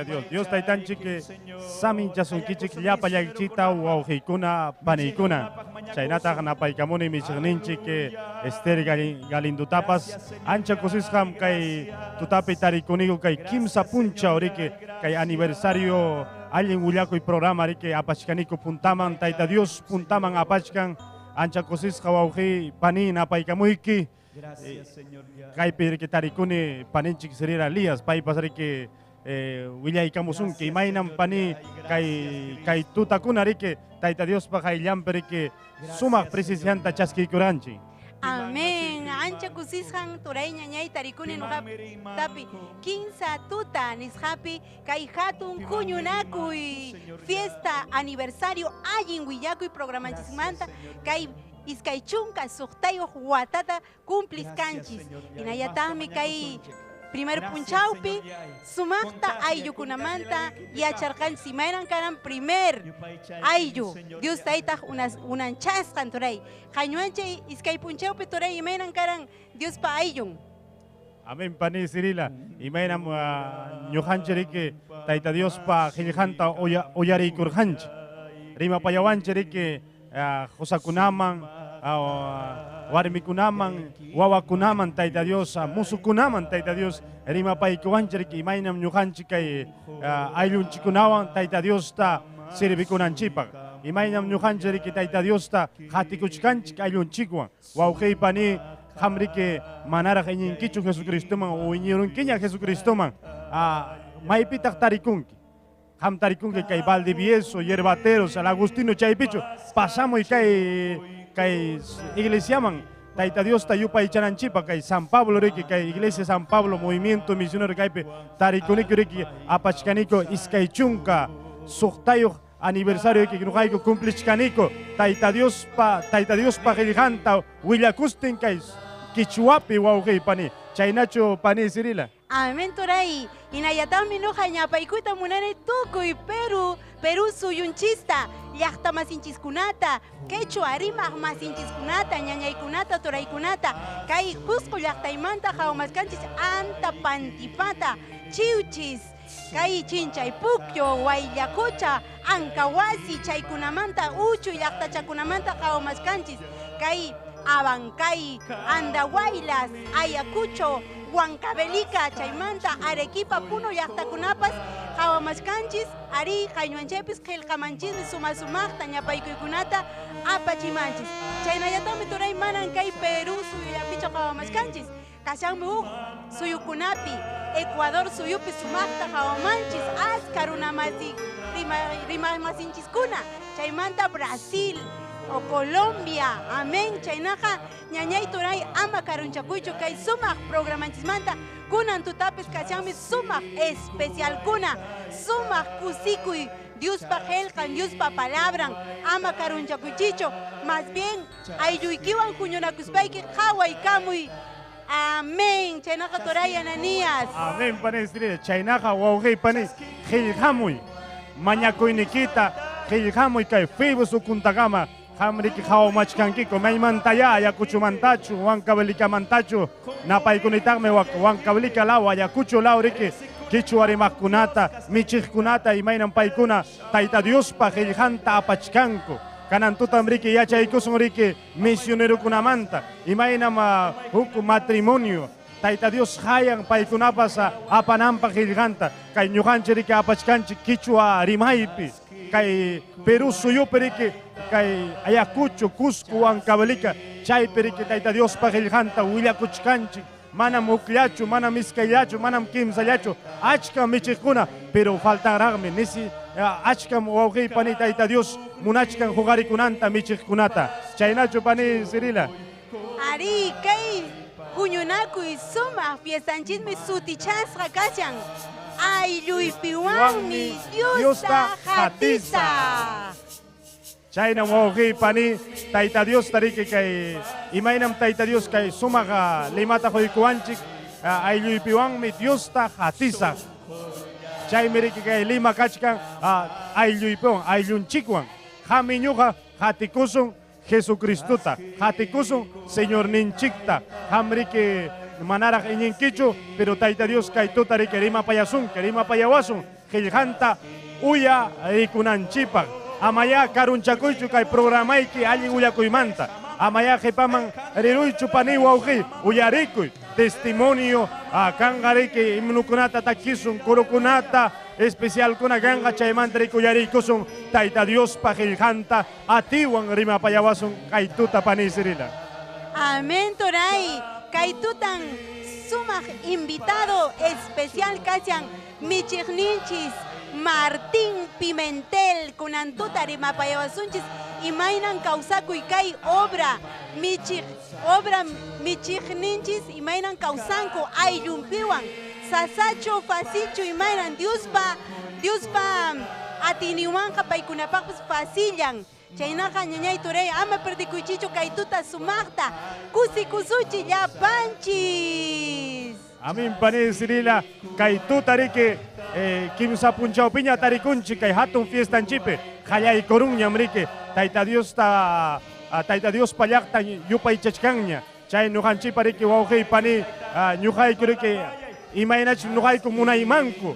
Dios, Dios taytanchik saminchasunkichik llapallaykichikta wawqiykuna paniykuna chaynataq napaykamuni michiqninchik Esther Galindutapas ancha kusisqam kay tutapi tarikuniku kay kimsa punchaw riki kay aniversario allin willakuy programa riki apachkaniku puntaman Tayta Dios puntaman apachkan ancha kusisqa wawqiy pani napaykamuyki kaypi riki tarikuni paninchik Sirira Lías paypas riki willaykamusunki imaynam pani kay kay tutakuna riki Tayta Diospa qayllanpi riki sumaq presencianta chaskiykuranchik. Amén. Ancha kusisqan turay ñañay tarikuni nuqapi kinsa tuta nisqapi kay hatun huñunakuy fiesta aniversario allin willakuy programanchismanta kay iskay chunka suqtayuq watata cumpliskanchis hinallataqmi kay primer punchawpi sumaqta ayllukunamanta yacharqanchis imaynan karan primer ayllu Dios taytaq unanchasqan turay qañuanchay iskay punchawpi turay imaynan karan Diospa ayllun. Amén pani Cirila imaynam ñuqanchik riki Tayta Diospa qillqanta uyariykurqanchik rimapayawanchik riki qusakunaman warmikunaman wawakunaman Tayta Dios musukunaman Tayta Dios rimapaykuwanchik imaynam ñuqanchik kay ayllunchikkunawan Tayta Diosta sirvikunanchikpaq imaynam ñuqanchik riki Tayta Diosta qatikuchkanchik ayllunchikwan wawqiy pani qam riki manaraq iñinkichu Jesucristoman o iñirunkiña Jesucristoman maypitaq tarikunki qam tarikunki kay Valdivieso, Yerbateros, San Agustino chaypichu pasamuy kay kay iglesiaman Tayta Diosta yupaychananchikpaq kay San Pablo riki kay Iglesia San Pablo Movimiento Misionero kaypi tarikuniku riki apachkaniku iskay chunka suqtayuq aniversario riki ñuqayku cumplichkaniku Tayta Diospa qillqanta willakustin kay quichwapi wawqiy pani chaynachu pani Cirila. Amén turay hinallataqmi nuqa ñapaykuyta munani tukuy Perú suyunchista llaqta masinchiskunata quechua rimaq masinchiskunata ñañaykunata turaykunata kay Cusco llaqtaymanta qhawamaskanchis anta pantipata chiwchis kay chinchay pukyo wayllaqucha ankawasi chaykunamanta uchuy llaqtachakunamanta qhawamaskanchis kay Abancay, Andahuaylas, Ayacucho, Huancavelica, chaymanta, Arequipa, Puno llaqtakunapas qhawamachkanchis, ari hayñuanchaypis qillqamanchismi suma sumaqta ñapaykuykunata apachimanchis. Chaynallataqmi turay manan kay Perú suyullapichu qhawamachkanchis. Kashanmi huk suyukunapi, Ecuador suyupi sumaqta qhawamanchis, aska runamasi rimamasinchiskuna, chaymanta Brasil o Colombia, amén, chaynaqa ñañay turay ama karunchakuychu kay sumaq programanchismanta, kunan tutapis kashanmi sumaq especialkuna, sumaq kusikuy, Diospa qillqan, Diospa palabran, ama karunchakuychichu, más bien aylluykiwan huñunakuspayki qhawaykamuy. Amén. Chaynaqa turay Ananías. Amén, pani Estrella. Chaynaqa wawqi pani qillqamuy. Mañakuynikita qillqamuy kay Facebook ukuntakama. Qamriki qhawamachkankiku maymantaya Ayacuchomantachu, Huancavelicamantachu, napaykunitaqmi Huancavelica law, Ayacucho law riki quichua rimaqkunata, michiqkunata imaynan paykuna Tayta Diospa qillqanta apachkanku. Kanan tutam riki yachaykusun riki misionerokunamanta, imaynam huk matrimonio Tayta Dios hayan paykunapas apananpaq qillqanta, kay ñuqanchik riki apachkanchik quichua rimaypi, kay Perú suyupi riki, kay Ayacucho, Cusco, Huancavelica, chaypi riki Tayta Diospa qillqanta willakuchkanchik, manam hukllachu, manam iskayllachu, manam kimsallachu, achka michiqkuna, pero faltanraqmi, nisi achkam wawqi pani Tayta Dios munachkan huqarikunanta michiqkunata. Chaynachu pani Cirila. Ari, kay huñunakuy sumaq fiestanchismi sutichasqa kashan. Aylluypiwanmi Diosta hatisaq. Chaynam wawqi pani Tayta Dios tariki kay imaynam Tayta Dios kay sumaq limata quykuwanchik aylluypiwanmi Diosta hatisaq. Chaymi riki kay lima kachkan aylluypiwan ayllunchikwan qami ñuqa hatikusun Jesucristota, hatikusun Señorninchikta, qamriki manaraq iñinkichu, pero Tayta Dios kay tuta riki rimapayasunki, rimapayawasun qillqanta uya rikunanchikpaq. Amaya karunchakuychu kay programayki allin uyakuymanta. Amaya qhipaman riruychu pani wawqi uyarikuy testimonio kanqa riki himnukunata takisun, kurukunata especialkuna kanqa chaymanta riki uyarikusun Tayta Diospa qillqanta atiwan rimapayawasun kay tuta pani Cirila. Amén, turay. Kay tutan sumaq invitado especial kashan michiqninchis Martín Pimentel kunantuta rimapayawasunchis imaynan kawsakuy kay obra michiq obra michiqninchis imaynan kawsanku ayllunpiwan sasachu fasilchu imaynan Diospa Diospa atiyninwanqa paykunapaqpas fasillan. Chaynaqa ñañay turay ama perdikuychichu kay tuta sumaqta kusikusuchi llapanchis. Amin pani Cirila kay tuta riki kimsa punchawpiña tarikunchik kay hatun fiestanchipi qallaykurunñam riki Tayta Diosta Tayta Diospa llaqtan yupaychachkanña chay ñuqanchikpa riki wawqiy pani ñuqayku riki imaynachus ñuqayku munaymanku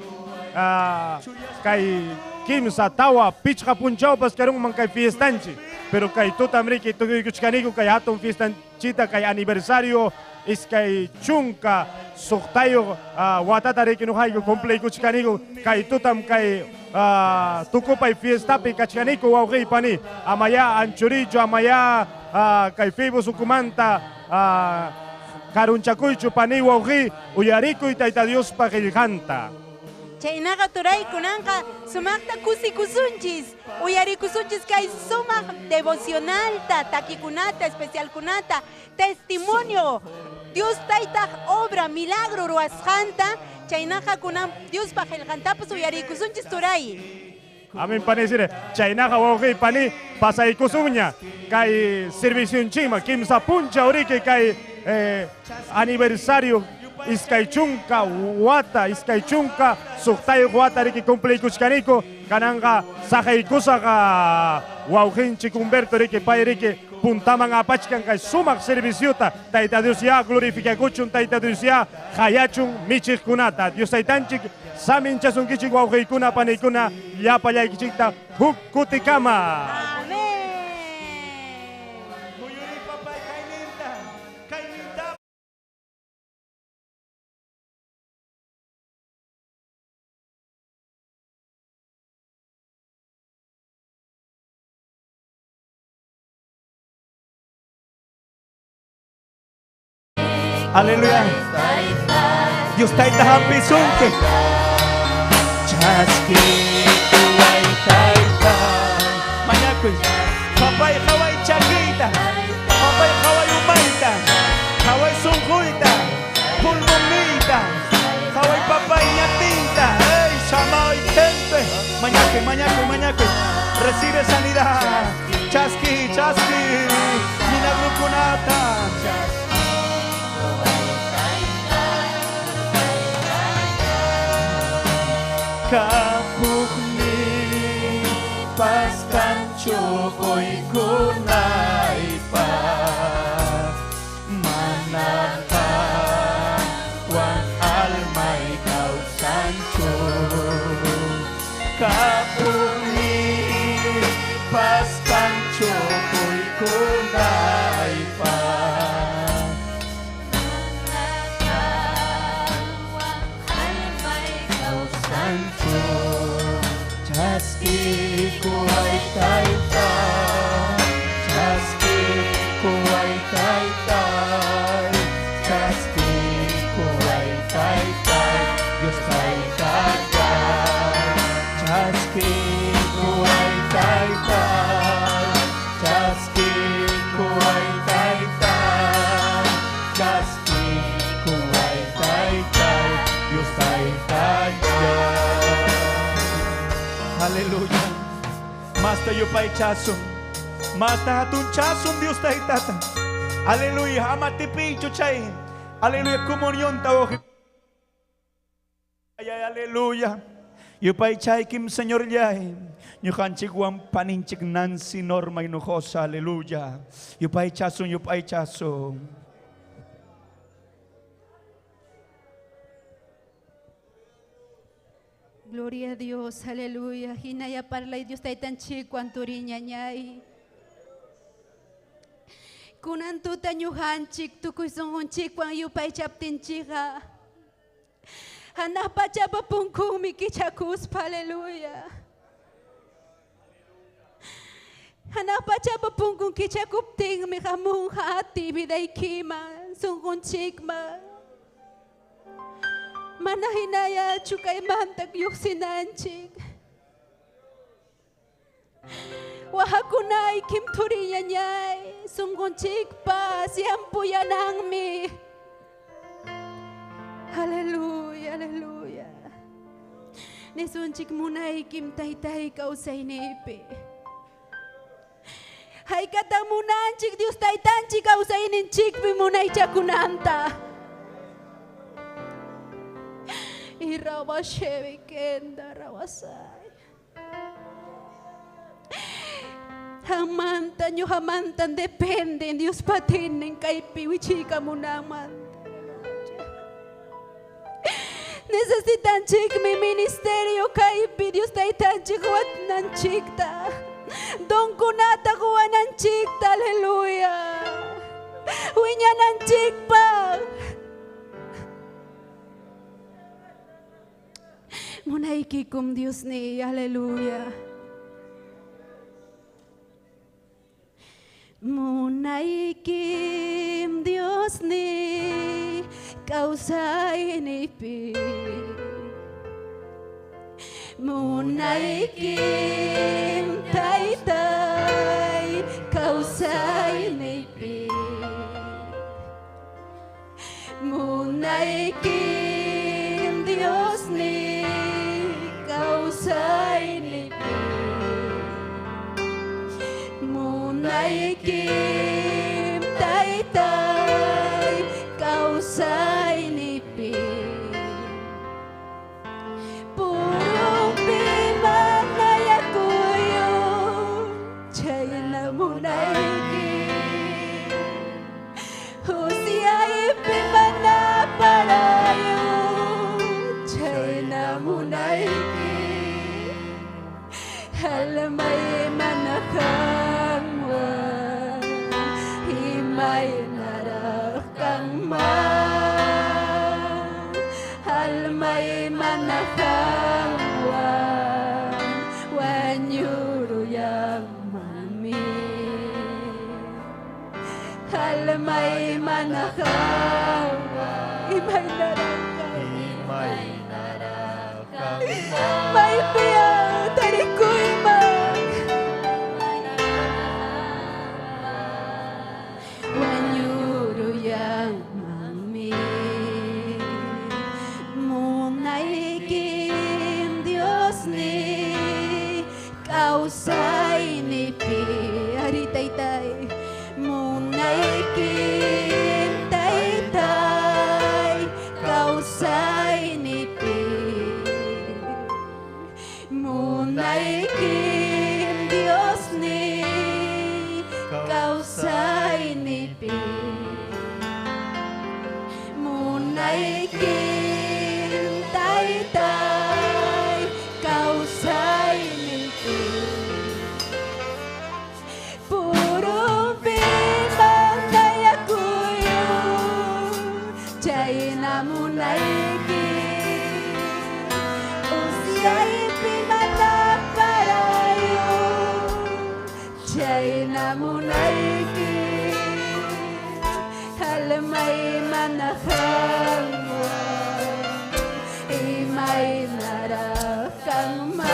kay kimsa tawa pichqa punchawpas karunman kay fiestanchik pero kay tutam riki tukuykuchkaniku kay hatun fiestanchita kay aniversario iskay chunka suqtayuq watata riki ñuqayku cumpliykuchkaniku kay tutam kay tukupay fiestapi kachkaniku wawqiy pani amaya anchurichu amaya kay Facebook ukumanta karunchakuychu pani wawqiy uyarikuy Tayta Diospa qillqanta. Chaynaqa turay kunanqa sumaqta kusikusunchis uyarikusunchis kay sumaq devocionalta takikunata especialkunata testimonio Dios taytaq obra milagro ruwasqanta chaynaqa kunan Diospa qillqantapas uyarikusunchis turay. Amén pani sire chaynaqa wawqiy pani pasaykusunña kay servicionchikman kimsa punchaw riki kay aniversario iskay chunka wata iskay chunka suqtayuq wata riki cumpliykuchkaniku kananqa saqaykusaqa wawqinchik Humberto riki pay riki puntaman apachkan kay sumaq serviciota Tayta Dios ya glorificakuchun Tayta Dios ya hayachun michiqkunata Dios taytanchik saminchasunkichik wawqiykuna paniykuna llapallaykichikta huk kutikama. Amén. Aleluya. Dios tayta hampisunki. Chaskikuway taytay. Mañakuy. Papay haway chakiyta. Papay haway umayta. Haway sunquyta. Pulmoniyta. Haway papay ñatinta. Ey, shamay gente. Mañakuy, mañakuy, mañakuy. Recibe sanidad. Chaski, chaski. Milagrukunata. Kapuqni paskanchu quykunaypaq mana qanwan almay kawsanchu. Kapuqni paskanchu quykunaypaq kawsanchu. Chaskikuway taytay, chaskikuway taytay, chaskikuway taytay, Dios taytay. Chaskikuway taytay, chaskikuway taytay, chaskikuway taytay, Dios taytay. Aleluya. Masta yupaychasun. Masta hatunchasun Dios taytata. Aleluya. Amati pichu chay. Aleluya. Comunión tawoji. Ay, ay, aleluya. Yupaychaykim Señor yay. Ñuqanchik wan paninchik Nancy Norma Hinojosa. Aleluya. Yupaychasun, yupaychasun. Gloria a Dios, aleluya. Hinaya parlay Dios taytanchik wanturiñañay. Kunan tuta ñuqanchik tukuy sunqunchikwan yupaychaptinchikqa. Hanaq pachapa punkunmi kichakuspa, aleluya. Hanaq pachapa punkun kichakuptinmi hamunqa ati vidaykiman sunqunchikman. Mana hinayachu kaymanta lluqsinanchik. Wahakunaykim turiñañay sunqunchikpas yampuyananmi. Aleluya, aleluya. Nisunchik munaykim taytay kawsaynipi. Haykatan munanchik Dios taytanchik kawsayninchikpi munaychakunanta. Y rabashebe kenda rabasay. Hamanta ñuqamantan dependen Dios patinen kaypi wichiykamunamanta. Necesitanchikmi ministerio kaypi Dios taytanchik watnanchikta. Donkunata quwananchikta, aleluya. Wiñananchikpaq. Munaykikum Dios ni, aleluya. Munaykim Dios ni kawsaynipi. Munaykim taytay kawsaynipi. Munaykim Dios ni kawsaynipi. Munaykim taytay kawsaynipi. Purunpi manayakuyo chayna munayki. Husyaypi manaparayo chayna munayki. Almay manakanwan imaynaraq kanman. Almay manakanwan wañuruyanmanmi. Almay manahawa Imaynaraq Maypiya tarikuyman Wañuruyanmanmi Munaykim Diosni kawsaynipi Ari taytay Munaykim taytay kawsaynipi Munaykim Diosni kawsaynipi Munaykim taytay kawsaynipi Purumpi mandayakuyu chayna munayki Usyaypi manaparayu chayna munayki Almay manahanwa imaynaraq kanman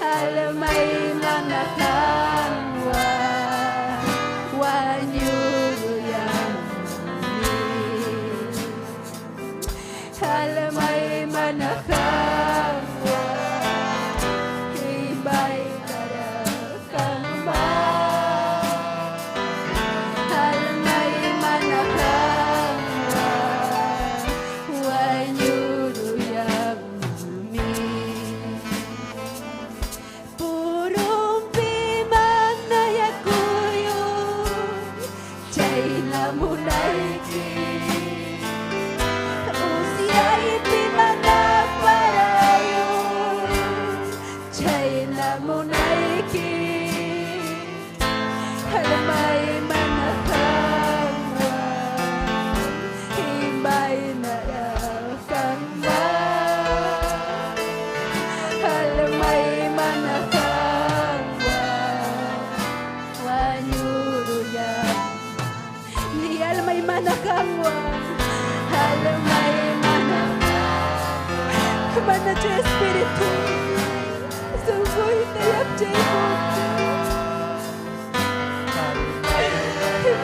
Almay manahanwa wañuruyanmi Almay manahanwa imaynaraq kanman Almay manahanwa wañuruyanmi Purumpi manayakuyu chayna munayki Usyaypi manaparayu chayna munayki Almay manahanwa imaynaraq kanman Almay manahanwa wañuruyan Ni almay manahanwa Almay manahanwa Manachu espiritu Sunquyta yapchaykunki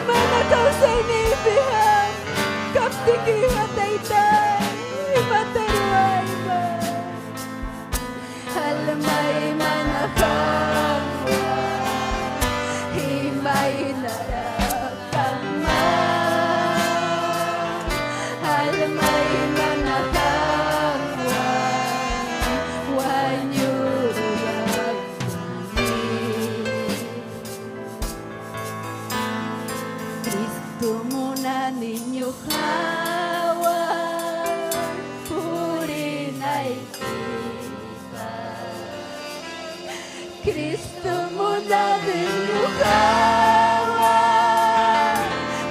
Mana kawsayniypiqa kaptikiqa taytay imata ruwayman Almay manahanwa imaynaraq kanman Almay manahanwa wañuruyanmi Cristo munani ñuqawan purinaykita Cristo munani ñuqawan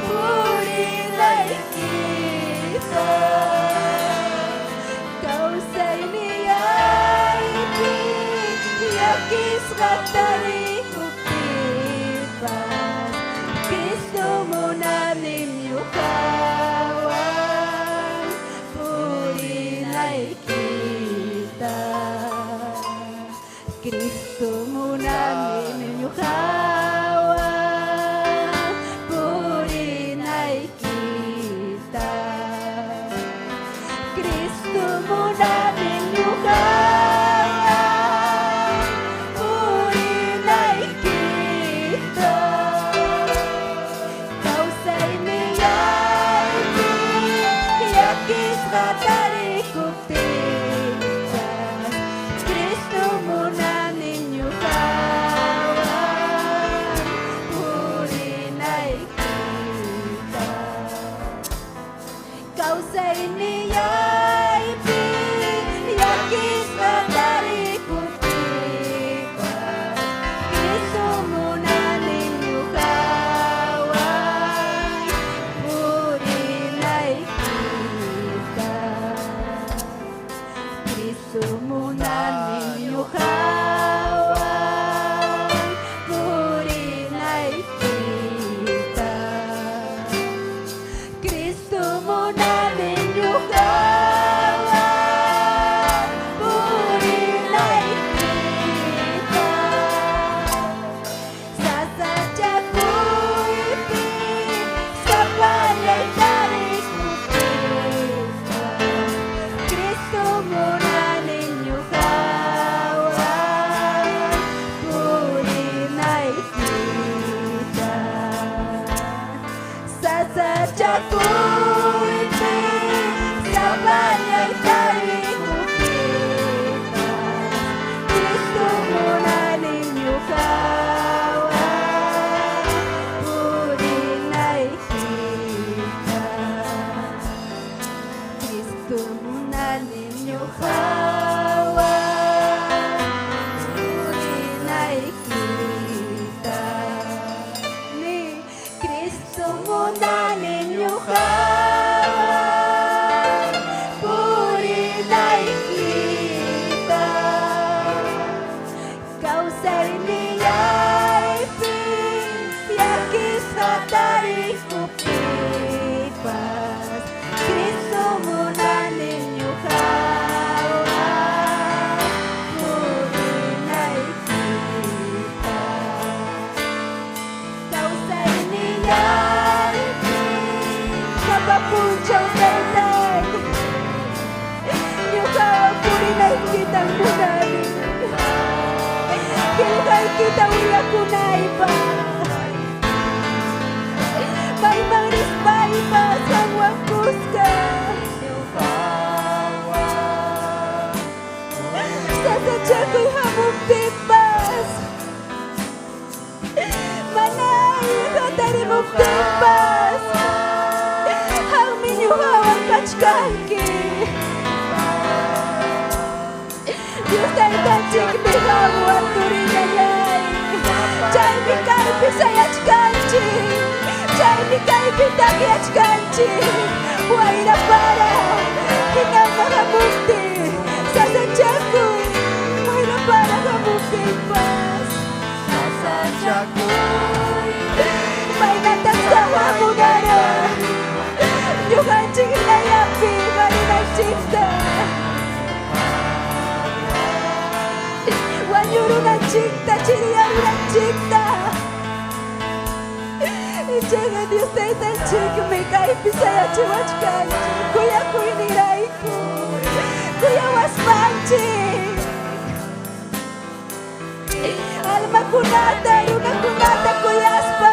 purinaykita Kawsayniyaypi llakisqa tarikuptipas Cristo munani ñuqawan purinaykita Cristo munani ñuqawan purinaykita Cristo munani ñuqawan purinaykita Kawsayniyaypi llakisqa tarikuptipas Cristo munani ñuqawan purinaykita Kawsayniyaypi llakisqa tarikuptipas Cristo munani ñuqawan purinaykita Cristo munani ñuqawan purinaykita. Sasachakuypi sapallay tarikupipas Cristo munani ñuqawan purinaykita. Cristo munani ñuqawan purinaykita. Ni Cristo munani ñuqawan purinaykita. Kawsaynillaypi llakisqa tarikupipas Cristo munani ñuqawan purinaykita. Kawsaynillaypi sapa punchaw taytay ñuqawan purinaykitam munani qillqaykita willakunaypaq mayman rispaypas qamwan kuska sasachakuy hamuptinpas mana allin hatarimuptinpas qammi ñuqawan kachkanki. Dios taytanchikmi qamwan turiñallay chaymi kaypi sayachkanchik chaymi kaypi takyachkanchik wayra para hinama hamuptin sasachakuy wayra para hamuptinpas maynataq sawamunara ñuqanchik hinallapi qarinanchikta wañurunanchikta chiriyarunanchikta ichaqa Dios taytanchikmi kaypi sayachiwachkanchik kuyakuynirayku kuyawaspanchik almakunata runakunata kuyaspa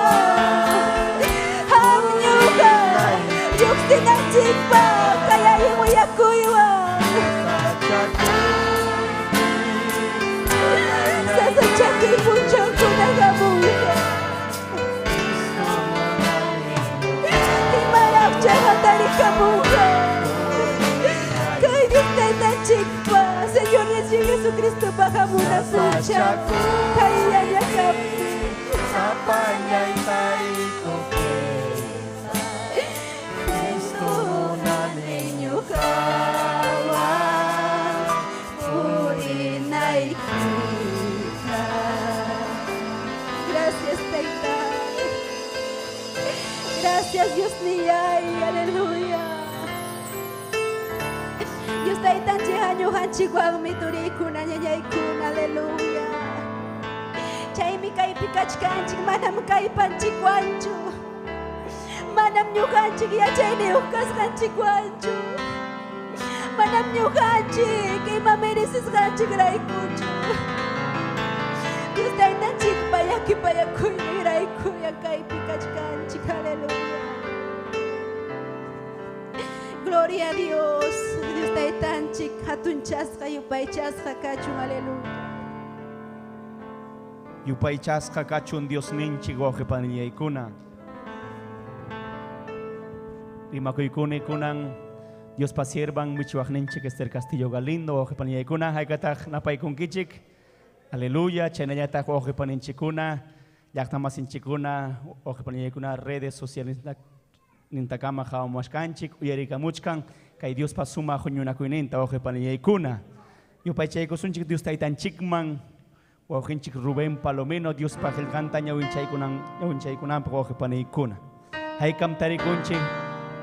qam ñuqa lluqsinanchikpaq kay allin willakuywan sasachakuy punchawkuna hamunqa imaraqcha hatarikamunqa kay Dios taytanchikpa Señor Jesucristopa hamunan punchaw kayllaña kaptin. Cristo munani ñuqawan purinaykita. Gracias, Tayta. Gracias, Dios niyay. Aleluya. Dios taytanchik ñuqanchikwanmi turikuna ñañaykuna. Aleluya. Chaymi kaypi kachkanchik manam kallpanchikwanchu. Manam ñuqanchik yachayniyuq kasqanchikwanchu. Manam ñuqanchik ima merecisqanchikraykuchu. Dios taytanchikpa llakipayakuyninrayku kaypi kachkanchik. Aleluya. Gloria a Dios. Dios taytanchik hatunchasqa yupaychasqa kachun. Aleluya. Yupaychasqa kachun Diosninchik wawqi panillaykuna. Rimakuykuni kunan Diospa siervan michiwaqninchik Esther Castillo Galindo wawqi panillaykuna haykataq napaykunkichik. Aleluya, chaynallataq wawqi paninchikkuna, llaqtamasinchikkuna, wawqi panillaykuna redes sociales nintakama hawamuwachkanchik uyarikamuchkan kay Diospa sumaq huñunakuyninta wawqi panillaykuna. Yupaychaykusunchik Dios taytanchikman wawqinchik Rubén Palomino Diospa qillqanta ñawinchaykunanpaq wawqi paniykuna. Haykam tarikunchik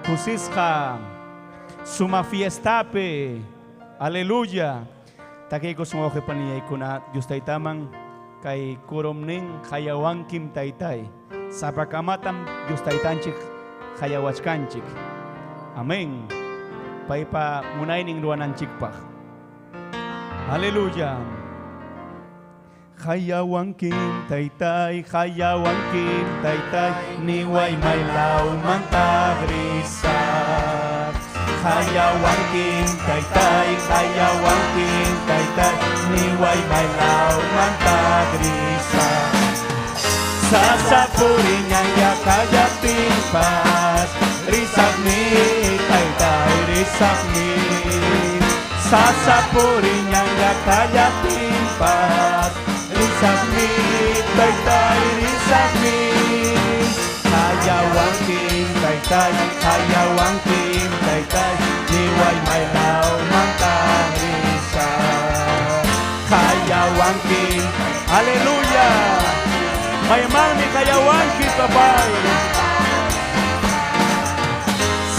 kusisqa suma fiestapi. Aleluya. Takiykusun wawqi panillaykuna Dios taytaman kay kurumnin qayawankim taytay. Sapakamatam Dios taytanchik qayawachkanchik. Amén. Paypa munaynin ruwananchikpaq. Aleluya. Hayawankim taytay, hayawankim taytay, niway maylawmantaq risaq. Hayawankim taytay, hayawankim taytay, niway maylawmantaq risaq. Sasapuriñan yaqallapinpas, risaqmi taytay, risaqmi. Sasapuriñan yaqallapinpas, risaqmi taytay, risaqmi. Hayawankim taytay, hayawankim taytay, niway maylawmantaq risaq. Hayawankim, aleluya. Maymanmi hayawanki papay.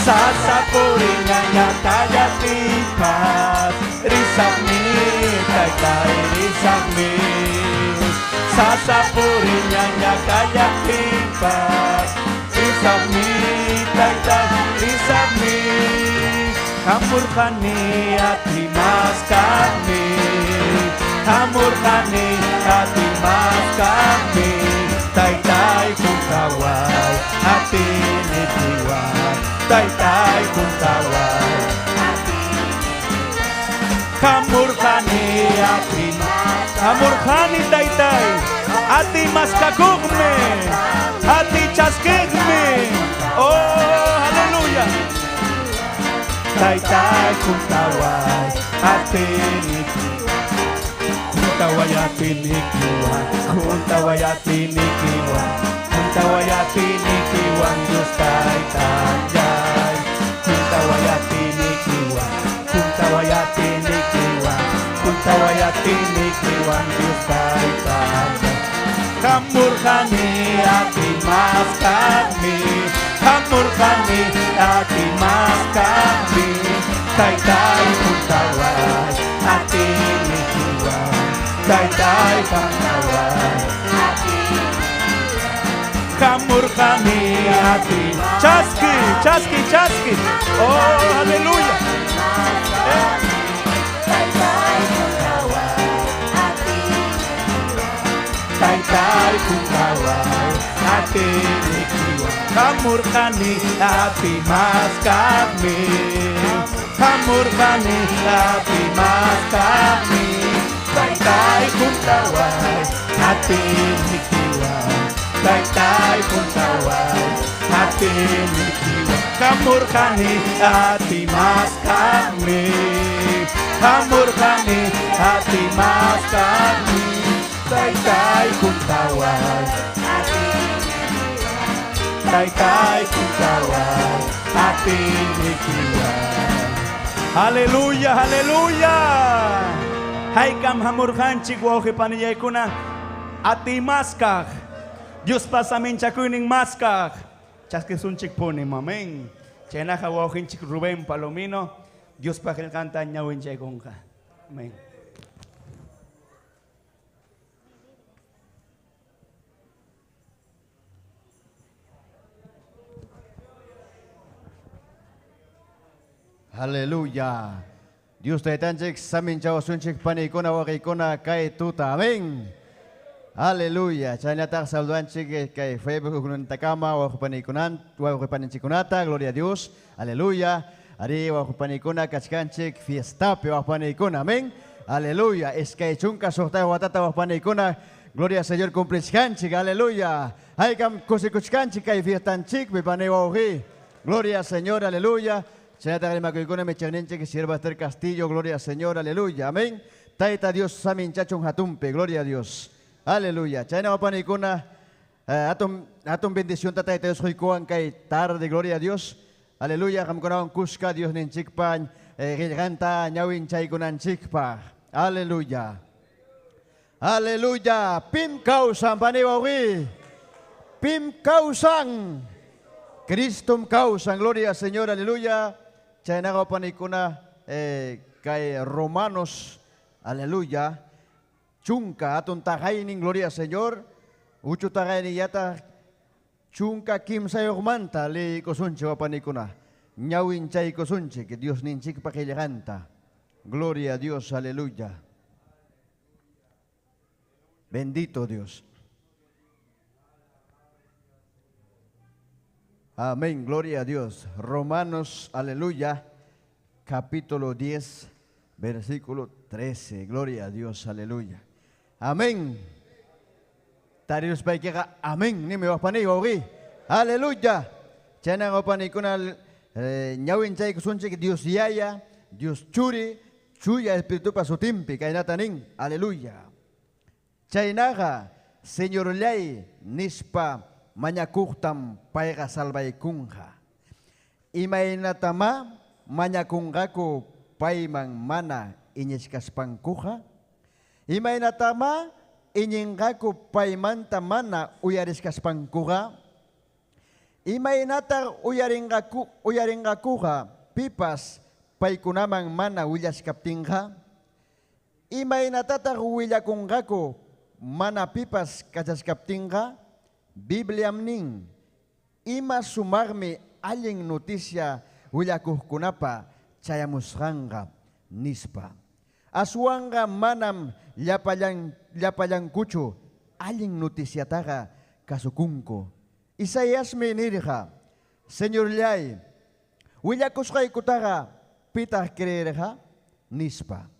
Sasapuriñan yaqallapinpas, risaqmi taytay, risaqmi. Sasapuriñan yaqallapinpas, risaqmi taytay, risaqmi. Hamurqani atimasqaqmi, hamurqani atimasqaqmi, taytay kuntaway, atinikiwan, taytay kuntaway. Hamurqani hamurqani taytay, atimaskakuqmi, atichaskiqmi. Oh, aleluya. Taytay kuntaway, atinikiwan, kuntaway atinikiwan, kuntaway atinikiwan, kuntaway atinikiwan, Dios taytallay. Kuntaway atinikiwan, kuntaway atinikiwan, kuntaway atinikiwan, Dios taytallay. Hamurqani atimasqaqmi, hamurqani atimasqaqmi, taytay kuntaway, atinikiwan, taytay kuntaway. Hamurqani ati, chaski, chaski, chaski. Oh, aleluya. Taytay kuntaway, atinikiwan. Hamurqani atimasqaqmi, hamurqani atimasqaqmi, taytay kuntaway, atinikiwan, taytay kuntaway, atinikiwan. Hamurqani atimasqaqmi, hamurqani atimasqaqmi, taytay kuntaway, taytay kuntaway, atinikiwan. Aleluya, aleluya. Haykam hamurqanchik wawqi panillaykuna atimasqaq. Dios pasaminchakuynin maskaq. Chaskisunchik punim, amén. Chaynaqa wawqinchik Rubén Palomino, Dios qillqanta ñawinchaykunqa. Amén. Aleluya. Dios taytanchik saminchawasunchik paniykuna wawqiykuna kay tuta. Amén. Aleluya. Chaynataq saludanchik kay Facebook kunantakama wawqi panichikunata. Gloria a Dios. Aleluya. Ari wawqi kachkanchik fiestapi wawqi. Amén. Aleluya. Iskay chunka suqtayuq watata wawqi. Gloria al Señor cumplichkanchik. Aleluya. Haykam kusikuchkanchik kay fiestanchikpi pani wawqi. Gloria al Señor. Aleluya. Chaynataq rimakuykuna michaqninchik sierva Esther Castillo, gloria al Señor, aleluya, amén. Tayta Dios saminchachun hatunpi, gloria a Dios. Aleluya. Chayna wawqi panikuna, hatun hatun bendición tayta Dios quykuwan kay tarde, gloria a Dios. Aleluya, qamkunawan kuska Dios ninchikpa qillqanta ñawinchaykunanchikpaq. Aleluya. Aleluya. Pim kawsan pani wawqi. Pim kawsan. Cristum kawsan, gloria al Señor, aleluya. Chaynaqa panikuna kay Romanos, aleluya. Chunka atun taqaynin, gloria al Señor. Uchu taqaynin yata chunka kimsayuqmanta liykusunchik wawqipanikuna. Ñawinchaykusunchik Dios ninchikpa qillqanta. Gloria a Dios, aleluya. Bendito Dios. Amén, gloria a Dios. Romanos, aleluya, capítulo 10, versículo 13. Gloria a Dios, aleluya. Amén. Tariruspaykiqa amén nimi waqpani wawqi. Aleluya. Chaynan waqpanikuna ñawinchaykusunchik Dios Yaya, Dios Churi, Chuya Espiritupa sutinpi kaynata nin. Aleluya. Chaynaqa Señorllay nispa mañakuqtam payqa salvaykunqa. Imaynatama mañakunqaku payman mana iñichkaspankuqa? Imaynatama iñinqaku paymanta mana uyarichkaspankuqa? Imaynataq uyarinqakuqa pipas paykunaman mana willachkaptinqa? Imaynatataq willakunqaku mana pipas kachachkaptinqa? Bibliam nin, ima sumaqmi allin noticia willakuqkunapa chayamusqanqa nispa. Aswanqa manam llapallankuchu allin noticiataqa kasukunku. Isaiasmi nirqa, Señorllay, willakusqaykutaqa pitaq creerqa nispa.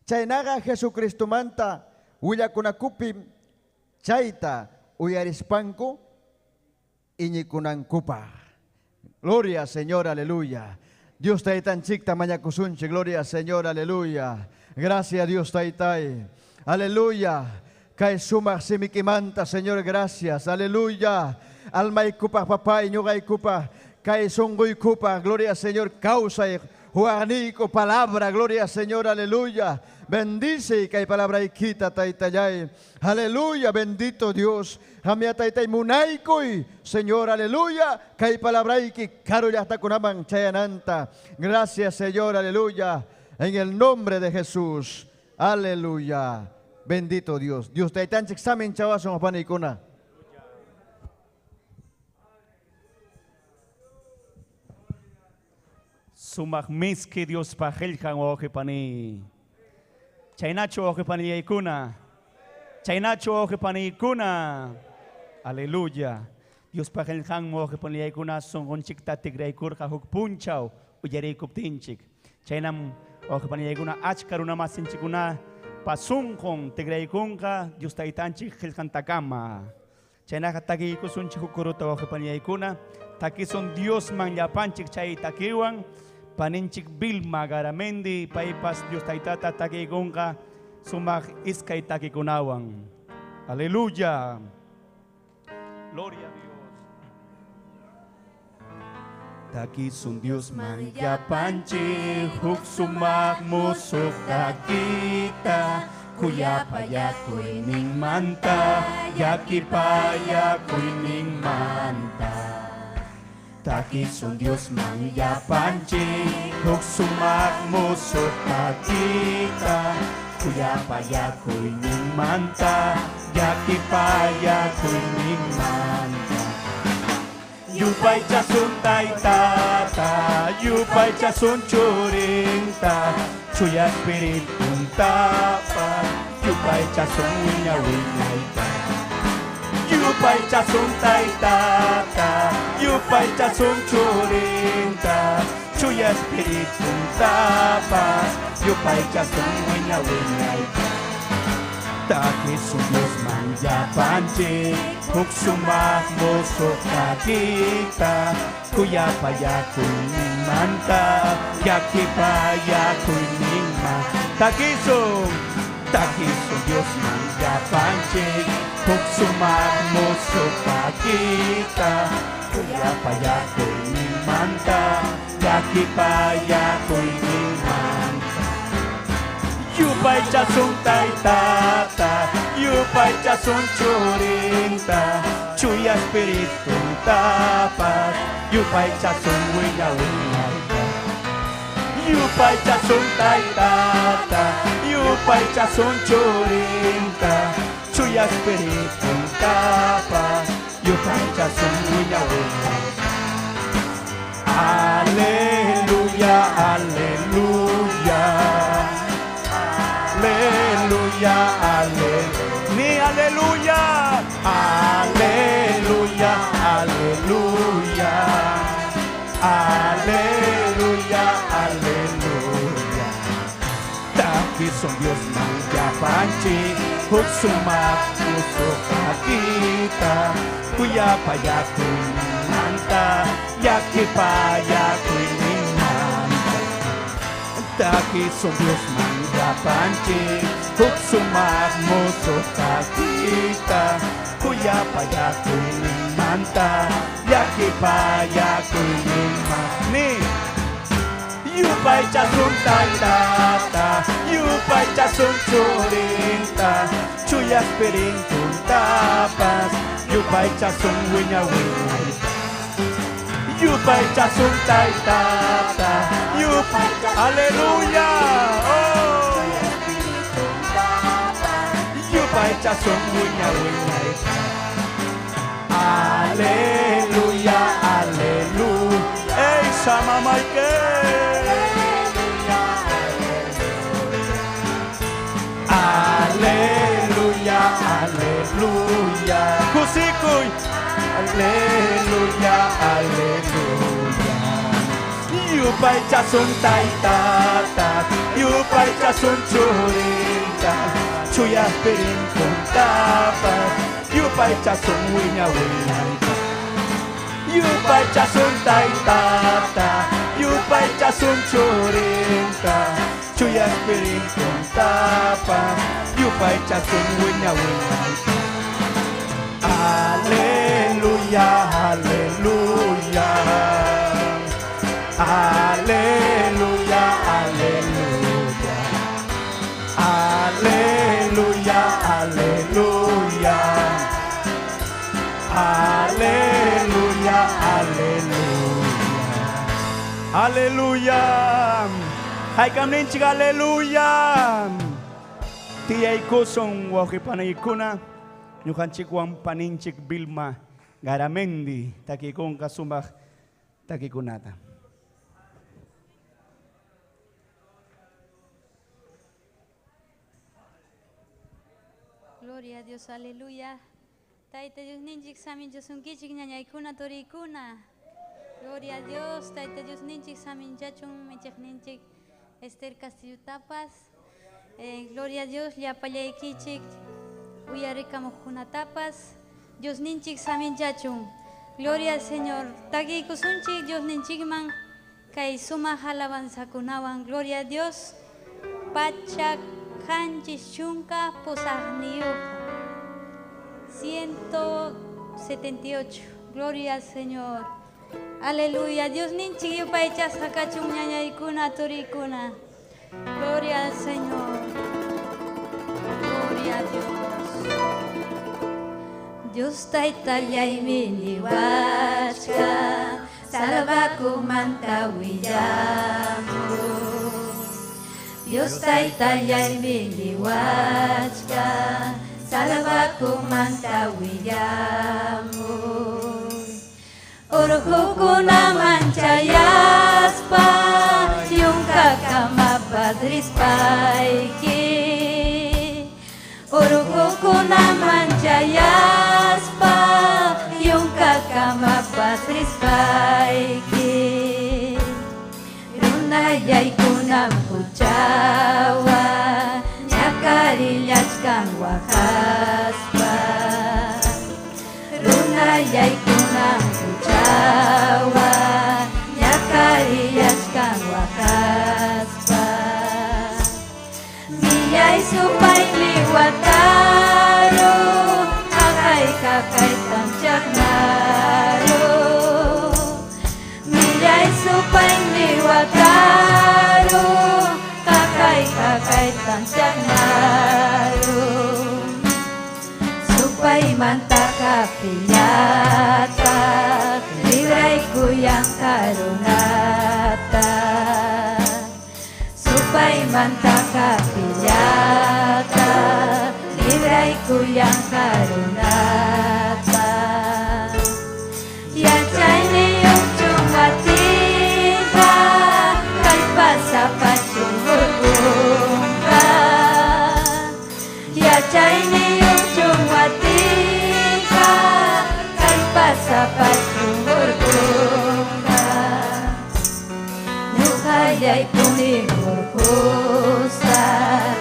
Chaynaqa Jesucristomanta willakunakupi chayta uyarispanku iñikunankupaq. Gloria Señor, aleluya. Dios taytanchikta mañakusunchik, gloria Señor, aleluya. Gracias Dios taytay. Aleluya. Kay sumaq simikimanta, Señor, gracias. Aleluya. Almaykupaq papay, ñuqaykupaq, kay sunquykupaq, gloria Señor, kawsay huarnico palabra, gloria Señor, aleluya. Bendice kay palabraykita taytallay. Aleluya, bendito Dios. Hamya taytay munaykuy, Señor, aleluya. Kay palabrayki karu llaqtakunaman chayananta. Gracias, Señor, aleluya. En el nombre de Jesús, aleluya. Bendito Dios. Dios taytanchik samin chawasun apanikuna. Sumaq miski Dios paqillqan wawqipani. Chaynachu wawqipanillaykuna. Chaynachu wawqipaniykuna. Aleluya. Dios paqillqan wawqipanillaykuna sunqunchikta tikraykurqa huk punchaw uyariykuptinchik. Chaynam wawqipanillaykuna achka runamasinchikkuna pasunqun tikraykunqa Dios taytanchik qillqantakama. Chaynaqa takiykusunchik huk kuruta wawqipanillaykuna. Takisun Diosman llapanchik chay takiwan. Paninchik Vilma Garamendi, paypas Dios taytata takiykunqa sumaq iskay takikunawan. Aleluya. Gloria a Dios. Takisun Diosman llapanchik huk sumaq musuq takita, kuyapayakuyninmanta, llakipayakuyninmanta. Takisun Diosman llapanchik huk sumaq musuq takita, kuyapayakuyninmanta, llakipayakuyninmanta. Yupaychasun taytata, yupaychasun churinta, chuya espirituntapa, yupaychasun wiña wiñayta. Yupaychasun taytata, yupaychasun churinta, chuya espirituntapa, yupaychasun wiña wiñayta. Takisun Diosman llapanchik huk sumaq musuq takita, kuyapayakuyninmanta, llakipayakuyninmanta. Takisun, takisun Diosman llapanchik huk sumaq musuq takita, kuyapayakuyninmanta, llakipayakuyninmanta. Yupaychasun taytata, yupaychasun churinta, chuya espirituntapas, yupaychasun wiña wiñayta. Yupaychasun taytata, yupaychasun churinta, chuya espirituntapas, yupaychasun wiña wiñayta. Aleluya, aleluya. Aleluya, aleluya. Ni aleluya. Takisun Diosman llapanchik huk sumaq musuq takita Kuyapayakuyninmanta llakipayakuyninmanta Takisun Diosman llapanchik huk sumaq musuq takita Kuyapayakuyninmanta llakipayakuyninmanta Ni Yupaychasun taytata, yupaychasun churinta, chuya espirituntapas, yupaychasun wiña wiñayta. Yupaychasun taytata, yupaychasun, aleluya, oh. Yupaychasun wiña wiñayta. Aleluya, aleluya. Ey, Samamaike. Aleluya, aleluya. Kusikuy. Aleluya, aleluya. Yupaychasun taytata, yupaychasun churinta, chuya espirituntapas, yupaychasun wiña wiñayta. Yupaychasun taytata, yupaychasun churinta, chuya espirituntapas, yupaychasun wiña wiñayta. Aleluya, aleluya. Aleluya, aleluya. Aleluya, aleluya. Aleluya, aleluya. Aleluya. Haykamninchik aleluya. Tiyaykusun wawqipanaykuna ñuqanchikwan paninchik Vilma Garamendi takikunqa sumaq takikunata. Gloria a Dios, aleluya. Tayta Dios ninchik saminchasunkichik ñañaykuna turiykuna. Gloria a Dios, Tayta Dios ninchik saminchachun michiq ninchik Esther Castillo tapas. Gloria a Dios, llapallaykichik uyarikamuqkunatapas. Dios ninchik saminchachun. Gloria al Señor. Takiykusunchik Dios ninchikman kay sumaq alabanzakunawan. Gloria a Dios. Pachak qanchis chunka pusaqniyuq. 178. Gloria al Señor. Aleluya. Dios ninchik yupaychasqa kachun ñañaykuna turiykuna. Gloria al Señor. Gloria a Dios. Dios taytallaymi niwachka, salvakumanta willamu. Dios taytallaymi niwachka, salvakumanta willamu. Urqukunaman chayaspa, yunkakamapas rispayki. Urqukunaman chayaspa, yunkakamapas rispayki. Runallaykunam huchawan, ñakarillachkan waqaspa. Runallaykunam huchawan, ñakarillachkan waqaspa. Millay supaymi wataru, qaqay qaqaytam chaqnaru. Millay supaymi wataru, qaqay qaqaytam chaqnaru. Supaymantaqa piñata, libraykuyanqa runata. Supaymantaqa piñata, libraykuyanqa runata. Yachayniyuq chunkatinqa, kallpasapachun urqunqa. Yachayniyuq chunkatinqa, kallpasapachun urqunqa. Ñuqallaykuni urqusaq,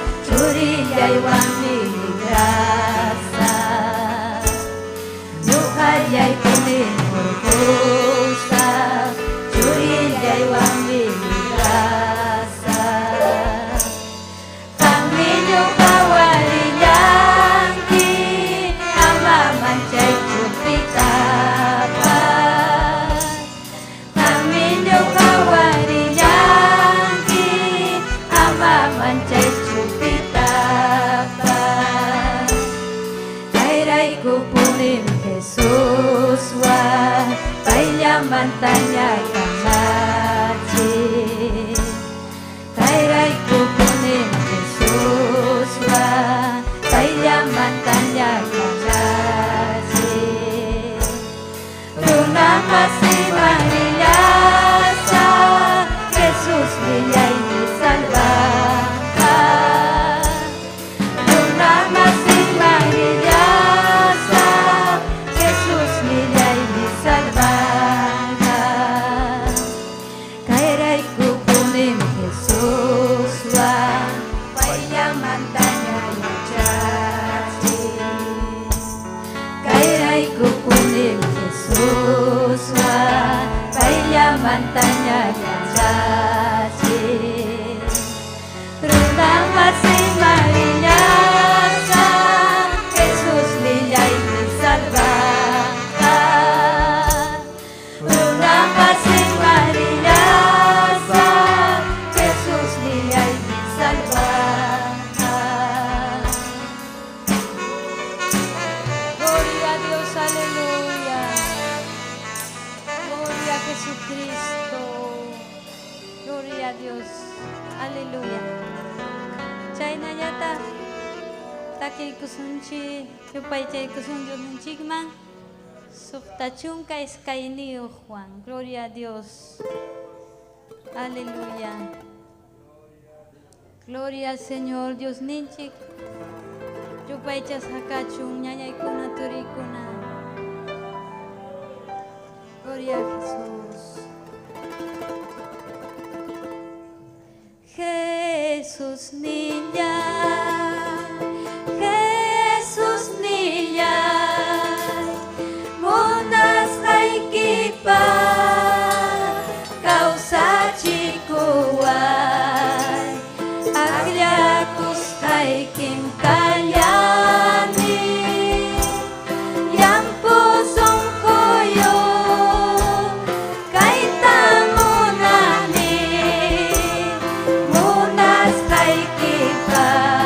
Payllamantaña kamachi. Kayraykupunim Jesuswan, payllamantaña kamachi. Runa masiman rillasaq, Jesus nillaymi salvanqa. Runa masiman rillasaq, Jesus nillaymi salvanqa. Kayraykupunim Jesuswan, payllamantaña yachachi. Kayraykupunim Jesuswan, payllamantaña yachachi. Runa masiman rillasaq, Jesus nillaymi salvanqa. Runa masiman rillasaq, Jesus nillaymi salvanqa. Gloria a Dios, aleluya. Gloria a Jesucristo. Gloria a Dios, aleluya. Chaynallataq takiykusunchik, yupaychaykusun Diosninchikman 62 Juan. Gloria a Dios. Aleluya. Gloria al Señor Dios ninchik. Yupaychasqa kachun ñañaykuna turiykuna. Gloria a Jesús. Jesús nillay, Jesús nillay, munasqaykipaq kawsachikuway, akllakusqaykim kallani, llampu sunquyuq kayta munani, munasqaykipaq.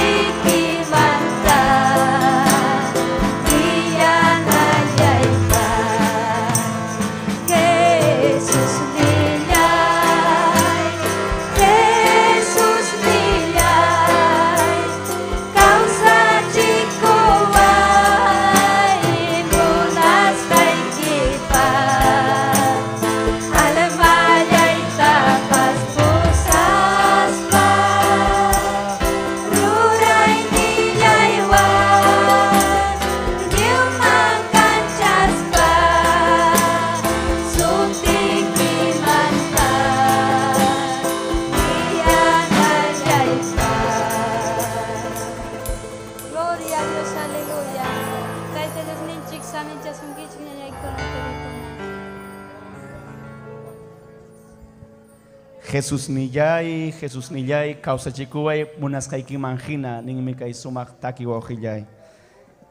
Sutiykimanta Tiyanallaypaq Jesusnillay, Jesusnillay, kawsachikuway munasqaykipaq, almallaytapas pusaspa, ruraynillaywan lliwman kanchaspa, sutiykimanta tiyanallaypaq. Gloria a Dios, aleluya. Tayta Diosninchik saminchasunkichik ñañaykuna turikuna. Jesusnillay, Jesusnillay, kawsachikuway munasqaykiman hina ninmi kay sumaq taki wawqillay.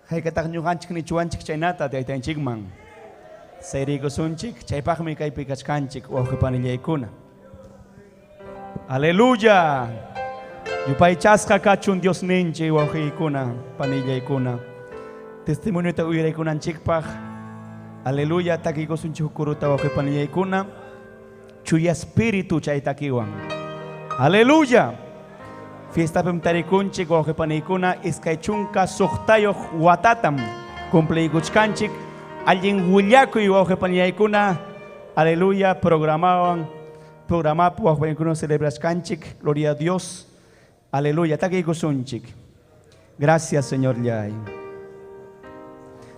Haykataq ñuqanchik nichuwanchik chaynata taytanchikman. Sayriykusunchik, chaypaqmi kaypi kachkanchik wawqi panillaykuna. Aleluya. Yupaychasqa kachun Diosninchik wawqiykuna, panillaykuna. Testimoniota uyaraykunanchikpaq. Aleluya, takiykusunchik kuruta wawqi panillaykuna. Chuya espíritu chay takiwan. Aleluya. Fiestapim tarikunchik wawqi paniykuna iskay chunka suqtayuq watatam cumpliykuchkanchik. Allin willakuy wawqi panillaykuna. Aleluya, programawan programapi wawqi paniykuna celebrashkanchik. Gloria a Dios. Aleluya, takiykusunchik. Gracias, Señor Yay.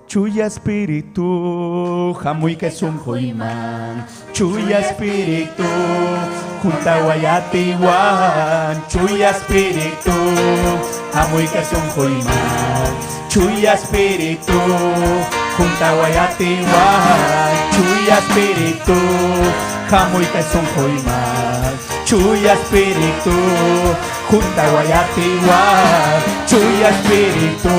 Chuya espíritu, hamuy kay sunquyman. Chuya espíritu, huntawayatiwan. Chuya espíritu, hamuy kay sunquyman. Chuya espíritu, huntawayatiwan. Chuya espíritu, hamuy kay sunquyman. Chuya espíritu, huntawayatiwan. Chuya espíritu,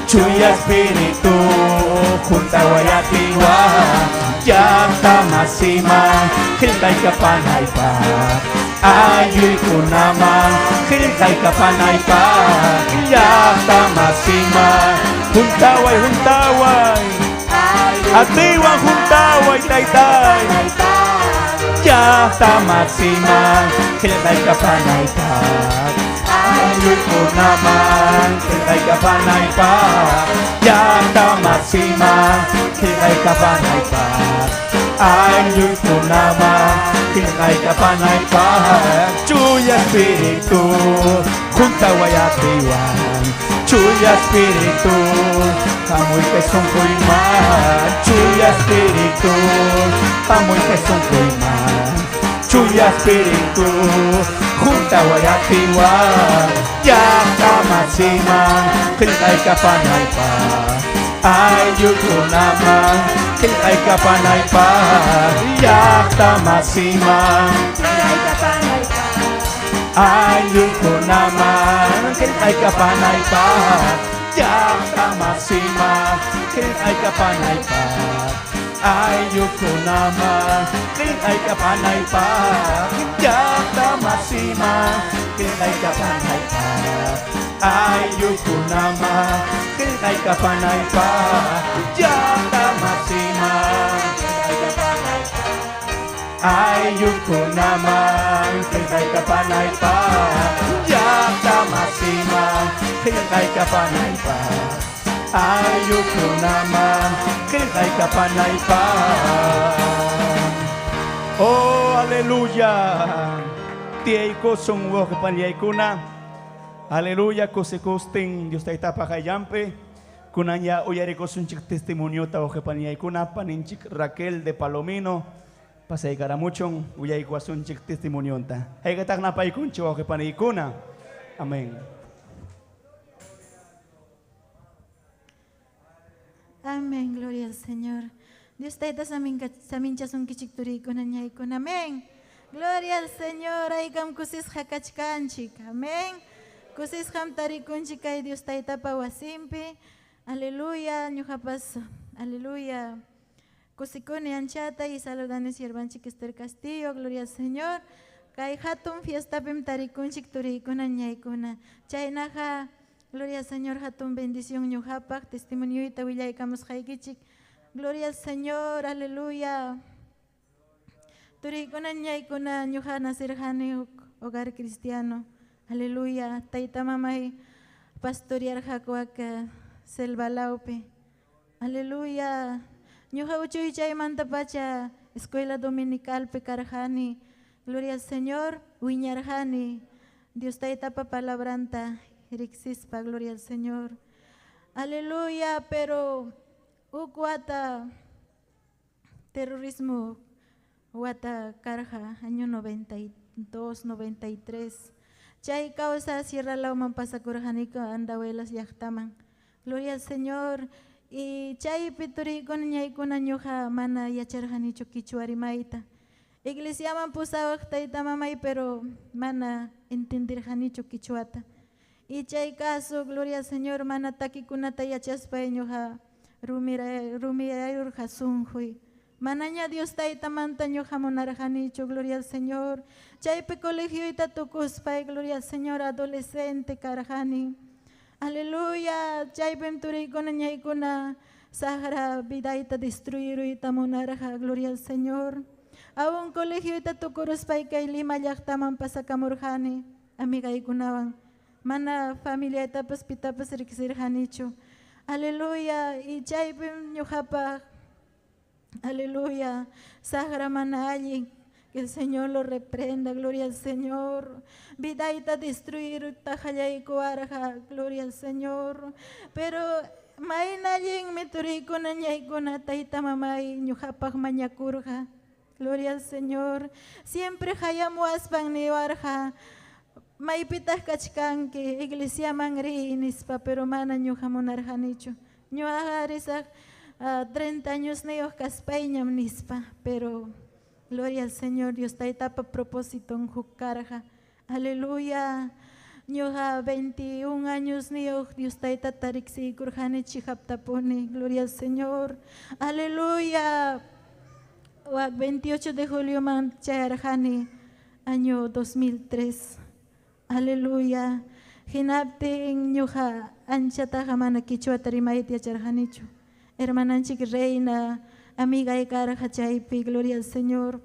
Chuya espíritu, huntawayatiwan. Llaqta masiman, qillqaykapanaypaq. Aylluykunaman, qillqaykapanaypaq. Llaqta masiman, huntaway, huntaway. Atiwan huntaway, taytay. Llaqta masiman, qillqaykapanaypaq. Aylluykunaman, qillqaykapanaypaq. Llaqta masiman, qillqaykapanaypaq. Aylluykunaman, qillqaykapanaypaq. Chuya espíritu, huntawayatiwan. Chuya espíritu, hamuy kay sunquyman. Chuya espíritu, hamuy kay sunquyman. Chuya espíritu, huntawayatiwan. Llaqta masiman, qillqaykapanaypaq. Aylluykunaman, qillqaykapanaypaq. Llaqta masiman, aylluykunaman, qillqaykapanaypaq. Llaqta masiman, qillqaykapanaypaq. Aylluykunaman, qillqaykapanaypaq. Llaqta masiman, qillqaykapanaypaq. Aylluykunaman, qillqaykapanaypaq. Llaqta masiman, aylluykunaman, qillqaykapanaypaq. Llaqta masiman, qillqaykapanaypaq. Aylluykunaman, qillqaykapanaypaq. Oh, aleluya. Tiyaykusun wawqi panillaykuna. Aleluya, kusikustin Dios taytapa qayllanpi. Kunan uyarikusunchik testimoniota wawqi panillaykuna, paninchik Raquel de Palomino. Pasaykaramuchun uyaykuwasunchik testimonionta. Haykataq napaykunchik wawqi paniykuna. Amén. Amén, gloria al Señor. Dios tayta saminchasunkichik turikuna ñaykuna. Amén. Gloria al Señor. Aykam kusisqa kachkanchik. Amén. Kusisqam tarikunchik kay Dios taytapa wasinpi. Aleluya, ñuqapas. Aleluya. Kusikuni anchata y saludani siervanchik Esther Castillo. Gloria al Señor. Kay hatun fiestapim tarikunchik turiykuna ñaykuna. Chaynaqa, gloria al Señor, hatun bendición ñuqapaq testimonioyta willaykamusqaykichik. Gloria al Señor, aleluya. Turiykuna ñaykuna ñuqa nacirqani huk hogar cristiano. Aleluya. Tayta mamay pastorearqaku aka selva lawpi. Aleluya. Ñuqa uchuychaymantapacha escuela dominicalpi karqani. Gloria al Señor, wiñarqani. Dios taytapa palabranta riqsispa, gloria al Señor. Aleluya, pero huk wata terrorismo wata karqa año 92, 93. Chay causa Sierra lawman pasakurqaniku Andahuaylas llaqtaman. Gloria al Señor. Y chaypi turiykuna ñaykuna ñuqa mana yacharqanichu quichua rimayta. Iglesiaman pusawaq tayta mamay, pero mana entendirqanichu quichuata. Y chay caso, gloria al Señor, mana takikunata yachaspay ñuqa rumirayurqa sunquy. Manaña Dios taytamanta ñuqa munarqanichu, gloria al Señor. Chaypi colegioyta tukuspay, gloria al Señor, adolescente karqani. Aleluya, chaypim turiykuna ñaykuna saqra vidayta destruiruyta munarqa, gloria al Señor. Aún colegioyta tukuruspay kay Lima llaqtaman pasakamurqani amigaykunawan. Mana familiaytapas pitapas riqsirqanichu. Aleluya, y chaypim ñuqapaq, aleluya, saqra mana allin, que el Señor lo reprenda, gloria al Señor. Vidayta destruirta qallaykuwarqa, gloria al Señor. Pero mayna allinmi turiykuna ñaykuna tayta mamay ñuqapaq mañakurqa, gloria al Señor. Siempre hayamuwaspan niwarqa, maypitaq kachkanki, iglesiaman riy nispa, pero mana ñuqa munarqanichu. Ñuqaqa risaq 30 años niyuq kaspayñam nispa, pero gloria al Señor, Dios taytapa propósiton huk karqa. Aleluya. Ñuqa 21 años niyuq Dios taytata riqsiykurqani chiqaptapuni, gloria al Señor. Aleluya. Wak 28 de julio man chayarqani año 2003. Aleluya. Hinaptin ñuqa anchataqa mana quichuata rimayta yacharqanichu. Hermananchik Reina, amigay karqa chaypi, gloria al Señor.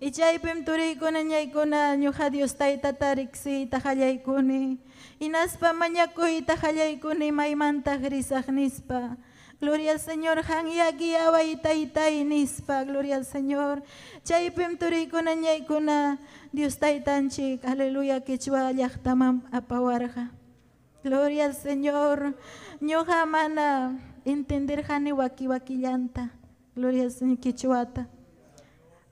Y chaypim turiykuna ñaykuna ñuqa Dios taytata riqsiyta qallaykuni. Hinaspa mañakuyta qallaykuni maymantaq risaq nispa. Gloria al Señor, qanya guiaway taytay nispa, gloria al Señor. Chaypim turiykuna ñaykuna Dios taytanchik, aleluya, quichua llaqtaman apawarqa. Gloria al Señor. Ñuqa mana entenderqani waki wakillanta. Gloria al Señor, quichuata.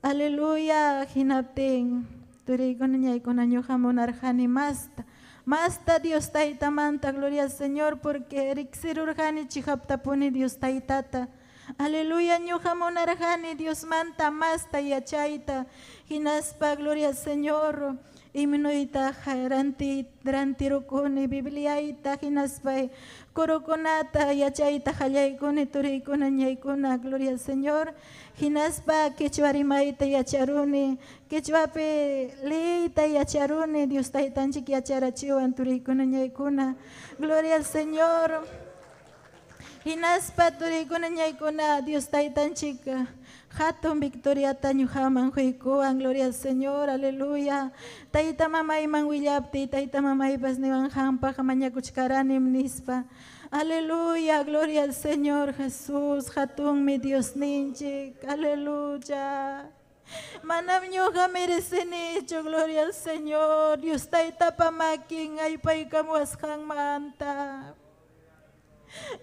Aleluya, hinaptin turiykuna ñaykuna ñuqa munarqani masta. Masta Dios taytamanta, gloria al Señor, porque riqsirurqani chiqaptapuni Dios taytata. Aleluya, ñuqa munarqani Diosmanta masta yachayta. Hinaspa, gloria al Señor, himnuyta rantirukuni, Bibliayta, hinaspa kurukunata yachayta qallaykuni, turiykuna ñaykuna, gloria al Señor. Hinaspa quechua rimayta yacharuni, quechuapi liyta yacharuni, Dios taytanchik yacharachiwan turiykuna ñaykuna, gloria al Señor. Hinaspa turiykuna ñaykuna Dios taytanchik hatun victoriata ñuqaman quykuwan, gloria al Señor, aleluya. Tayta mamayman willaptiy, tayta mamaypas niwan qampaq mañakuchkaranim nispa. Aleluya, gloria al Señor Jesús, hatunmi Dios ninchik, aleluya. Manam ñuqa merecenichu, gloria al Señor, Dios taytapa makin aypaykamuwasqanmanta.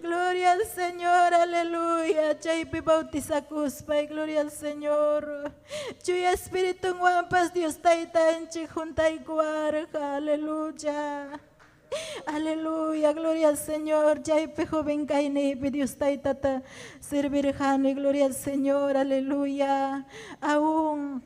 Gloria al Señor, aleluya. Chaypi bautizakuspay, gloria al Señor. Chuya Espiritunwanpas Dios taytanchik juntaykuwarqa, aleluya. Aleluya, gloria al Señor. Chaypi joven kayniypi Dios taytata servirqani, gloria al Señor, aleluya. Aún,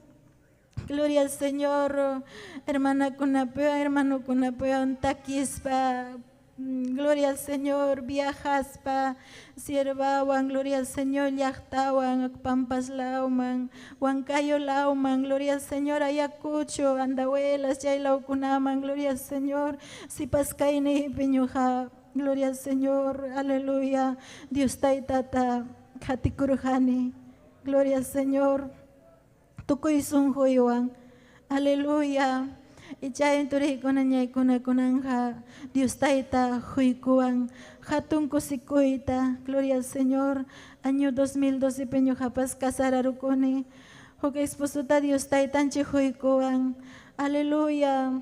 gloria al Señor, hermanakunapiwan, hermanokunapiwan takispa. Gloria al Señor, viajaspa, siervawan, gloria al Señor, llaqtawan, Pampas lawman, Huancayo lawman, gloria al Señor, Ayacucho, Andahuelas, chaylawkunaman, gloria al Señor, sipaskayniypi ñuqa, gloria al Señor, aleluya, Dios taytata qhatikurqani, gloria al Señor, tukuy sunquywan, aleluya. Y chay turiykuna ñaykuna kunanja Dios tayta huykuwan hatun kusikuyta, gloria al Señor. Año 2012 ñuqapas casararukuni, huk esposota Dios taytanchik huykuwan, aleluya.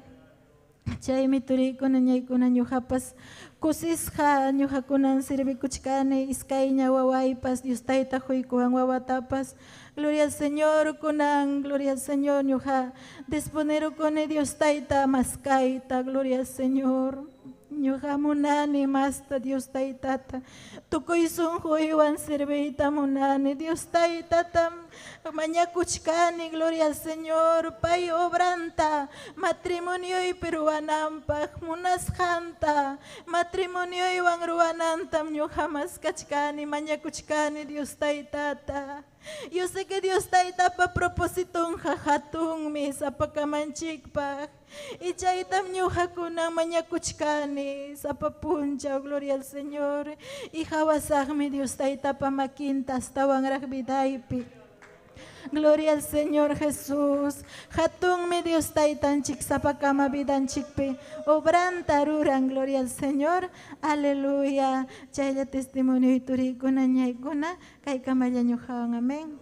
Chaymi turiykuna ñaykuna ñuqapas kusisqa ñuqakunan servikuchkani iskayña wawaypas Dios tayta huykuwan wawatapas, gloria al Señor kunan, gloria al Señor ñuqa disponerukuni Dios tayta maskayta, gloria al Señor. Ñuqa munani masta Dios taytata tukuy sunquywan serviyta munani Dios taytata mañakuchkani, gloria al Señor, pay obranta matrimonioypi ruwananpaq munasqanta matrimonioywan ruwanantam ñuqa maskachkani mañakuchkani Dios taytata. Yo sé que Dios taytapa propositonqa hatunmi sapakamanchikpaq. Y chaytam ñuqakuna mañakuchkani sapa punchaw, gloria al Señor. Y hawasaqmi Dios taytapa makinta astawanraq vidaypi. Gloria al Señor Jesús. Hatunmi Dios taytanchik sapakama vidanchikpi obranta ruran, gloria al Señor. Aleluya. Chaylla testimonio turiykuna ñaykuna kaykamalla ñuqawan. Amén.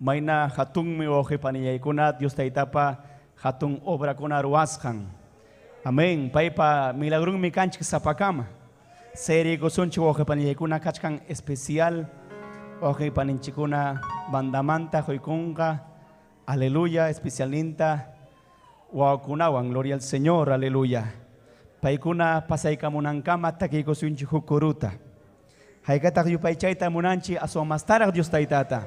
Mayna hatunmi wawqipanillaykuna Dios taytapa hatun obrakuna ruwasqan. Amén. Paypa milagrunmi kanchik sapakama. Serikusunchik wawqipanillaykuna kachkan especial wawqipaninchikuna bandamanta huykunqa. Aleluya, especialninta wawakunawan, gloria al Señor, aleluya. Paykuna pasaykamunankama takiykusunchik huk kuruta. Haykataq yupaychayta munanchik aswan mastaraq Dios taytata.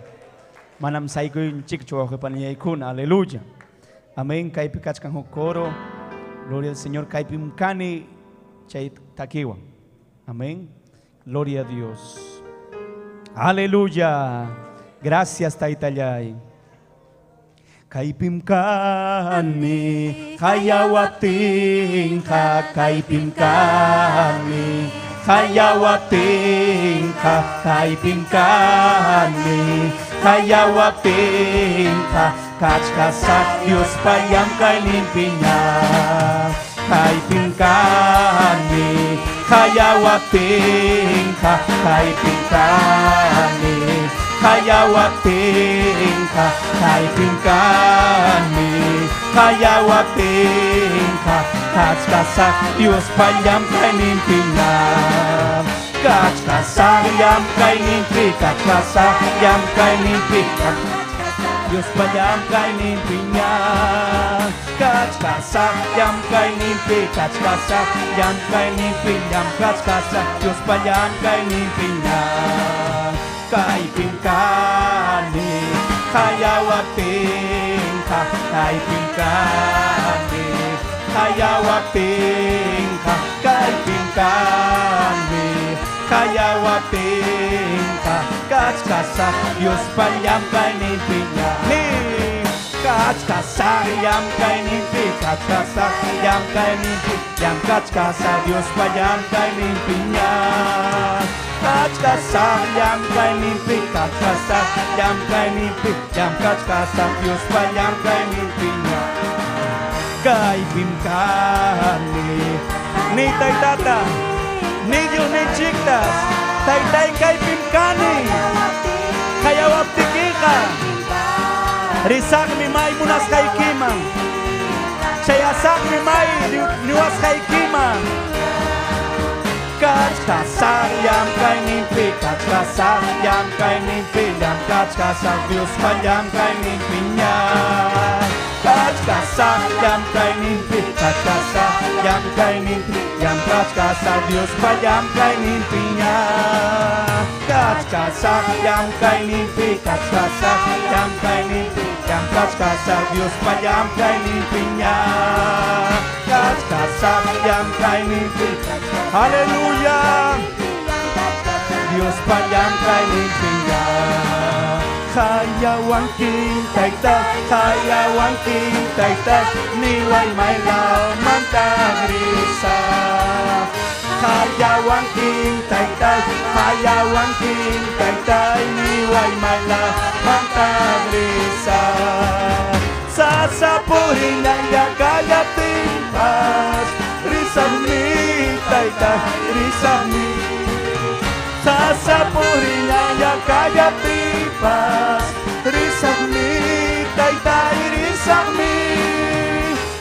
Manam saykuyunchikchu wawqipanillaykuna, aleluya. Amén. Kaypi kachkan huk coro. Gloria al Señor. Kaypim kani chay takiwan. Amén. Gloria a Dios. Aleluya. Gracias, taytallay. Kaypim kani hayawaptinqa, kaypim kani hayawaptinqa, kaypim kani hayawaptinqa, kachkasaq Diospa llamkayninpiña. Kaypim kani hayawaptinqa, kaypim kani hayawaptinqa, kaypim kani hayawaptinqa, kachkasaq Diospa llamkayninpiña. Kachkasaq llamkayninpi, kachkasaq llamkayninpi, Diospa llamkayninpiña. Kachkasaq llamkayninpi, kachkasaq llamkayninpi, llamkachkasaq Diospa llamkayninpiña. Kaypim kani hayawaptinqa, kaypim kani hayawaptinqa, kaypim kani hayawaptinqa, kachkasaq Diospa llamkayninpiña. Kachkasaq llamkayninpi, kachkasaq llamkayninpi, llamkachkasaq Diospa llamkayninpiña. Kachkasaq llamkayninpi, kachkasaq llamkayninpi, llamkachkasaq Diospa llamkayninpiña. Kaypim kani ni taytata, ni Dios ni chiktas, taytay kaypim kani hayawaptikiqa, risaqmi may munasqaykiman, chayasaqmi may niwasqaykiman. Kachkasaq llamkayninpi, kachkasaq llamkayninpi, llamkachkasaq Diospa llamkayninpiña. Kachkasaq llamkayninpi, Kachkasa llamkayninpi llamkachkasa Diospa llamkayninpiña. Kachkasa llamkayninpi kachkasa llamkayninpi llamkachkasa Diospa llamkayninpiña. Kachkasa llamkayninpi. Aleluya. Diospa llamkayninpiña. Hayawankin tayta, hayawankin tayta, niway maylamanta risa. Hayawankin tayta, hayawankin tayta, niway maylamanta risa. Sasapuriña kallaptinpas, risaqmi tayta, risaqmi. Sasapuriña kallaptinpas, risaqmi tayta, risaqmi.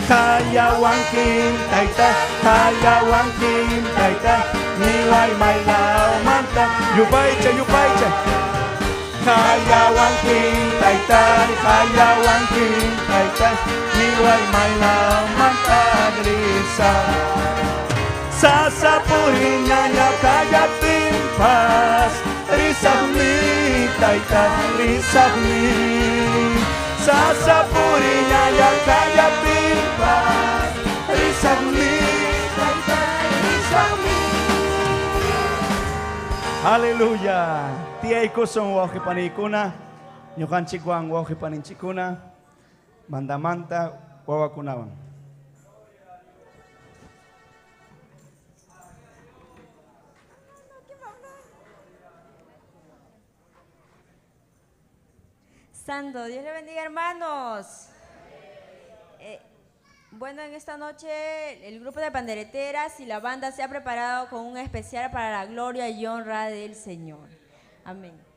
Hayawankin tayta, hayawankin tayta, niway maylamanta. Yupaycha, yupaycha. Hayawankin tayta, hayawankin tayta, niway maylamanta risa. Sasapuriña kallaptinpas, risaqmi tayta, risaqmi. Sasapuriña kallaptinpas, risaqmi tayta, risaqmi. Aleluya. Tiyaykusun wawqipaniykuna, ñuqanchikwan wawqipaninchikkuna, mandamanta wawakunawan. Santo, Dios le bendiga, hermanos. Bueno, en esta noche el grupo de pandereteras y la banda se ha preparado con un especial para la gloria y honra del Señor. Amén.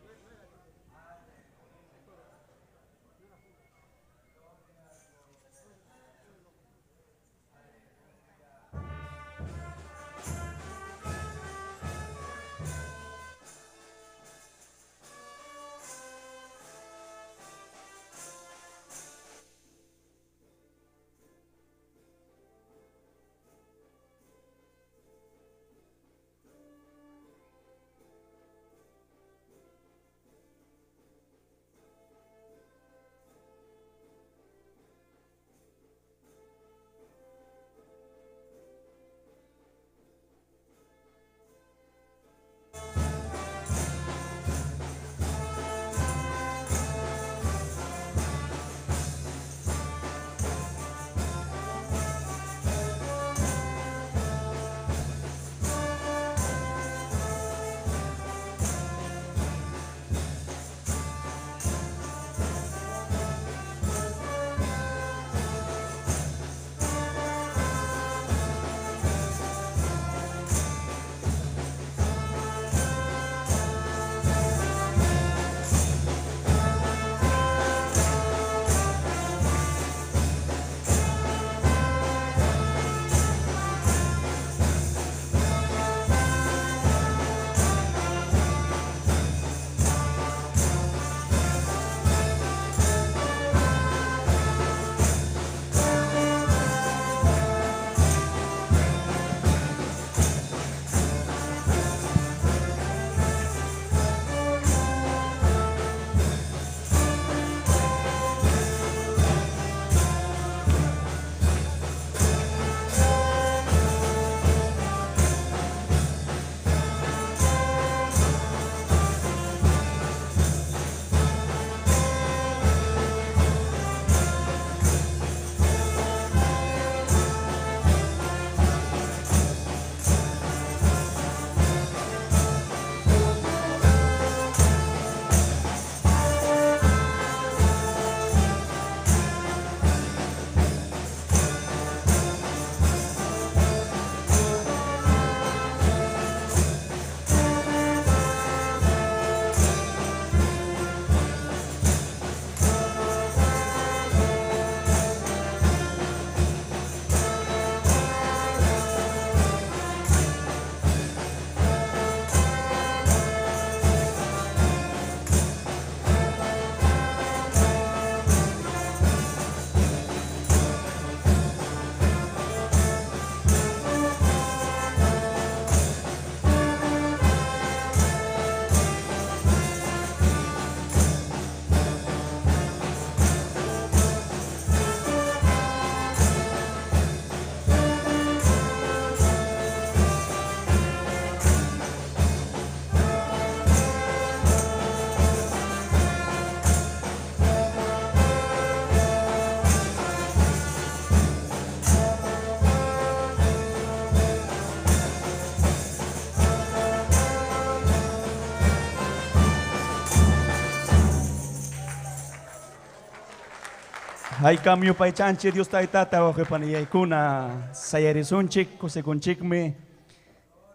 Haykam yupaychanchik Dios taytata wawqipanillaykuna sayarisunchik kusikunchikmi.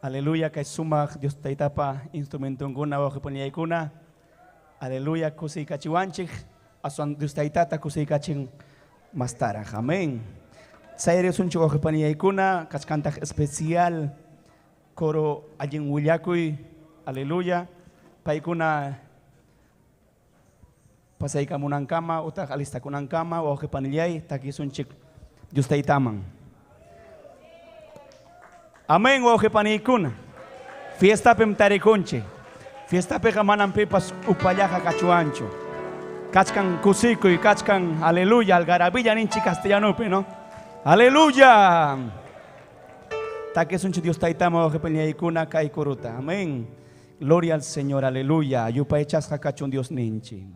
Aleluya kay sumaq Dios taytapa instrumentunkuna wawqipanillaykuna. Aleluya kusiykachiwanchik aswan Dios taytata kusiykachin mastaraq. Amén. Sayarisunchik wawqipanillaykuna kachkantaq especial coro allin willakuy. Aleluya. Paykuna pasaykamunankama utaq alistakunankama wawqipanillay takisunchik Dios taytaman. Amén wawqipaniykuna. Fiestapim tarikunchik. Fiestapiqa manam pipas upallaqa kachuanchu. Kachkan kusikuy, kachkan aleluya, algarabilla ninchik castellanupi, ¿no? Aleluya. Takisunchik Dios taytaman wawqipanillaykuna kay kuruta. Amén. Gloria al Señor, aleluya. Yupaychasqa kachun Dios ninchik.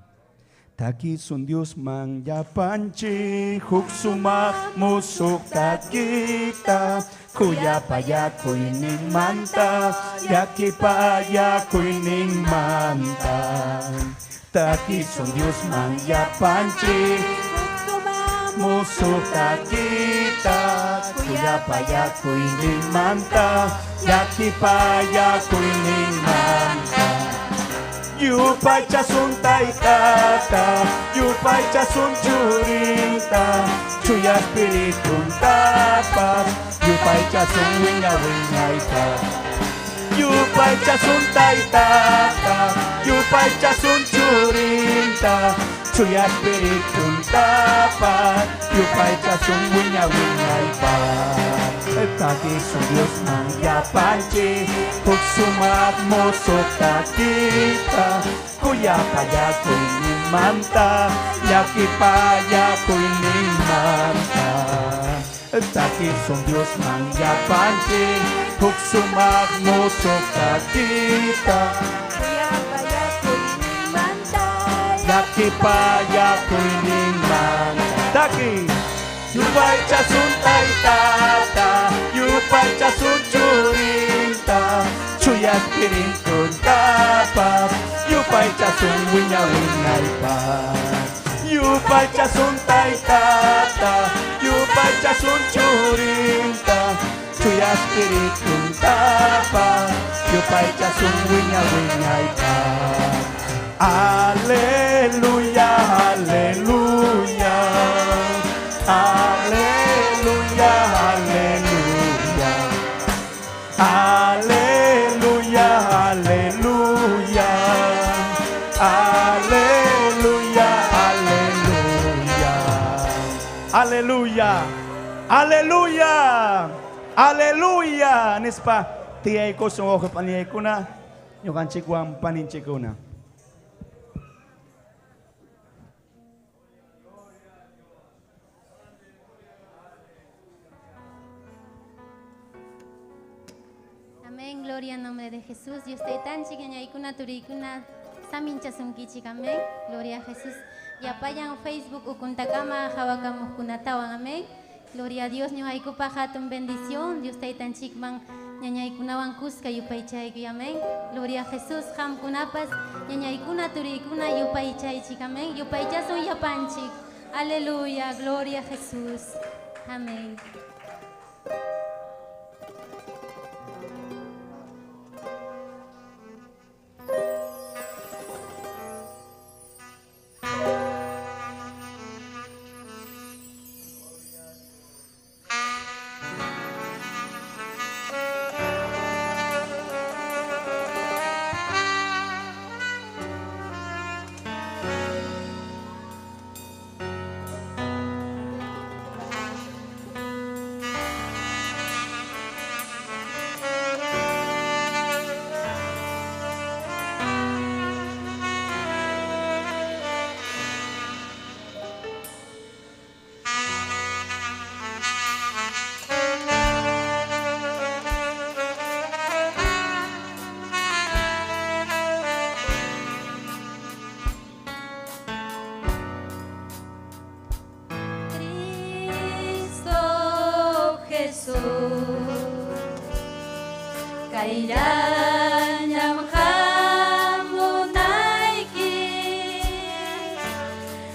Takisun Dios man yapanchi, huk sumaq musuq takita, kuyapayakuynin manta, llakipayakuynin manta. Takisun Dios man yapanchi, musuq takita, kuyapayakuynin manta, llakipayakuynin manta. Yupaychasun taytata, yupaychasun churinta, chuya espiritun tapas, yupaychasun wiña wiñayta. Yupaychasun taytata, yupaychasun churinta, chuya espiritun tapas, yupaychasun wiña wiñaypa. Takisun Dios man yapanchi, huk sumaq musuq takita, kuyapayakuynin manta, llakipayakuynin manta. Takisun Dios man yapanchi, huk sumaq musuq takita, Kuyapayakuynin manta, llakipayakuynin manta. Taki. Yupaychasun taytata, yupaychasun churinta, chuya espiritun tapas, yupaychasun wiña wiñaypas. Yupaychasun taytata, yupaychasun churinta, chuya espiritun tapas, yupaychasun wiña wiñaypas. Aleluya, aleluya. Aleluya, aleluya. Aleluya, aleluya. Aleluya, aleluya. Aleluya. Aleluya. Aleluya. Nispa tiyaykusun wawqipanillaykuna, ñuqanchikwan paninchikkuna. Amén, gloria en nombre de Jesús. Dios taytanchik, ñañaykuna, turiykuna, saminchasunkichik, amén. Gloria a Jesús. Yapayan Facebook ukuntakama hawakamuqkunatawan, amén. Gloria a Dios, ñuqaykupa hatun bendición. Dios taytanchikman ñañaykunawan kuska yupaychaykuy, amén. Gloria a Jesús, qamkunapas ñañaykuna, turiykuna yupaychaychik, amén. Yupaychasun yapanchik. Aleluya, gloria a Jesús. Amén. Kailangan hamunayki,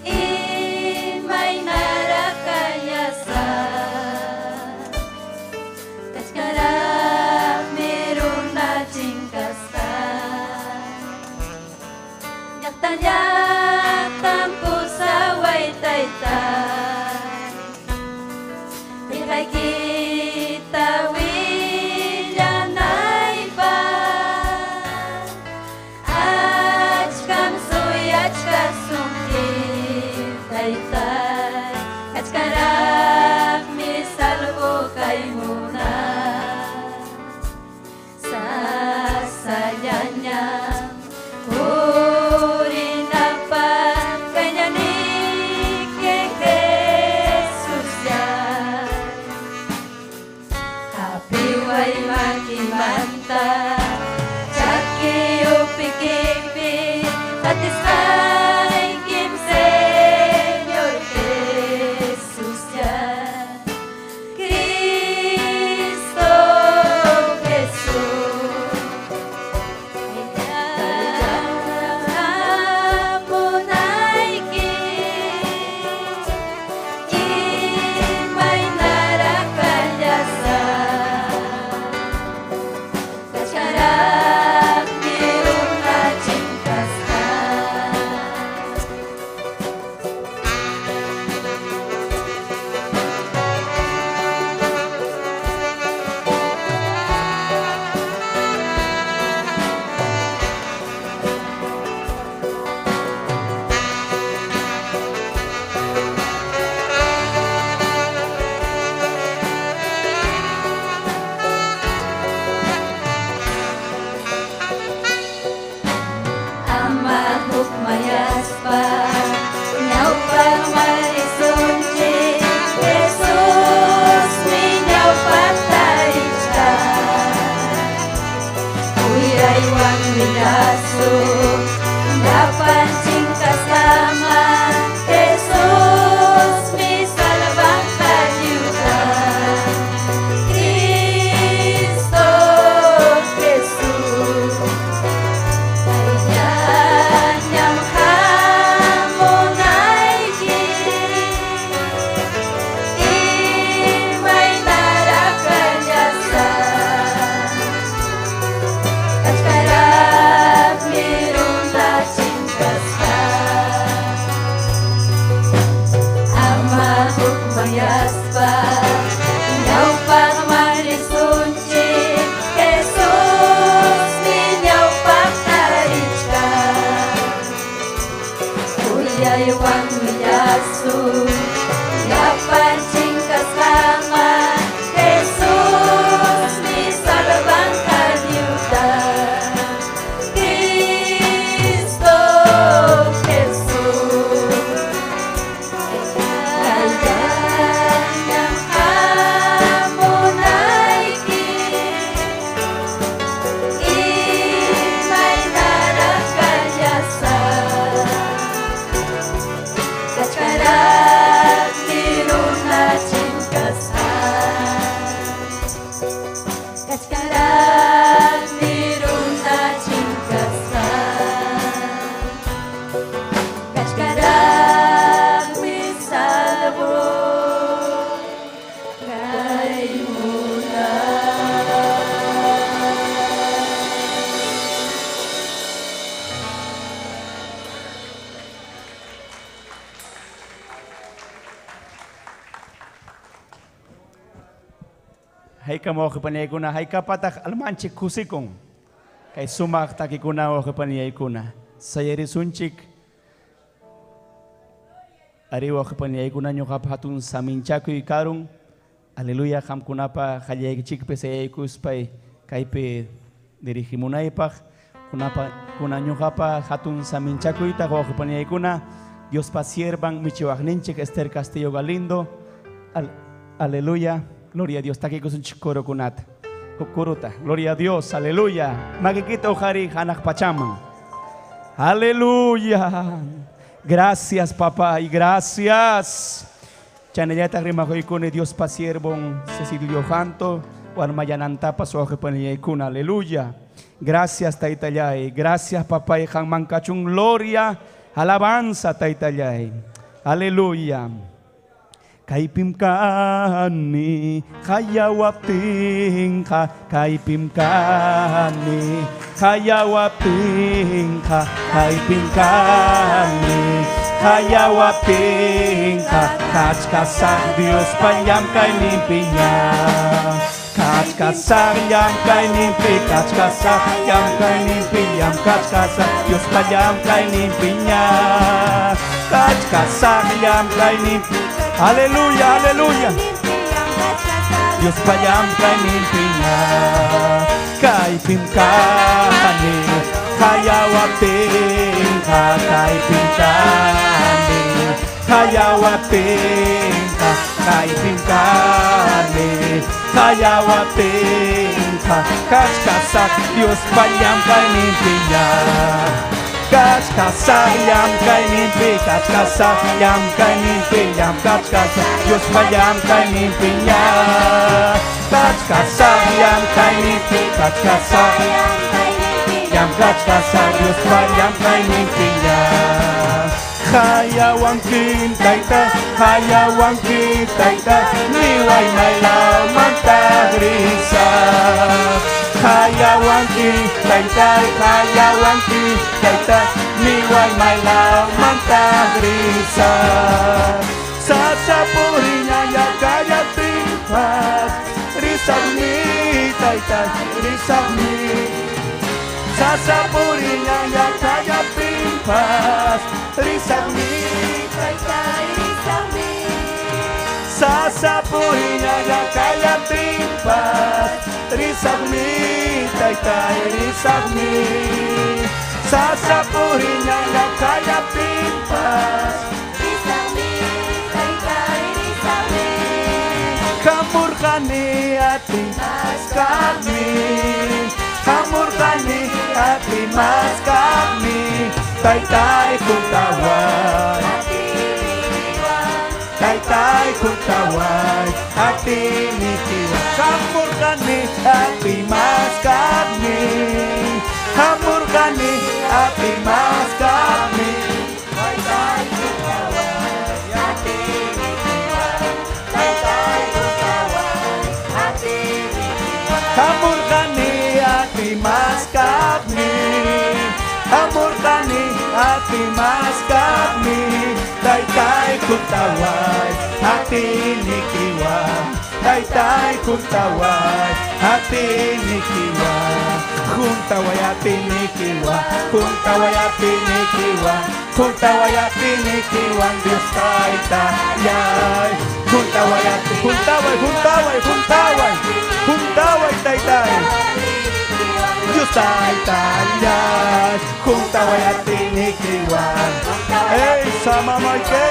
imaynataq Llaqta llaqtan pusaway taytay Qillqaykita willanaypaq Achkam suyachkasunki taytay Kachkanraqmi salvo kay munay Sasallaña purinapaq kayñaniki Jesuslla Hapiway makimanta chaki upikipi qatisqaykim Señor Jesuslla Cristo Jesús Hamunayki imaynaraq kallasaq Kachkaraqmi runa chinkasqa. Ama hukmayaspa ñawpaqman risunchik Jesusmi ñawpaqta richkan Uyaywan willasun llapan chinkasqaman Jesusmi salvanqa lliwta Cristo Jesús Kayllañam hamunayki imaynaraq kallasaq Kachkaraqmi runa chinkasqa Ama hukmanyaspa ñawpaqman risunchik Jesusmi ñawpaqta richkan Uyaywan willasun llapan chinkasqaman Jesusmi salvanqa lliwta Cristo Jesús Kayllañam hamunayki imaynaraq kallasaq Kachkaraqmi runa chinkasqa Kachkaraqmi runa chinkasqa Kachkaraqmi salvo kay munay. Haykam wawqipaniyaykuna, haykapataq almanchik kusikun. Kay sumaq takikuna wawqipaniyaykuna. Sayarisunchik. Ari wawqipaniyaykuna ñuqapa hatun saminchakuy karun. Aleluya qamkunapa qallaykichikpi sayaykuspay kaypi dirigimunaypaq. Kunapa kuna ñuqapa hatun saminchakuyta wawqipaniyaykuna. Diospa siervan michiwaqninchik Esther Castillo Galindo. Aleluya. Gloria a Dios. Takikusunchik corokunata. Kuruta. Gloria a Dios. Aleluya. Makikita ujari hanaq pachaman. Aleluya. Gracias, papá, y gracias. Chanayata rimajoykuni Dios pa siervon Cecilio Janto, warmayanantapa suajepaniyakuna. Aleluya. Gracias, Taytallay. Gracias, papá, y Mancachun. Gloria, alabanza, Taytallay. Aleluya. Kaypim kani qayawaptinqa kaypim kani qayawaptinqa kaypim kani qayawaptinqa kachkasaq Diospa llamkayninpiña kachkasaq llamkayninpi kachkasaq llamkayninpi llamkachkasaq Diospa llamkayninpiña kachkasaq llamkayninpi. Aleluya, aleluya. Diospa llamkayninpiña kaypim kani qayawaptinqa kaypim kani qayawaptinqa kaypim kani qayawaptinqa kachkasaq Diospa llamkayninpiña kachkasaq llamkayninpi kachkasaq llamkayninpi llamkachkasaq Diospa llamkayninpiña kachkasaq llamkayninpi kachkasaq llamkachkasaq Diospa llamkayninpiña Hayawankin tayta, hayawankin tayta, niway maylawmanta risaq. Hayawankin tayta, hayawankin tayta, niway maylawmanta risaq. Sasa puriña yakayatinpas, risaqmi tayta, risaqmi. Sasa puriña yakayatinpas, risaqmi tayta, risaqmi. Sasa puriña yakayatinpas, risaqmi tayta, risaqmi. Sasa puriña yakayatinpas, risaqmi tayta, risaqmi. Hamurqani atimaskaqmi, hamurqani atimaskaqmi, taytay juntaway, taytay juntaway, atinikiwan. Hamurqani atimaskaqmi, hamurqani atimaskaqmi, taytay juntaway, atinikiwan, taytay juntaway, atinikiwan. Hamurqani atimaskaqmi, hamurqani atimaskaqmi, taytay juntaway, atinikiwan, taytay juntaway, atinikiwan, juntaway atinikiwan, juntaway atinikiwan, juntaway atinikiwan, Dios taytayay, juntaway ati, juntaway, juntaway, juntaway, juntaway taytay. Dios taytayay, juntaway atinikiwan. Ey, samamay sí,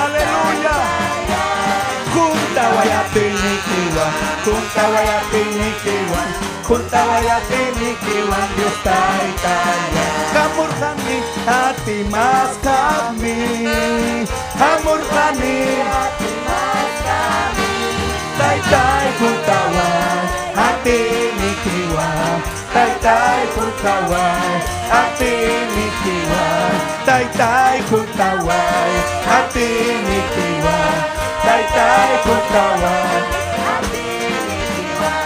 aleluya. Juntaway atinikiwan, juntaway atinikiwan, juntaway atinikiwan, Dios taytayay. Hamurqani atimaskaqmi, hamurqani atimaskaqmi, taytay juntaway, atinikiwan, taytay juntaway, atinikiwan, taytay juntaway, atinikiwan, taytay juntaway.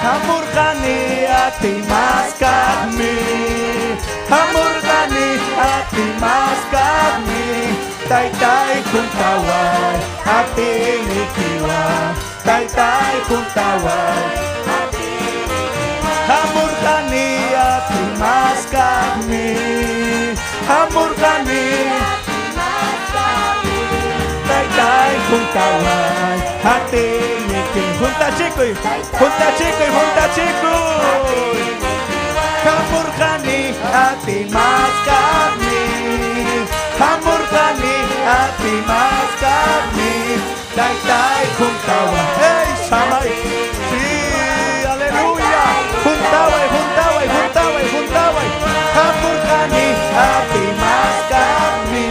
Hamurqani atimaskaqmi, hamurqani atimaskaqmi, taytay juntaway, atinikiwan, taytay juntaway. Hamurqani atimaskaqmi, hamurqani taytay juntaway, atinikiwan. Juntachikuy, juntachikuy, juntachikuy. Hamurqani atimaskaqmi, hamurqani atimaskaqmi, taytay juntaway. Ey, samay, sí, aleluya. Juntaway, juntaway, juntaway, juntaway. Hamurqani atimaskaqmi.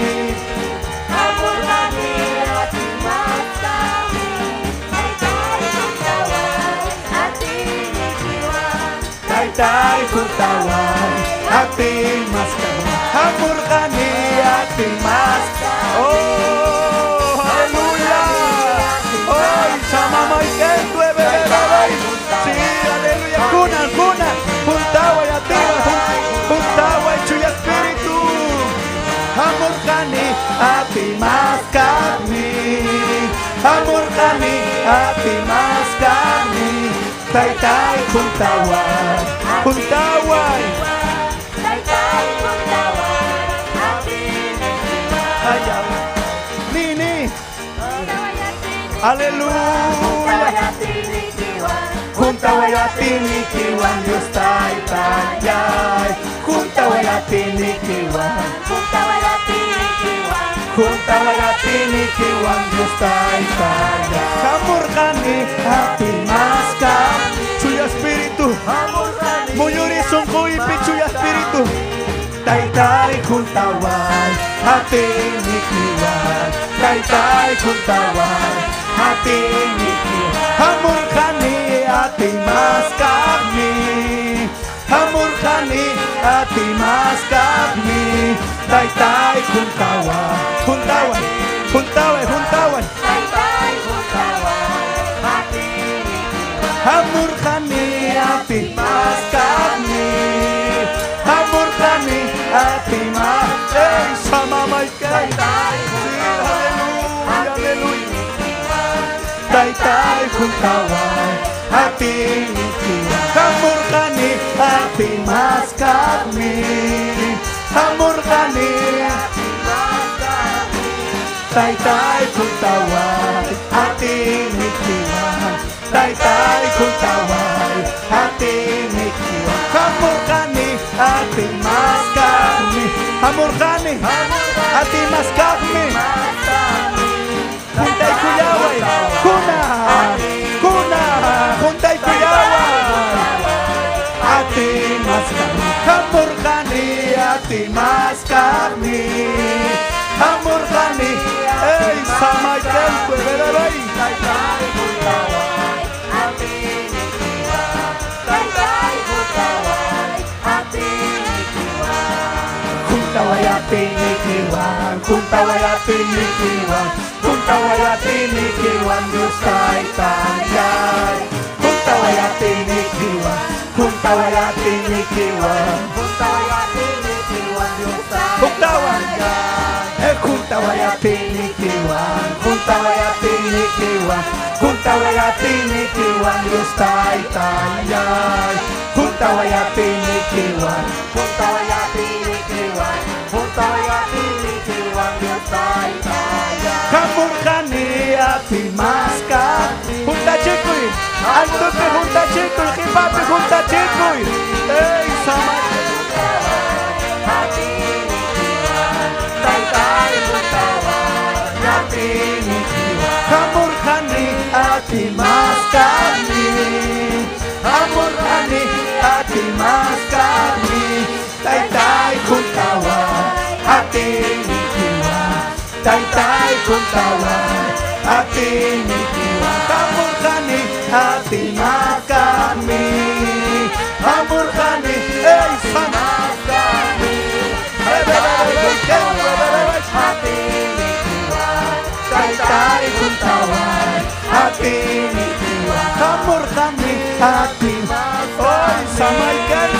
Hamurqani atimaskaqmi, taytay juntaway, atinikiwan. Taytay juntaway, atimaskaqmi. Hamurqani atimaskaqmi. Oh, aleluya. atimaskaqmi Hamurqani atimaskaqmi Taytay juntaway juntaway Allá. Nini. Aleluya. Juntaway atinikiwan Dios taytayay. Juntaway atinikiwan. Juntaway atinikiwan Dios taytayay. Hamurqani atimaska. Chuya espíritu. Muyuri sunquypi chuya espíritu. Taytay juntaway atinikiwan. Taytay juntaway atinikiwan. Hamurqani atimaskaqmi. Hamurqani atimaskaqmi. Taytay juntaway juntaway juntaway juntaway. Hamurqani atimaskaqmi. Hamurqani atimas. Ey, samamaykay. Sí, aleluya, aleluya. Taytay juntaway atinikiwan. Hamurqani atimaskaqmi. Hamurqani Taytay juntaway atinikiwan. Taytay juntaway atinikiwan. Hamurqani atimaskaqmi. Hamurqani atimaskaqmi. Juntay kuyaway. Kuna. Kuna. Juntay kuyaway. Atimaskaqmi. Hamurqani atimaskaqmi. Hamurqani. Ey, samaykelpe, berebey. Juntaway atinikiwan, juntaway atinikiwan, juntaway atinikiwan, Dios taytayay. Juntaway atinikiwan, juntaway atinikiwan, juntaway. Juntaway atinikiwan, juntaway atinikiwan, juntaway atinikiwan, Dios taytayay. Juntaway atinikiwan, juntaway atinikiwan, juntaway atinikiwan, Dios taytayay. Hamurqani atimaskaqmi. Juntachikuy, altopi juntachikuy, qipapi juntachikuy. Ey, sama. Hamurqani atimaskaqmi. Hamurqani atimaskaqmi. Taytay juntaway atinikiwan. Taytay juntaway atinikiwan. Hamurqani atimaskaqmi. Hamurqani ey samaskaqmi. Taytay juntaway atinikiwan. Hamurqani atimaskaqmi. Oy samaykay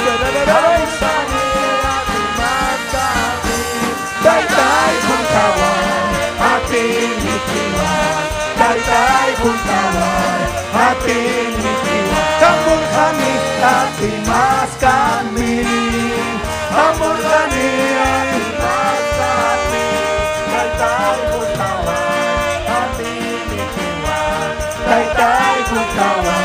Taytay juntaway atinikiwan. Taytay juntaway atinikiwan. Hamurqani atimaskaqmi. Hamurqani atimaskaqmi. Taytay juntaway atinikiwan. Taytay juntaway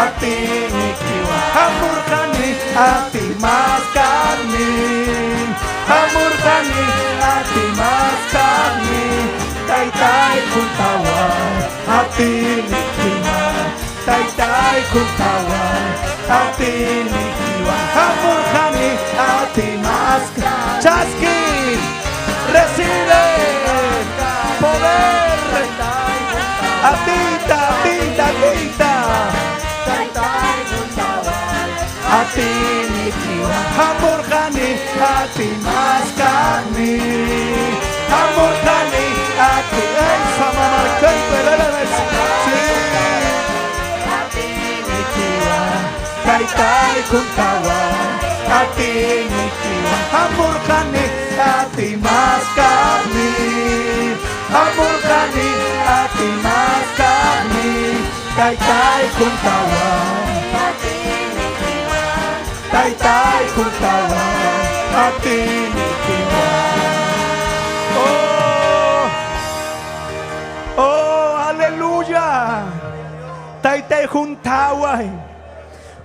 atinikiwan. Hamurqani atimaskaqmi. Hamurqani atimaskaqmi. Taytay juntaway atinikiwan. Taytay juntaway atinikiwan. Hamurqani atimaskaqmi. Chaski. Recibe poder. Atita, atita, atita. Atinikiwan. Hamurqani atimaskaqmi. Hamurqani ati. Ey, samamarkaype, bebes. Sí. Atinikiwan. Taytay juntaway atinikiwan. Hamurqani atimaskaqmi. Atimasaqmi taytay juntawan. Taytay juntawan atinikiwan. Oh, oh, aleluya. Taytay juntaway.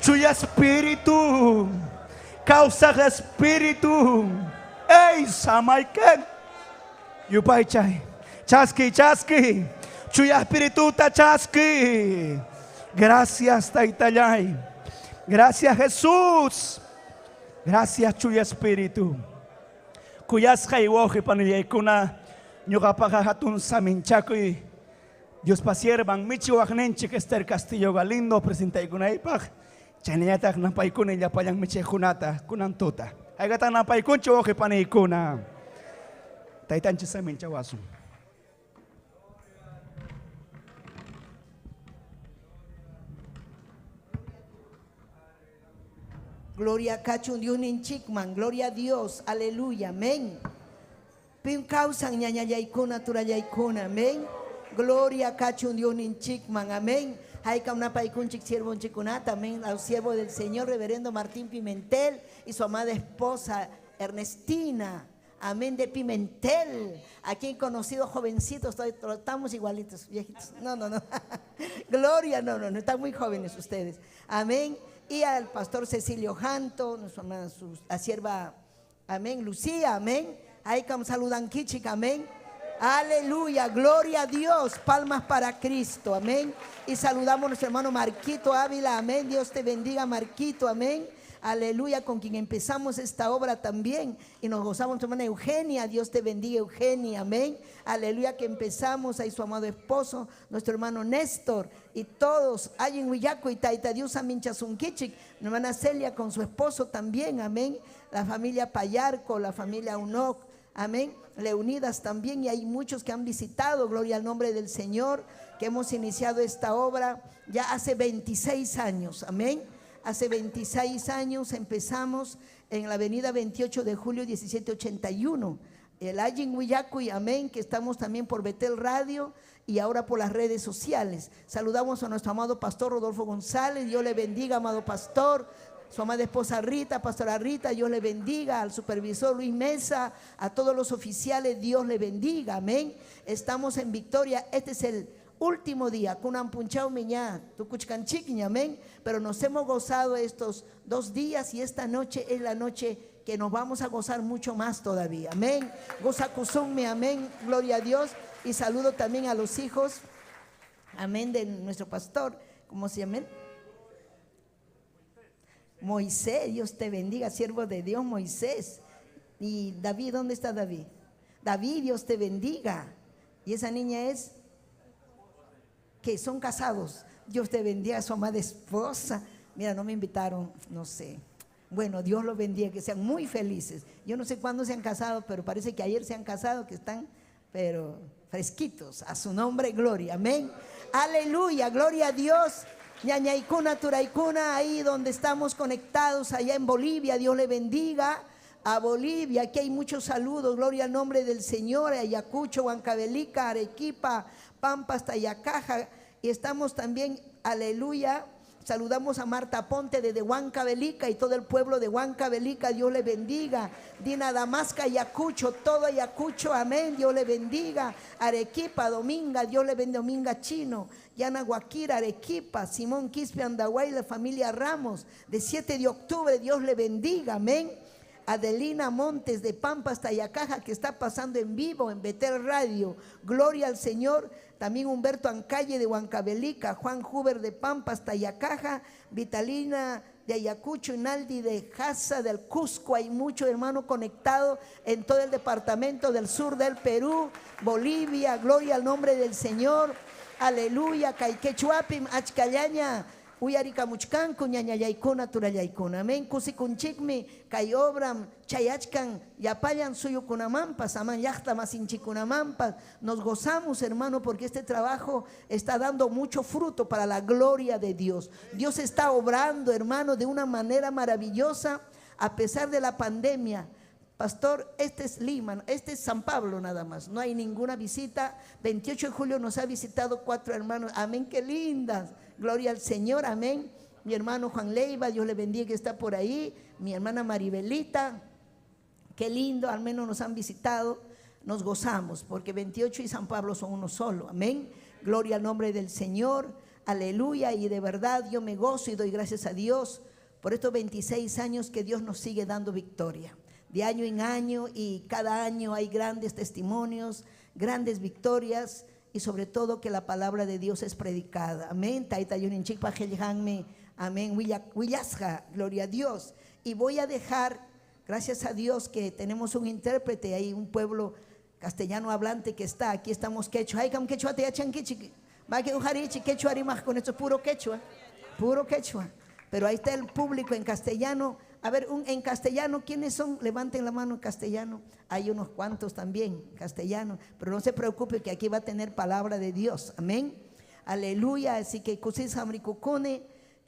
Chuya espíritu. Kawsaq espíritu. Ey, samayken. Yupaychay. Chaski, chaski. Chuya espirituta chaski. Gracias, Taytallay. Gracias, Jesús. Gracias, Chuya Espíritu. Kuyasqay wawqi panillaykuna ñuqapaqa hatun saminchakuy Diospa siervan michiwaqninchik Esther Castillo Galindo presentaykunaypaq chaynallataq napaykuna llapallan michiqkunata kunan tuta. Haykatan napaykunchik wawqi paniykuna. Taytanchik saminchawasun. Gloria kachun Diosninchikman, gloria a Dios, aleluya, amén. Pim kawsan ñañallaykuna turallaykuna, amén. Gloria kachun Diosninchikman, amén. Haykam napaykunchik siervonchikunata, amén. Al siervo del Señor, reverendo Martín Pimentel y su amada esposa Ernestina, amén, de Pimentel. Aquí conocido jovencitos, estamos igualitos, viejitos. No, no, no. Gloria, no, no, no, están muy jóvenes ustedes. Amén. Y al pastor Cecilio Janto, nuestra amada, su, la sierva, amén, Lucía, amén. Ahí como saludan Kichik, amén. Aleluya, gloria a Dios, palmas para Cristo, amén. Y saludamos a nuestro hermano Marquito Ávila, amén. Dios te bendiga, Marquito, amén. Aleluya, con quien empezamos esta obra también. Y nos gozamos, nuestra hermana Eugenia, Dios te bendiga, Eugenia, amén. Aleluya, que empezamos ahí su amado esposo, nuestro hermano Néstor, y todos, ahí en Huillaco y Taita Dios, amén, Chasunquichic, mi hermana Celia con su esposo también, amén. La familia Payarco, la familia Unoc, amén. Leonidas también, y hay muchos que han visitado, gloria al nombre del Señor, que hemos iniciado esta obra ya hace 26 años, amén. Hace 26 años empezamos en la avenida 28 de julio 1781, el Allin Huillacuy, amén, que estamos también por Betel Radio y ahora por las redes sociales. Saludamos a nuestro amado pastor Rodolfo González, Dios le bendiga, amado pastor, su amada esposa Rita, pastora Rita, Dios le bendiga, al supervisor Luis Mesa, a todos los oficiales, Dios le bendiga, amén. Estamos en victoria, este es el último día, kunan punchao miñá, tukuchkanchikña, amén. Pero nos hemos gozado estos 2 días y esta noche es la noche que nos vamos a gozar mucho más todavía, amén. Goza kusunme, amén, gloria a Dios. Y saludo también a los hijos, amén, de nuestro pastor, ¿cómo se llama él? Moisés, Dios te bendiga, siervo de Dios, Moisés. Y David, ¿dónde está David? David, Dios te bendiga. Y esa niña es que son casados. Dios te bendiga, su amada esposa. Mira, no me invitaron, no sé. Bueno, Dios los bendiga, que sean muy felices. Yo no sé cuándo se han casado, pero parece que ayer se han casado, que están, pero fresquitos. A su nombre, gloria. Amén. Aleluya, gloria a Dios. Ñañaicuna, Turaicuna, ahí donde estamos conectados, allá en Bolivia, Dios le bendiga. A Bolivia, aquí hay muchos saludos, gloria al nombre del Señor, Ayacucho, Huancavelica, Arequipa, Pampas, Tayacaja, y estamos también, aleluya, saludamos a Marta Ponte desde Huancavelica y todo el pueblo de Huancavelica, Dios le bendiga. Dina Damasca, Ayacucho, todo Ayacucho, amén, Dios le bendiga. Arequipa, Dominga, Dios le bendiga, Dominga Chino, Yana Guaquira, Arequipa, Simón Quispe, Andahuay, la familia Ramos, de 7 de octubre, Dios le bendiga, amén. Adelina Montes de Pampas, Tayacaja, que está pasando en vivo en Betel Radio, gloria al Señor. También Humberto Ancalle de Huancavelica, Juan Huber de Pampas, Tayacaja, Vitalina de Ayacucho, Inaldi de Jasa del Cusco. Hay mucho hermano conectado en todo el departamento del sur del Perú, Bolivia, gloria al nombre del Señor, aleluya. Caiquechuapim, Achcallaña, Uyarikamuchkanku, ñañallaykuna, turallaykuna. Amén. Kusikunchikmi, kay obram, chayachkan, yapallan suyukunamampas, aman llaqta masinchikunamampas. Nos gozamos, hermano, porque este trabajo está dando mucho fruto para la gloria de Dios. Dios está obrando, hermano, de una manera maravillosa, a pesar de la pandemia. Pastor, este es Lima, este es San Pablo nada más. No hay ninguna visita. 28 de julio nos ha visitado 4 hermanos. Amén, qué lindas. Gloria al Señor, amén. Mi hermano Juan Leiva, Dios le bendiga que está por ahí. Mi hermana Maribelita, qué lindo, al menos nos han visitado. Nos gozamos porque 28 y San Pablo son uno solo. Amén. Gloria al nombre del Señor. Aleluya. Y de verdad yo me gozo y doy gracias a Dios por estos 26 años que Dios nos sigue dando victoria. De año en año y cada año hay grandes testimonios, grandes victorias y sobre todo que la palabra de Dios es predicada. Amén. Taita yuninchikpa qillqanmi. Amén. Willasqa. Gloria a Dios. Y voy a dejar, gracias a Dios que tenemos un intérprete ahí, un pueblo castellano hablante que está. Aquí estamos quechua. Ay, kam quechua te yachankichik. Va que ujarichi quechua rimaj con esto es puro quechua. Puro quechua. Pero ahí está el público en castellano. A ver, en castellano, ¿quiénes son? Levanten la mano en castellano. Hay unos cuantos también, castellano. Pero no se preocupe que aquí va a tener palabra de Dios. Amén. Aleluya. Así que kusis hamrikukune,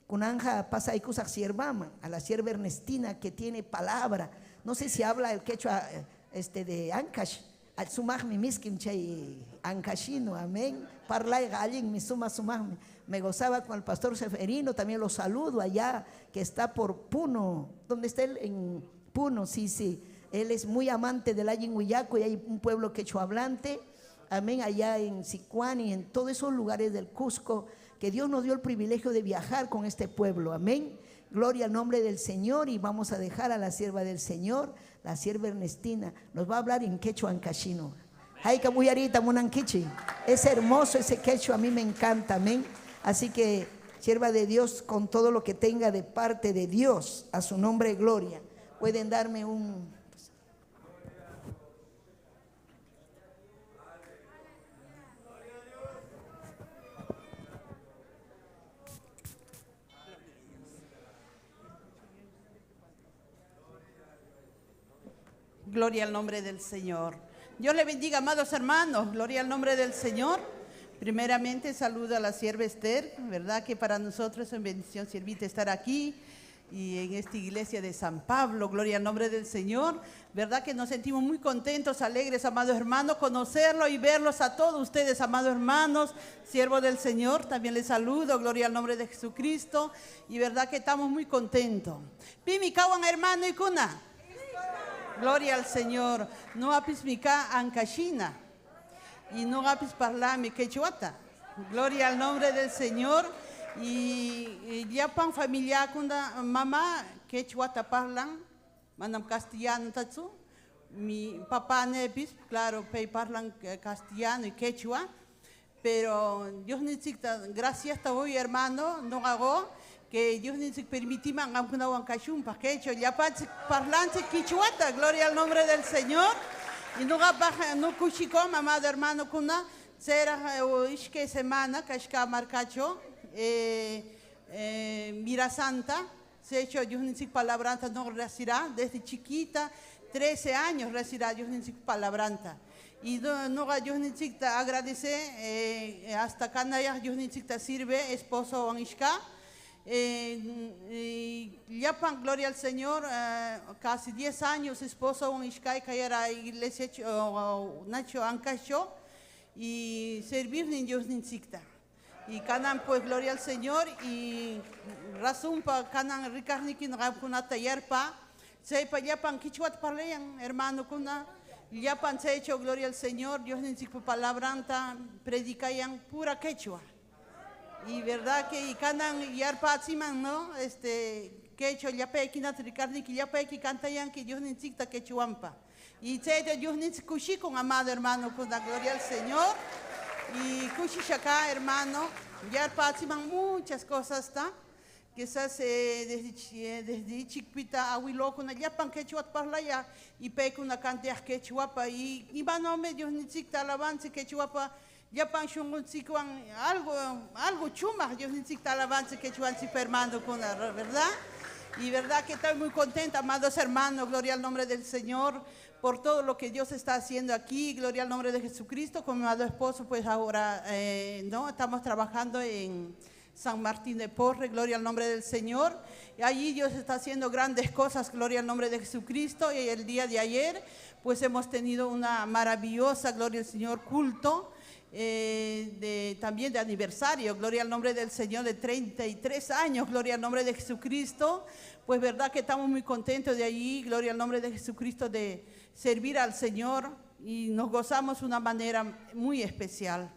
kunanja pasa y kusak siervama, a la sierva Ernestina que tiene palabra. No sé si habla el quechua de Ancash. Al sumajmi miskin chay ancashino, amén. Parlay allin mi suma sumajmi. Me gozaba con el pastor Seferino, también lo saludo allá, que está por Puno. ¿Dónde está él? En Puno, sí, sí. Él es muy amante del Allin Huillaco y hay un pueblo quechua hablante, amén, allá en Sicuani, en todos esos lugares del Cusco, que Dios nos dio el privilegio de viajar con este pueblo, amén. Gloria al nombre del Señor y vamos a dejar a la sierva del Señor, la sierva Ernestina, nos va a hablar en quechua ancashino. Haika muyarita munankichi. Es hermoso ese quechua, a mí me encanta, amén. Así que, sierva de Dios, con todo lo que tenga de parte de Dios, a su nombre gloria. Pueden darme un... Gloria al nombre del Señor. Dios le bendiga, amados hermanos. Gloria al nombre del Señor. Primeramente saludo a la sierva Esther, ¿verdad? Que para nosotros es una bendición, siervita, estar aquí y en esta iglesia de San Pablo. Gloria al nombre del Señor. ¿Verdad que nos sentimos muy contentos, alegres, amados hermanos, conocerlo y verlos a todos ustedes, amados hermanos, siervos del Señor. También les saludo, gloria al nombre de Jesucristo. Y verdad que estamos muy contentos. Pimi kawan hermano y cuna. Gloria al Señor. No apis mika ancashina y no apis parlami quechuata. Gloria al nombre del Señor. Y ya pan familia kunda mamá quechuata parlan, manam castellano tatsu. Mi papá nepis, claro, pei parlan castellano y quechua, pero Dios necesita, gracias hasta hoy hermano, no hago que Dios nos permitió una huancachumpa, quechua, ya parlante quichuata, gloria al nombre del Señor. Y no baja, no cuchico, mamá de hermano cuna, será ishke semana, kashka marcacho, Mira Santa, se hecho Dios nos palabranta no recirá, desde chiquita, 13 años recirá Dios nos palabranta. Y no Dios nos agradece, hasta Canarias Dios nos sirve, esposo Anishka. Yapan, gloria al Señor, casi 10 años esposo un ishkay que iglesia Nacho Ancacho y servir ni Dios ni sikta. Y canan pues gloria al Señor y razón pa canan ricarnikin rabkunata yerpa, sepa yapan kichwat parleyan hermano kuna, yapan se hecho gloria al Señor, Dios ni sikpa palabranta predicayan pura quechua. Y verdad que y canan yarpa atziman, ¿no? Quechua yapeki natrikarniki yapeki cantayan que Dios ni sikta quechuampa. Y se Dios ni con amado hermano con la gloria al Señor. Y kushishaka hermano, yarpa atziman muchas cosas, ¿está? Quizás desde chiquita abuelo con yapan quechua parlaya y pecuna cantea quechuapa y vanome Dios ni sikta alabanza quechuapa. Yapan shunguntzikuan algo chuma, Dios ni alabanza quechuan hermano con la verdad. Y verdad que estoy muy contenta, amados hermanos, gloria al nombre del Señor por todo lo que Dios está haciendo aquí, gloria al nombre de Jesucristo. Con mi amado esposo, pues ahora no estamos trabajando en San Martín de Porre, gloria al nombre del Señor. Y allí Dios está haciendo grandes cosas, gloria al nombre de Jesucristo. Y el día de ayer, pues hemos tenido una maravillosa, gloria al Señor, culto. También de aniversario, gloria al nombre del Señor, de 33 años, gloria al nombre de Jesucristo. Pues verdad que estamos muy contentos de allí, gloria al nombre de Jesucristo, de servir al Señor y nos gozamos de una manera muy especial.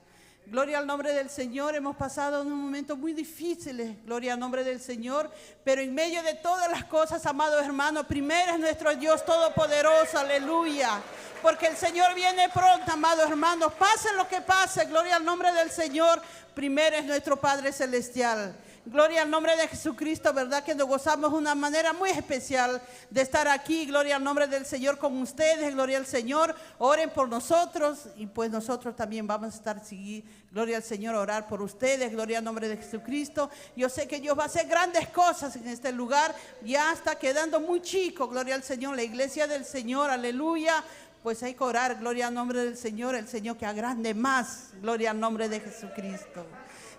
Gloria al nombre del Señor, hemos pasado unos momentos muy difíciles, gloria al nombre del Señor, pero en medio de todas las cosas, amados hermanos, primero es nuestro Dios Todopoderoso, aleluya, porque el Señor viene pronto, amados hermanos, pase lo que pase, gloria al nombre del Señor, primero es nuestro Padre Celestial. Gloria al nombre de Jesucristo, ¿verdad? Que nos gozamos de una manera muy especial de estar aquí. Gloria al nombre del Señor con ustedes, gloria al Señor. Oren por nosotros y pues nosotros también vamos a estar seguir, gloria al Señor, orar por ustedes, gloria al nombre de Jesucristo. Yo sé que Dios va a hacer grandes cosas en este lugar. Ya está quedando muy chico, gloria al Señor, la iglesia del Señor, aleluya. Pues hay que orar, gloria al nombre del Señor, el Señor que agrande más, gloria al nombre de Jesucristo.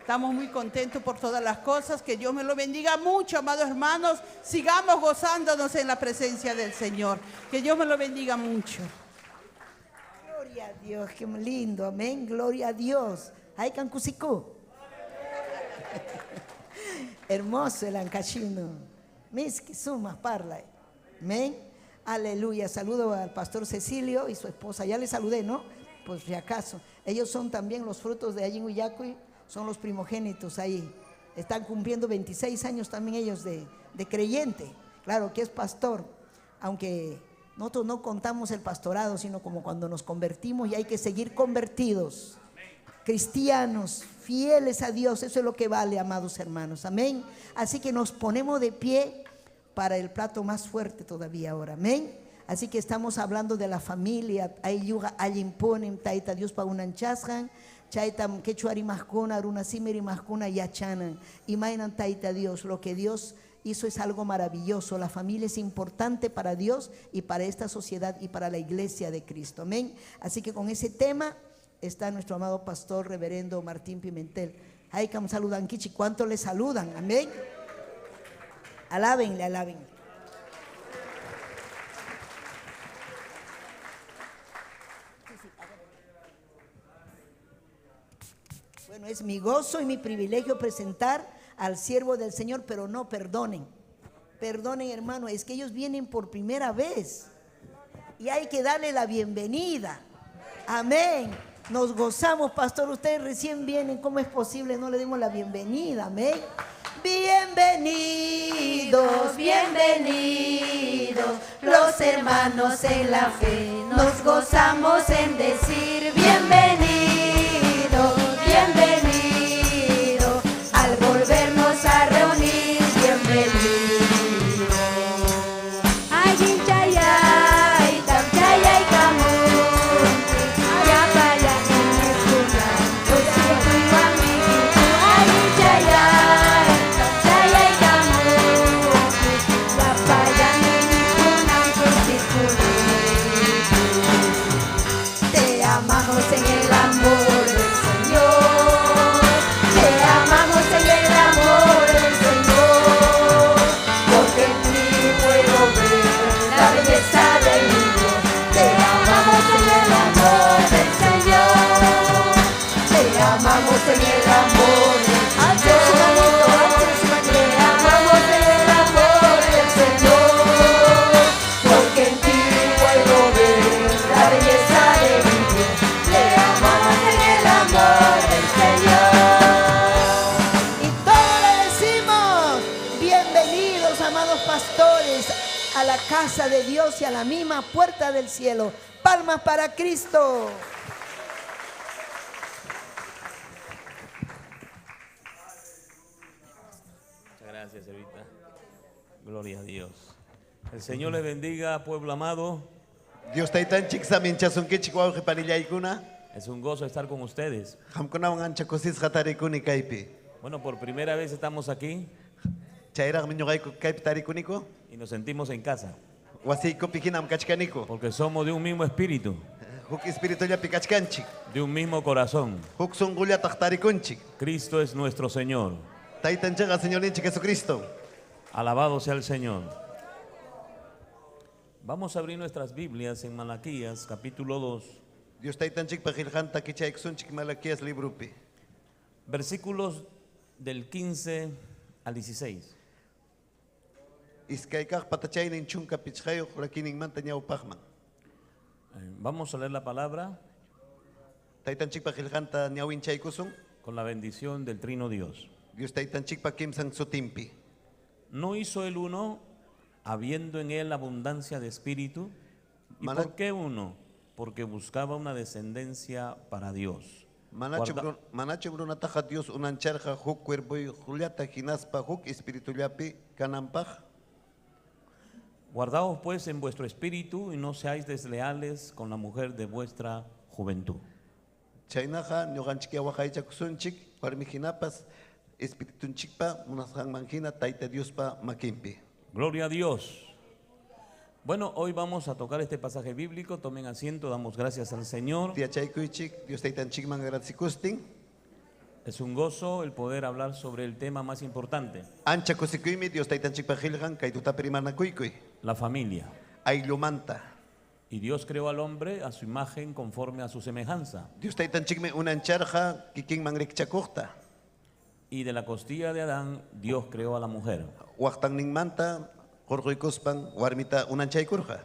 Estamos muy contentos por todas las cosas. Que Dios me lo bendiga mucho, amados hermanos. Sigamos gozándonos en la presencia del Señor. Que Dios me lo bendiga mucho. Gloria a Dios, qué lindo, amén. Gloria a Dios. Ay, cancusico. Hermoso el ancachino. Miski sumas parla. Amén. Aleluya. Saludo al pastor Cecilio y su esposa. Ya le saludé, ¿no? Pues si acaso. Ellos son también los frutos de allí en Uyacuy. Son los primogénitos ahí. Están cumpliendo 26 años también ellos de creyente. Claro que es pastor, aunque nosotros no contamos el pastorado, sino como cuando nos convertimos y hay que seguir convertidos. Cristianos, fieles a Dios, eso es lo que vale, amados hermanos. Amén. Así que nos ponemos de pie para el plato más fuerte todavía ahora. Amén. Así que estamos hablando de la familia. Ayuga, allimponem, taita Dios pa unanchasjan. Chaitam quechua rimajkuna, runasimi rimajkuna yachanan. Imaynan taita Dios, lo que Dios hizo es algo maravilloso. La familia es importante para Dios y para esta sociedad y para la iglesia de Cristo. Amén. Así que con ese tema está nuestro amado pastor reverendo Martín Pimentel. Haykam saludan kichi, ¿cuánto le saludan? Amén. Alábenle, alábenle. Bueno, es mi gozo y mi privilegio presentar al siervo del Señor, pero no, perdonen. Perdonen, hermano, es que ellos vienen por primera vez y hay que darle la bienvenida. Amén. Nos gozamos, pastor, ustedes recién vienen, ¿cómo es posible? No le demos la bienvenida, amén. Bienvenidos, bienvenidos, los hermanos en la fe. Nos gozamos en decir bienvenidos, bienvenido, al volvernos a reunir, bienvenido. Allí chayay, tam chayay kamunti, ayapaya iñikuna, kusikuywan mikiku. Allí chayay, tam chayay kamunti, ayapaya iñikuna, kusikuywan. Te amamos en el amor del Señor. Te amamos en el amor del Señor, porque en ti puedo ver la belleza de mi Dios. Te amamos en el amor del Señor. Te amamos en el amor del Señor. Te amamos en el amor del Señor, porque en ti puedo ver la belleza de mi Dios. Te amamos en el amor del Señor. Y todos le decimos, bienvenidos, amados pastores, a la casa de Dios y a la misma puerta del cielo. Palmas para Cristo. Muchas gracias, Evita. Gloria a Dios. El Señor les bendiga, pueblo amado. Dios taytanchik saminchasunkichik wawqi panillaykuna. Es un gozo estar con ustedes. Qamkunawan ancha kusisqa tarikuni kaypi. Bueno, por primera vez estamos aquí Chayraqmi ñuqayku kaypi tarikuniku. y nos sentimos en casa, Wasiykupi hinam kachkaniku. porque somos de un mismo espíritu, Huk espiritullapi kachkanchik. de un mismo corazón. Huk sunqullataq tarikunchik. Cristo es nuestro Señor. Taytanchikqa Señorninchik Jesucristo. Alabado sea el Señor. Vamos a abrir nuestras Biblias en Malaquías, capítulo 2, Dios taytanchikpa qillqanta kichaykusunchik Malaquías librupi. Versículos del 15 al 16. Iskaykaq patachaynin 15 rakininmanta ñawpaqman. Vamos a leer la palabra Taytanchikpa qillqanta ñawinchaykusun. Con la bendición del Trino Dios. Dios taytanchikpa kimsan sutinpi. ¿No hizo él uno, habiendo en él abundancia de espíritu? ¿Y por qué uno? Porque buscaba una descendencia para Dios. Manachu manachu runataqa Dios unancharqa huk cuerpoyuqllata hinaspa huk espiritullapi kananpaq? Guardaos pues en vuestro espíritu y no seáis desleales con la mujer de vuestra juventud. Chaynaqa ñuqanchik waqaychakusunchik warmi hinapas espiritunchikpa munasqanman hina Tayta Diospa makinpi. Gloria a Dios. Bueno, hoy vamos a tocar este pasaje bíblico. Tomen asiento, damos gracias al Señor. Tiyachaykuychik Dios taytanchikman agradecikustin. Es un gozo el poder hablar sobre el tema más importante, Ancha kusikuymi Dios taytanchikpa qillqan kay tutapi rimanakuykuy. La familia. Ayllumanta. Y Dios creó al hombre a su imagen conforme a su semejanza. Dios taytanchikmi unancharqa kikinman rikchakuqta. Y de la costilla de Adán, Dios creó a la mujer. Waqtanninmanta hurquykuspan warmita unanchaykurqa.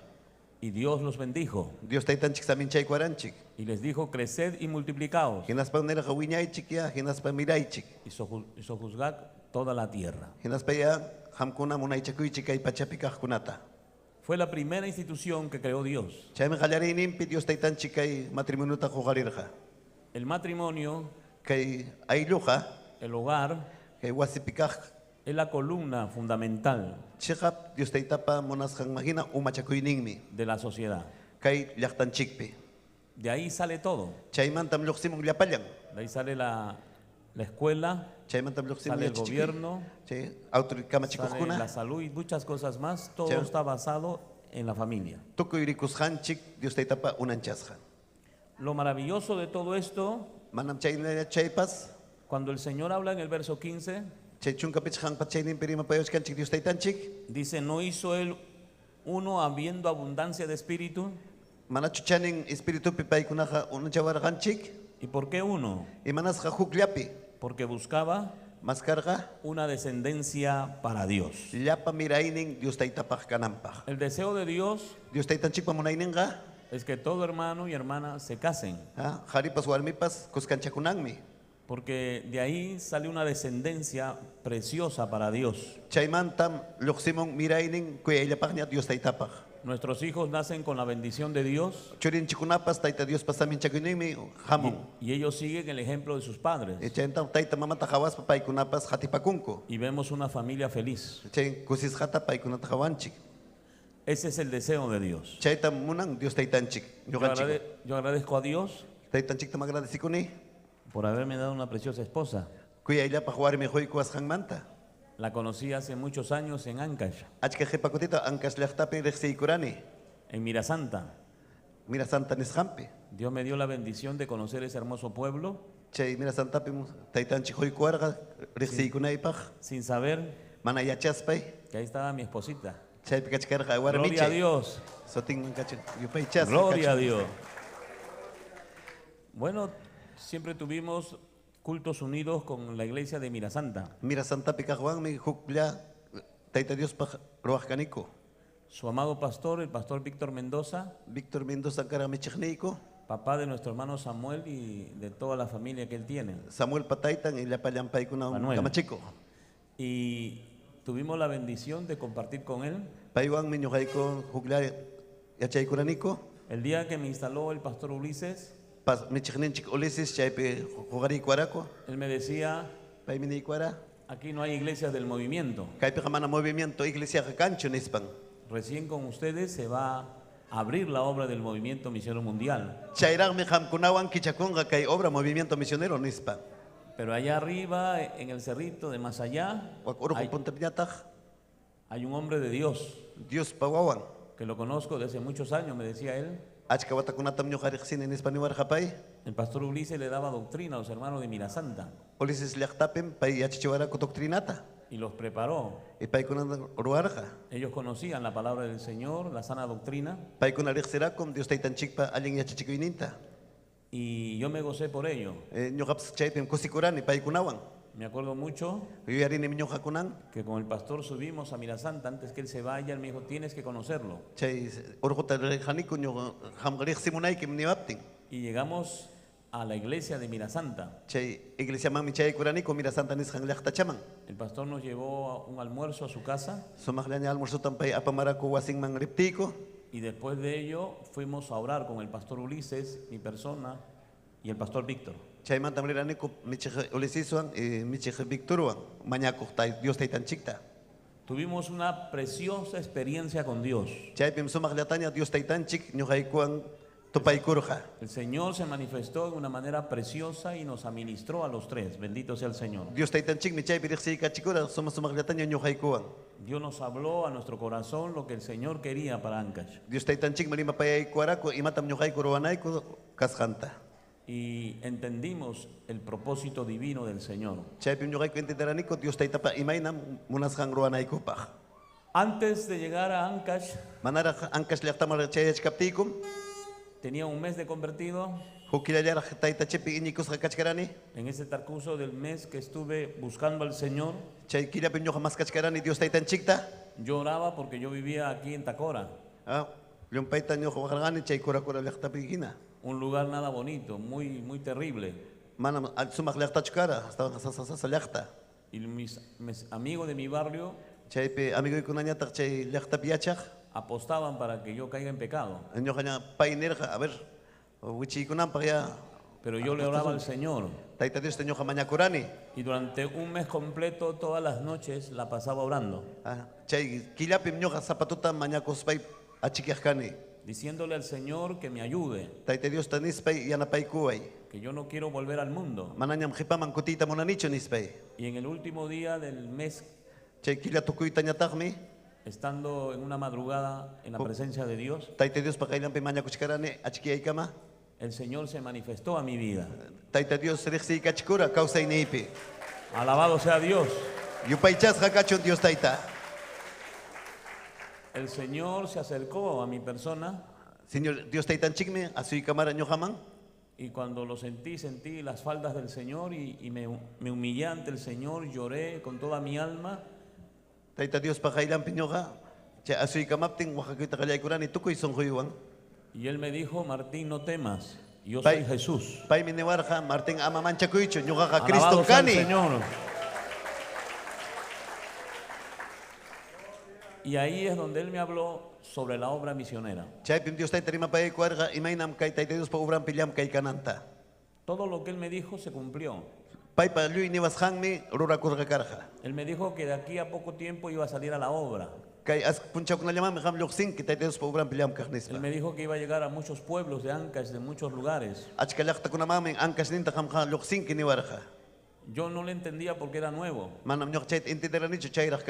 Y Dios los bendijo. Dios taytanchik saminchaykuwaranchik. Y les dijo: creced y multiplicaos. Hinaspa nirqa wiñaychik ya, hinaspa miraychik. Y sojuzgad toda la tierra. Hinaspa ya qamkuna munaychakuychik kay pachapi kaqkunata. Fue la primera institución que creó Dios. Chaymi qallariyninpi Dios taytanchik kay matrimonioта huqarirqa. El matrimonio, Kay aylluqa, el hogar, kay wasipi kaq es la columna fundamental chiqap Dios taytapa munasqanman hina umachakuyninmi de la sociedad. Kay llaqtanchikpi. De ahí sale todo. Chaymantam lluqsimun llapallan. De ahí sale la escuela, Chaymantam lluqsimun sale el yachachikuy. Gobierno, Chay sale autokamachikuqkuna. la salud y muchas cosas más. Todo está basado en la familia. Tukuy rikusqanchik Dios taytapa unanchasqa. Lo maravilloso de todo esto, Manam chayna chaypas, cuando el Señor habla en el verso 15, chay 15 chayninpi rimapayachkanchik Dios taytanchik, dice: ¿no hizo él uno habiendo abundancia de espíritu? Manachu chanin espiritupi paykunaqa unanchawarqanchik? ¿Y por qué uno? Imanasqa hukllapi? Porque buscaba Maskarqa una descendencia para Dios. Llapa miraynin Dios taytapaq kananpaq. El deseo de Dios Dios taytanchikpa munayninqa es que todo hermano y hermana se casen, qharipas warmipas kuskanchakunanmi. Porque de ahí sale una descendencia preciosa para Dios. Chaymantam lluqsimun miraynin kuyayllapaqña Dios taytapaq. Nuestros hijos nacen con la bendición de Dios Churinchikkunapas Tayta Diospa saminchakuyninmi hamun. y ellos siguen el ejemplo de sus padres. Chaymantam tayta mamata qhawaspa paykunapas qatipakunku. Y vemos una familia feliz. Chay kusisqata paykunata qhawanchik. Ese es el deseo de Dios. Chaytam munan Dios taytanchik ñuqanchik. Yo agradezco a Dios Taytanchiktam agradecikuni por haberme dado una preciosa esposa. Kuyayllapaq warmi quykuwasqanmanta. La conocí hace muchos años en Ancash, Achka qipa kutita Ancash llaqtapi riqsiykurani. En Mirasanta. Mirasanta nisqanpi. Dios me dio la bendición de conocer ese hermoso pueblo Chay Mirasantapi taytanchik quykuwarqa riqsiykunaypaq. Sin saber Mana yachaspay. Que ahí estaba mi esposita. Chaypi kachkarqa Gloria a warmichay. Dios. Sutinman kachun yupaychasqa Gloria a kachun. Dios. Bueno, siempre tuvimos cultos unidos con la iglesia de Mirasanta. Mirasantapi kaqwanmi huklla Tayta Diospaq ruwaq kaniku. Su amado pastor, el pastor Víctor Mendoza. Víctor Mendoza karqa michiqniyku. Papá de nuestro hermano Samuel y de toda la familia que él tiene. Samuel pataytan y llapallan paykuna Manuel. kamachiku. Y tuvimos la bendición de compartir con él. Paywanmi ñuqayku huklla yachaykuraniku. El día que me instaló el pastor Ulises, Pas michiqninchik Ulises chaypi huqariykuwaraku. Él me decía, Paymi niykuwara. Aquí no hay iglesias del movimiento. Kaypiqa mana movimiento iglesiaqa kanchu nispan. Recién con ustedes se va a abrir la obra del movimiento misionero mundial. Chayraqmi qamkunawan kichakunqa kay obra movimiento misionero nispa. Pero allá arriba, en el cerrito de más allá, hay un hombre de Dios. Diospa wawan. Que lo conozco desde muchos años, me decía él. Achka watakunatam ñuqa riqsini nispa niwarqa pay. El pastor Ulises le daba doctrina a los hermanos de Mirasanta Ulises llaqtapim pay yachachiwaraku doctrinata. y los preparó. Y paykunata ruwarqa. Ellos conocían la palabra del Señor, la sana doctrina, Paykuna riqsirakum Dios taytanchikpa allin yachachikuyninta. y yo me gocé por ello. Ñuqapas chaypim kusikurani paykunawan. Me acuerdo mucho Yuyarinim ñuqakunan. que con el pastor subimos a Mirasanta antes que él se vaya, él me dijo, tienes que conocerlo. Chay urquta rirqaniku ñuqa qamqa riqsimunaykim niwaptin. Y llegamos a la iglesia de Mirasanta. Chay iglesiamanmi chaykuraniku Mirasanta nisqan llaqtachaman. El pastor nos llevó a un almuerzo a su casa Sumaqllaña almuerzotan pay apamaraku wasinman riptiyku. y después de ello fuimos a orar con el pastor Ulises, mi persona, y el pastor Víctor. Chaymantam riraniku michiq Uliseswan y michiq Victorwan mañakuq tay Dios taytanchikta. Tuvimos una preciosa experiencia con Dios. Chaypim sumaqllataña Dios taytanchik ñuqaykuwan tupaykurqa. El Señor se manifestó de una manera preciosa y nos administró a los tres. Bendito sea el Señor. Dios taytanchikmi chaypi riqsiykachikura suma sumaqllataña ñuqaykuwan. Dios nos habló a nuestro corazón lo que el Señor quería para Ancash. Dios taytanchikmi rimapayaykuwaraku imatam ñuqayku ruwanayku kasqanta. Y entendimos el propósito divino del Señor. Chaypim ñuqayku entenderaniku Dios taytapa imaynam munasqan ruwanaykupaq. Antes de llegar a Ancash, Manaraq Ancash llaqtaman chayachkaptiykum, tenía un mes de convertido. huk killallaraq taytachipi iñikusqa kachkarani. En ese transcurso del mes que estuve buscando al Señor, Chay killapim ñuqa maskachkarani Dios taytanchikta. yo oraba porque yo vivía aquí en Tacora, Llumpayta ñuqa waqarqani chay Corakora llaqtapi hina. un lugar nada bonito, muy, muy terrible. Manam sumaq llaqtachu kara, astawan sasa llaqta. Y mis amigos de mi barrio Chaypi amiguykunañataq chay llaqtapi yachaq. apostaban para que yo caiga en pecado. Ñuqaña pay nirqa, a ver, wichiykunanpaq ya. Pero yo le oraba al Señor. Tayta Diosta ñuqa mañakurani. Y durante un mes completo, todas las noches la pasaba orando, Chay killapim ñuqa zapatuta mañakuspay achikyaq kani. diciéndole al Señor que me ayude, Tayta Diosta nispay yanapaykuway. que yo no quiero volver al mundo. Manañam qhipaman kutiyta munanichu nispay. Y en el último día del mes, Chay killa tukuytañataqmi, estando en una madrugada en la presencia de Dios, Tayta Diospa qayllanpi mañakuchkarani achkiyaykama. el Señor se manifestó a mi vida. Tayta Dios riqsiykachikura kawsayniypi. Alabado sea Dios. Yupaychasqa kachun Dios tayta. El Señor se acercó a mi persona Señor Dios taytanchikmi asuykamara ñuqaman. y cuando lo sentí, sentí las faldas del Señor y me humillé ante el Señor, lloré con toda mi alma. Tayta Diospa qayllanpi ñuqa chay asuykamaptin waqakuyta qallaykurani tukuy sunquywan. Y él me dijo, Martín, no temas, yo soy Jesús. Paymi niwarqa, Martín ama manchakuychu, ñuqaqa Alabado Cristo sea el kani. Señor. Y ahí es donde él me habló sobre la obra misionera. Chaypim Dios tayta rimapayaykuwarqa imaynam kay Tayta Diospa obranpi llamkaykananta. Todo lo que él me dijo se cumplió. Paypa lluy niwasqanmi rurakurqa karqa. Él me dijo que de aquí a poco tiempo iba a salir a la obra. Kay as punchawkunallamanmi qam lluqsinki Tayta Diospa obranpi llamkaq nispa. Él me dijo que iba a llegar a muchos pueblos de Ancash, de muchos lugares. Achka llaqtakunamanmi Ancashninta qamqa lluqsinki niwarqa. Yo no le entendía porque era nuevo. Manam ñuqa chayta entenderanichu chayraq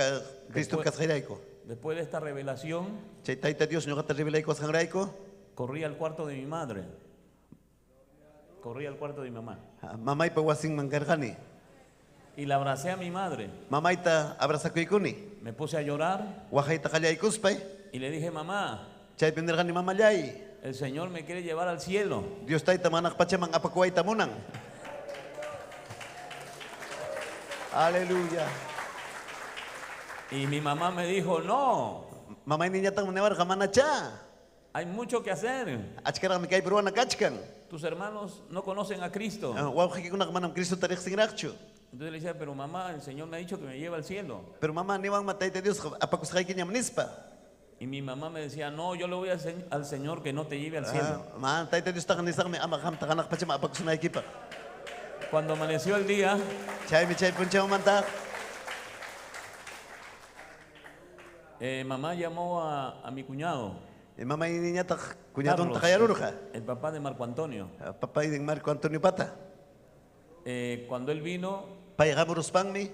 Cristo kasqayrayku. Después de esta revelación, Chay Tayta Dios ñuqata revelaykuwasqanrayku, corrí al cuarto de mi madre. Corrí al cuarto de mi mamá. mamaypa wasinman karqani. Y la abracé a mi madre. Mamayta abrazakuykuni. Me puse a llorar Waqayta qallaykuspay, y le dije, mamá, chaypim nirqani mamallay, el Señor me quiere llevar al cielo. Dios tayta manaq pachaman apakuwayta munan. Aleluya. Y mi mamá me dijo, no, Mamay niñataqmi niwarqa manachá. hay mucho que hacer. Achkaraqmi kaypi ruwana kachkan. Tus hermanos no conocen a Cristo. Wawqiykunaqa manam Cristota riqsinraqchu. Entonces le decía, pero mamá, el Señor me ha dicho que me lleva al cielo. Pero mamá niwanma Tayta Dios apakusqaykiñam nispa. Y mi mamá me decía, no, yo le voy al Señor que no te lleve al cielo. Ma Tayta Diostaqa nisaqmi ama qamta hanaq pachaman apakusunaykipaq. Cuando amaneció el día, Chaymi chay punchawmanta mamá llamó a mi cuñado. Mamá niñataq cuñadunta Carlos, qayarurqa. el papá de Marco Antonio. Papá de Marco Antonio Pata. Cuando él vino, Pay hamuruspanmi,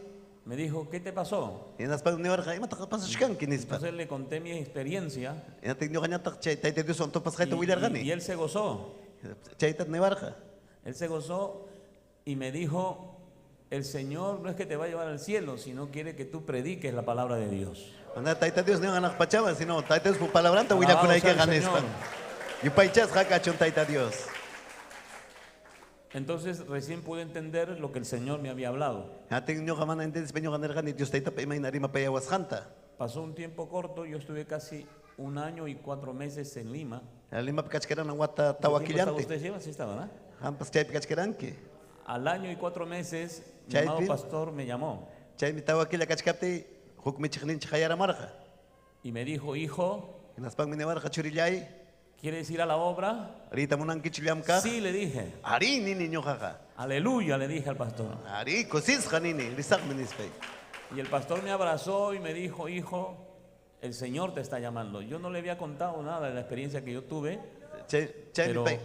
Me dijo, ¿qué te pasó? Hinaspan niwarqa imataq pasachkanki nispa. Entonces le conté mi experiencia Hinaptin ñuqañataq chay Tayta Dioswan tupasqayta y, y willarqani. él se gozó. Chayta niwarqa. Él se gozó y me dijo, el Señor no es que te va a llevar al cielo, sino quiere que tú prediques la palabra de Dios. Mana Tayta Dios niwan hanaq pachaman, sino Tayta Diospa palabranta Alabado sea el willakunaykiqa nispa. Señor. Yupaychasqa kachun Tayta Dios. Entonces recién pude entender lo que el Señor me había hablado. Hinaptin ñuqa mana entendispa ñuqa nirqani Dios Taytapa imayna rimapayawasqanta. Pasó un tiempo corto, yo estuve casi 1 año y 4 meses en Lima. Limapi kachkarana wata ¿Qué tawa tiempo estaba killantin. usted lleva? Sí estaba, ¿verdad? Qampas chaypi kachkaranki. Al año y 4 meses, mi Chaypi. amado pastor me llamó Chaymi tawa killa kachkaptiy huk michiqninchik hayaramarqa. y me dijo, hijo, Hinaspanmi niwarqa churillay, ¿quieres ir a la obra? riyta munankichu llamkaq? Sí, le dije. Arí nini ñuqaqa. Aleluya, le dije al pastor. Arí kusisqa nini, risaqmi nispay. Y el pastor me abrazó y me dijo, hijo, el Señor te está llamando. Yo no le había contado nada de la experiencia que yo tuve, Chay chaymi pero pay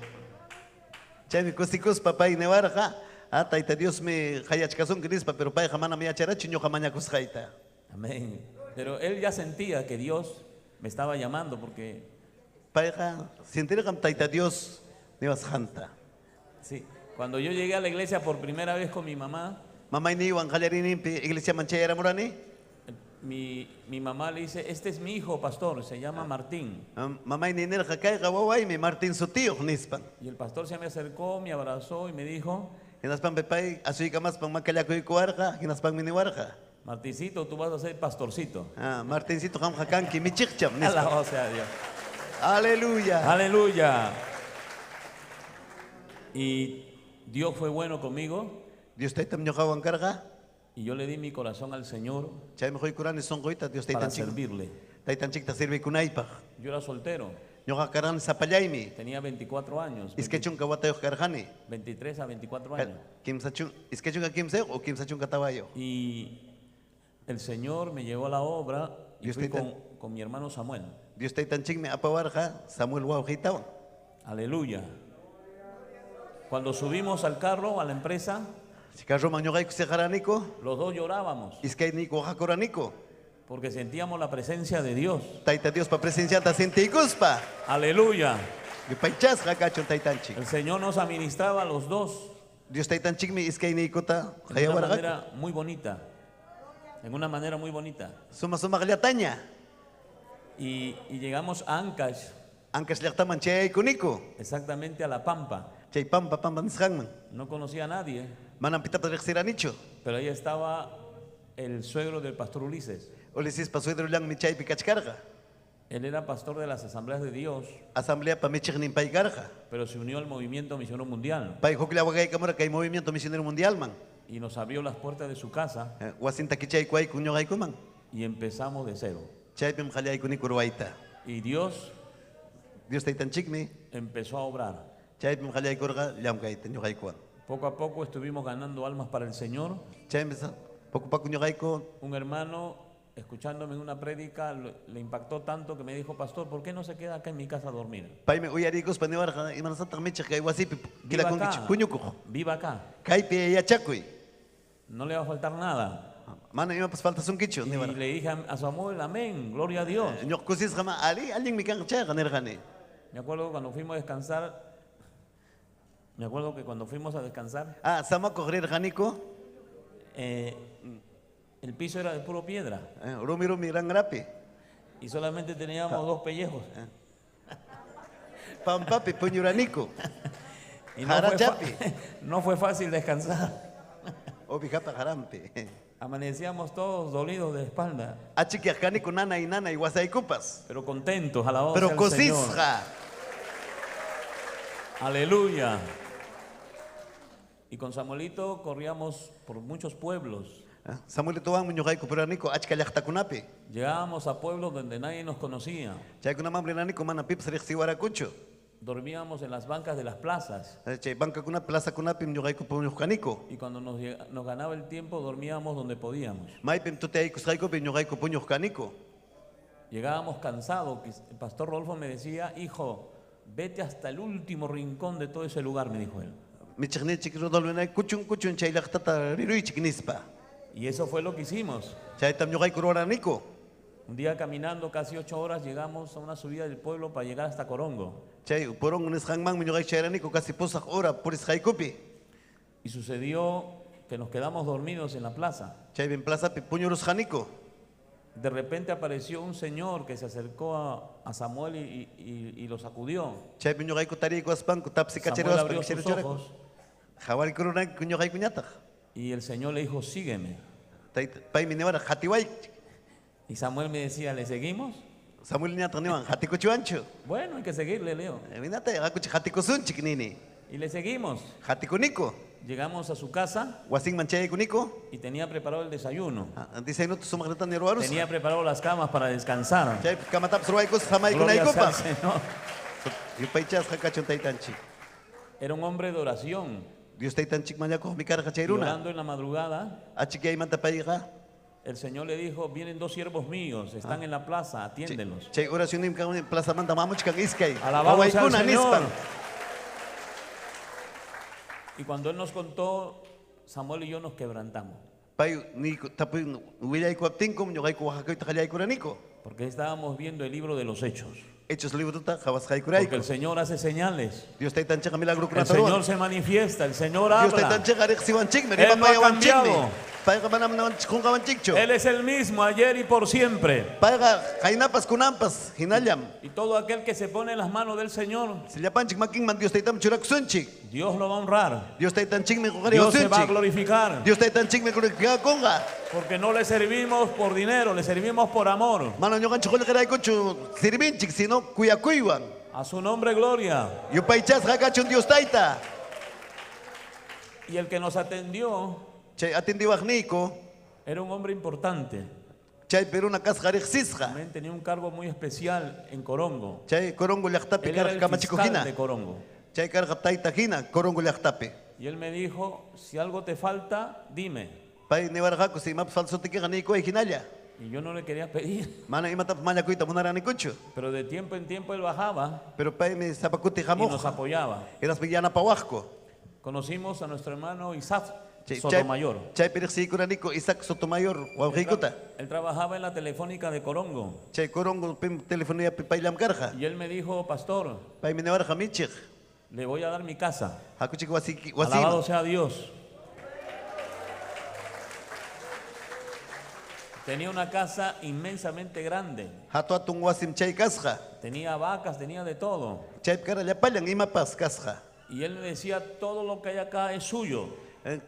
chaymi kusikuspa pay niwarqa, ah, Tayta Diosmi hayachkasunki nispa, pero payqa manam yacharachu ñuqa mañakusqayta. amén. Pero él ya sentía que Dios me estaba llamando porque, Payqa sentirqam Tayta Dios niwasqanta. sí, cuando yo llegué a la iglesia por primera vez con mi mamá, Mamayniwan qallariyninpi iglesiaman chayaramurani, mi mamá le dice, este es mi hijo, pastor, se llama Martín. mamayni nirqa kayqa wawaymi Martín sutiyuq nispan. Y el pastor se me acercó, me abrazó y me dijo, Hinaspanmi pay asuykamaspan makallakuykuwarqa, hinaspanmi niwarqa. Martincito, tú vas a ser pastorcito. Ah, Martincito qamqa kanki michiqcham nispa. Alabado sea Dios. Aleluya. Aleluya. Y Dios fue bueno conmigo Dios taytam ñuqawan karqa. y yo le di mi corazón al Señor Chaymi quykurani sunquyta Dios para taytanchik. servirle. Taytanchikta sirvikunaypaq. Yo era soltero, Ñuqa karqani sapallaymi. tenía 24 años, Iskay chunka watayuq karqani. 23 a 24 años. Kimsa chun, iskay chunka kimsayuq o kimsa chunka tawayuq. Y el Señor me llevó a la obra y Dios fui te- con mi hermano Samuel. Dios taytanchikmi apawarqa Samuel wawqiytawan. Aleluya. Cuando subimos al carro, a la empresa, Si carroman ñuqayku siqaraniku, los dos llorábamos iskayniyku waqakuraniku. porque sentíamos la presencia de Dios. Tayta Diospa presencianta sintiykuspa. Aleluya. Yupaychasqa kachun taytanchik. El Señor nos administraba a los dos Dios taytanchikmi iskayniykuta de una hayawarqaku. manera muy bonita. En una manera muy bonita. Suma sumaqllataña. Y llegamos a Ancash, Ancash llaqtaman chayaykuniku. exactamente a La Pampa. Chay pampa pampa nisqanman. No conocía a nadie, Manam pitapas riqsiranichu. pero ahí estaba el suegro del pastor Ulises. Ulisispa suedrullanmi chaypi kachkarqa. Él era pastor de las asambleas de Dios, Asambleapa michiqnin pay karqa. pero se unió al movimiento misionero mundial Pay hukllawakaykamurqa kay movimiento misionero mundialman. y nos abrió las puertas de su casa Wasinta kichaykuwayku ñuqaykuman. y empezamos de cero. Chaypim qallaykuniku ruwayta. Y Dios Dios taytanchikmi empezó a obrar. chaypim qallaykurqa llamkayta ñuqaykuwan. Poco a poco estuvimos ganando almas para el Señor. Chaymi poco poco ñuqayku Un hermano, escuchándome en una prédica, le impactó tanto que me dijo, pastor, ¿por qué no se queda acá en mi casa a dormir? paymi uyarikuspa niwarqa imanasataq michiq kay wasipi Viva kidakunkichik acá. puñukuq. Viva acá. Kaypi yachakuy. No le va a faltar nada. Mana imapas faltasunkichu Y niwarqa. le dije a Samuel, amén, gloria a Dios. Ñuqa kusisqa ma ali allinmi kanqa chayqa nirqani. Me acuerdo cuando fuimos a descansar, me acuerdo que cuando fuimos a descansar, Ah, samakuq rirqaniku. el piso era de puro piedra Rumi rumi rangrapi. y solamente teníamos 2 pellejos. Pampapi puñuraniku. Y Jarachapi. no fue fácil descansar. Ovijapa jarampi. Amanecíamos todos dolidos de espalda, Achikyaq kaniku nanay nanay wasaykupas. pero contentos, alabados Pero sea el Señor. kusisqa. Aleluya. Y con Samuelito corríamos por muchos pueblos. Samuelitowanmi ñuqayku puraniku achka llaqtakunapi. Llegábamos a pueblos donde nadie nos conocía. Chaykunaman rinaniku mana pipas riqsiwarakuchu. Dormíamos en las bancas de las plazas. Chay bankakunapi plazakunapim ñuqayku puñuq kaniku. Y cuando nos ganaba el tiempo, dormíamos donde podíamos. Maypim tutayaykusqaykupi ñuqayku puñuq kaniku. Llegábamos cansados. El pastor Rodolfo me decía, hijo, vete hasta el último rincón de todo ese lugar, me dijo él. Michiqninchik Rodolfo kuchun kuchun chay llaqtata riruychik nispa. Y eso fue lo que hicimos. Chaytam ñuqayku ruwaraniku. Un día caminando casi 8 horas llegamos a una subida del pueblo para llegar hasta Corongo. Chay Corongo nisqanmanmi ñuqayku chayraniku casi 8 hora purisqaykupi. Y sucedió que nos quedamos dormidos en la plaza. Chaypim plazapi puñurusqaniku. De repente apareció un señor que se acercó a Samuel y lo sacudió. Chaypi ñuqayku tariykuwaspanku Samuel tapsikachariwaspa abrió sus ojos Qhawarikuranku ñuqaykuñataq. Y el Señor le dijo: "Sígueme". Tayta paymi niwara qatiway. Y Samuel me decía: "¿Le seguimos?" Samuel ñataq niwan qatikuchiwanchu. Bueno, hay que seguirle, leo. Minata hakuchik qatikusunchik nini. Y le seguimos. Qatikuniku. Llegamos a su casa Wasinman chayaykuniku. Y tenía preparado el desayuno. Desayunuta sumaqllata ruwarusqa. Tenía preparado las camas para descansar. Chaypi kamatapas ruwaykusqa Gloria sea al samaykunaykupaq. Señor. Yupaychasqa kachun taytanchik. Era un hombre de oración. Dios taytanchik mañakuqmi karqa chay Y runa. orando en la madrugada, Achikyaymanta payqa el Señor le dijo: "Vienen dos siervos míos, están en la plaza, atiéndelos". Chay oracionninmi plazamanta hamuchkan iskay. Alabado sea el Wawaykuna Señor. nispan. Y cuando él nos contó, Samuel y yo nos quebrantamos. Pay niyku tapuy willaykuwaptinkum ñuqayku waqakuyta qallaykuraniku. Porque estábamos viendo el libro de los Hechos. Hechos libruta Porque qhawasqaykurayku. el Señor hace señales. Dios taytanchikqa El milagrukunata ruwan. Señor se manifiesta, el Señor Dios habla. taytanchikqa riqsiwanchikmi, Él no ha rimapayawanchikmi. cambiado. Payqa manam qunqawanchikchu. Él es el mismo ayer y por siempre. Payqa qaynapas kunanpas hinallam. Y todo aquel que se pone en las manos del Señor, Llapanchik makinman Dios taytaman churakusunchik. Dios lo va a honrar. Dios taytanchikmi Dios se va a huqariwasunchik. glorificar. Dios taytanchikmi glorificakunqa. Porque no le servimos por dinero, le servimos por amor. Mana ñuqanchik qullqiraykuchu sirvinchik, sino kuyakuywan. A su nombre, gloria. Yupaychasqa kachun Dios tayta. Y el que nos atendió Chay atendiwaqniyku, era un hombre importante. Chaypi runa kasqa riqsisqa. Amén. Tenía un cargo muy especial en Corongo. Chay Corongo llaqtapi Él era karqa el kamachikuq fiscal hina. de Corongo. Chay karqa tayta hina Corongo llaqtapi. Y él me dijo: "Si algo te falta, dime". Pay niwarqaku si imapas falsutikiqa niykuway hinalla. Y yo no le quería pedir. Mana imatapas mañakuyta munaranikuchu. Pero de tiempo en tiempo él bajaba Pero paymi sapa kuti y nos hamuq. apoyaba. Hinaspa yanapawaqku. Conocimos a nuestro hermano Isaac Chay- Sotomayor. Chaypi riqsiykuraniku Isaac Sotomayor wawqiykuta. Él trabajaba en la telefónica de Corongo. Chay Corongo pim telefoniyapi payllam karqa. Y él me dijo: "Pastor, Paymi niwarqa michiq. le voy a dar mi casa". Hakuchik wasiki Alabado wasiman. sea Dios. Tenía una casa inmensamente grande. Hatu hatun wasim chay kasqa. Tenía vacas, tenía de todo. Chaypi karqa llapallan imapas kasqa. Y él me decía: "Todo lo que hay acá es suyo".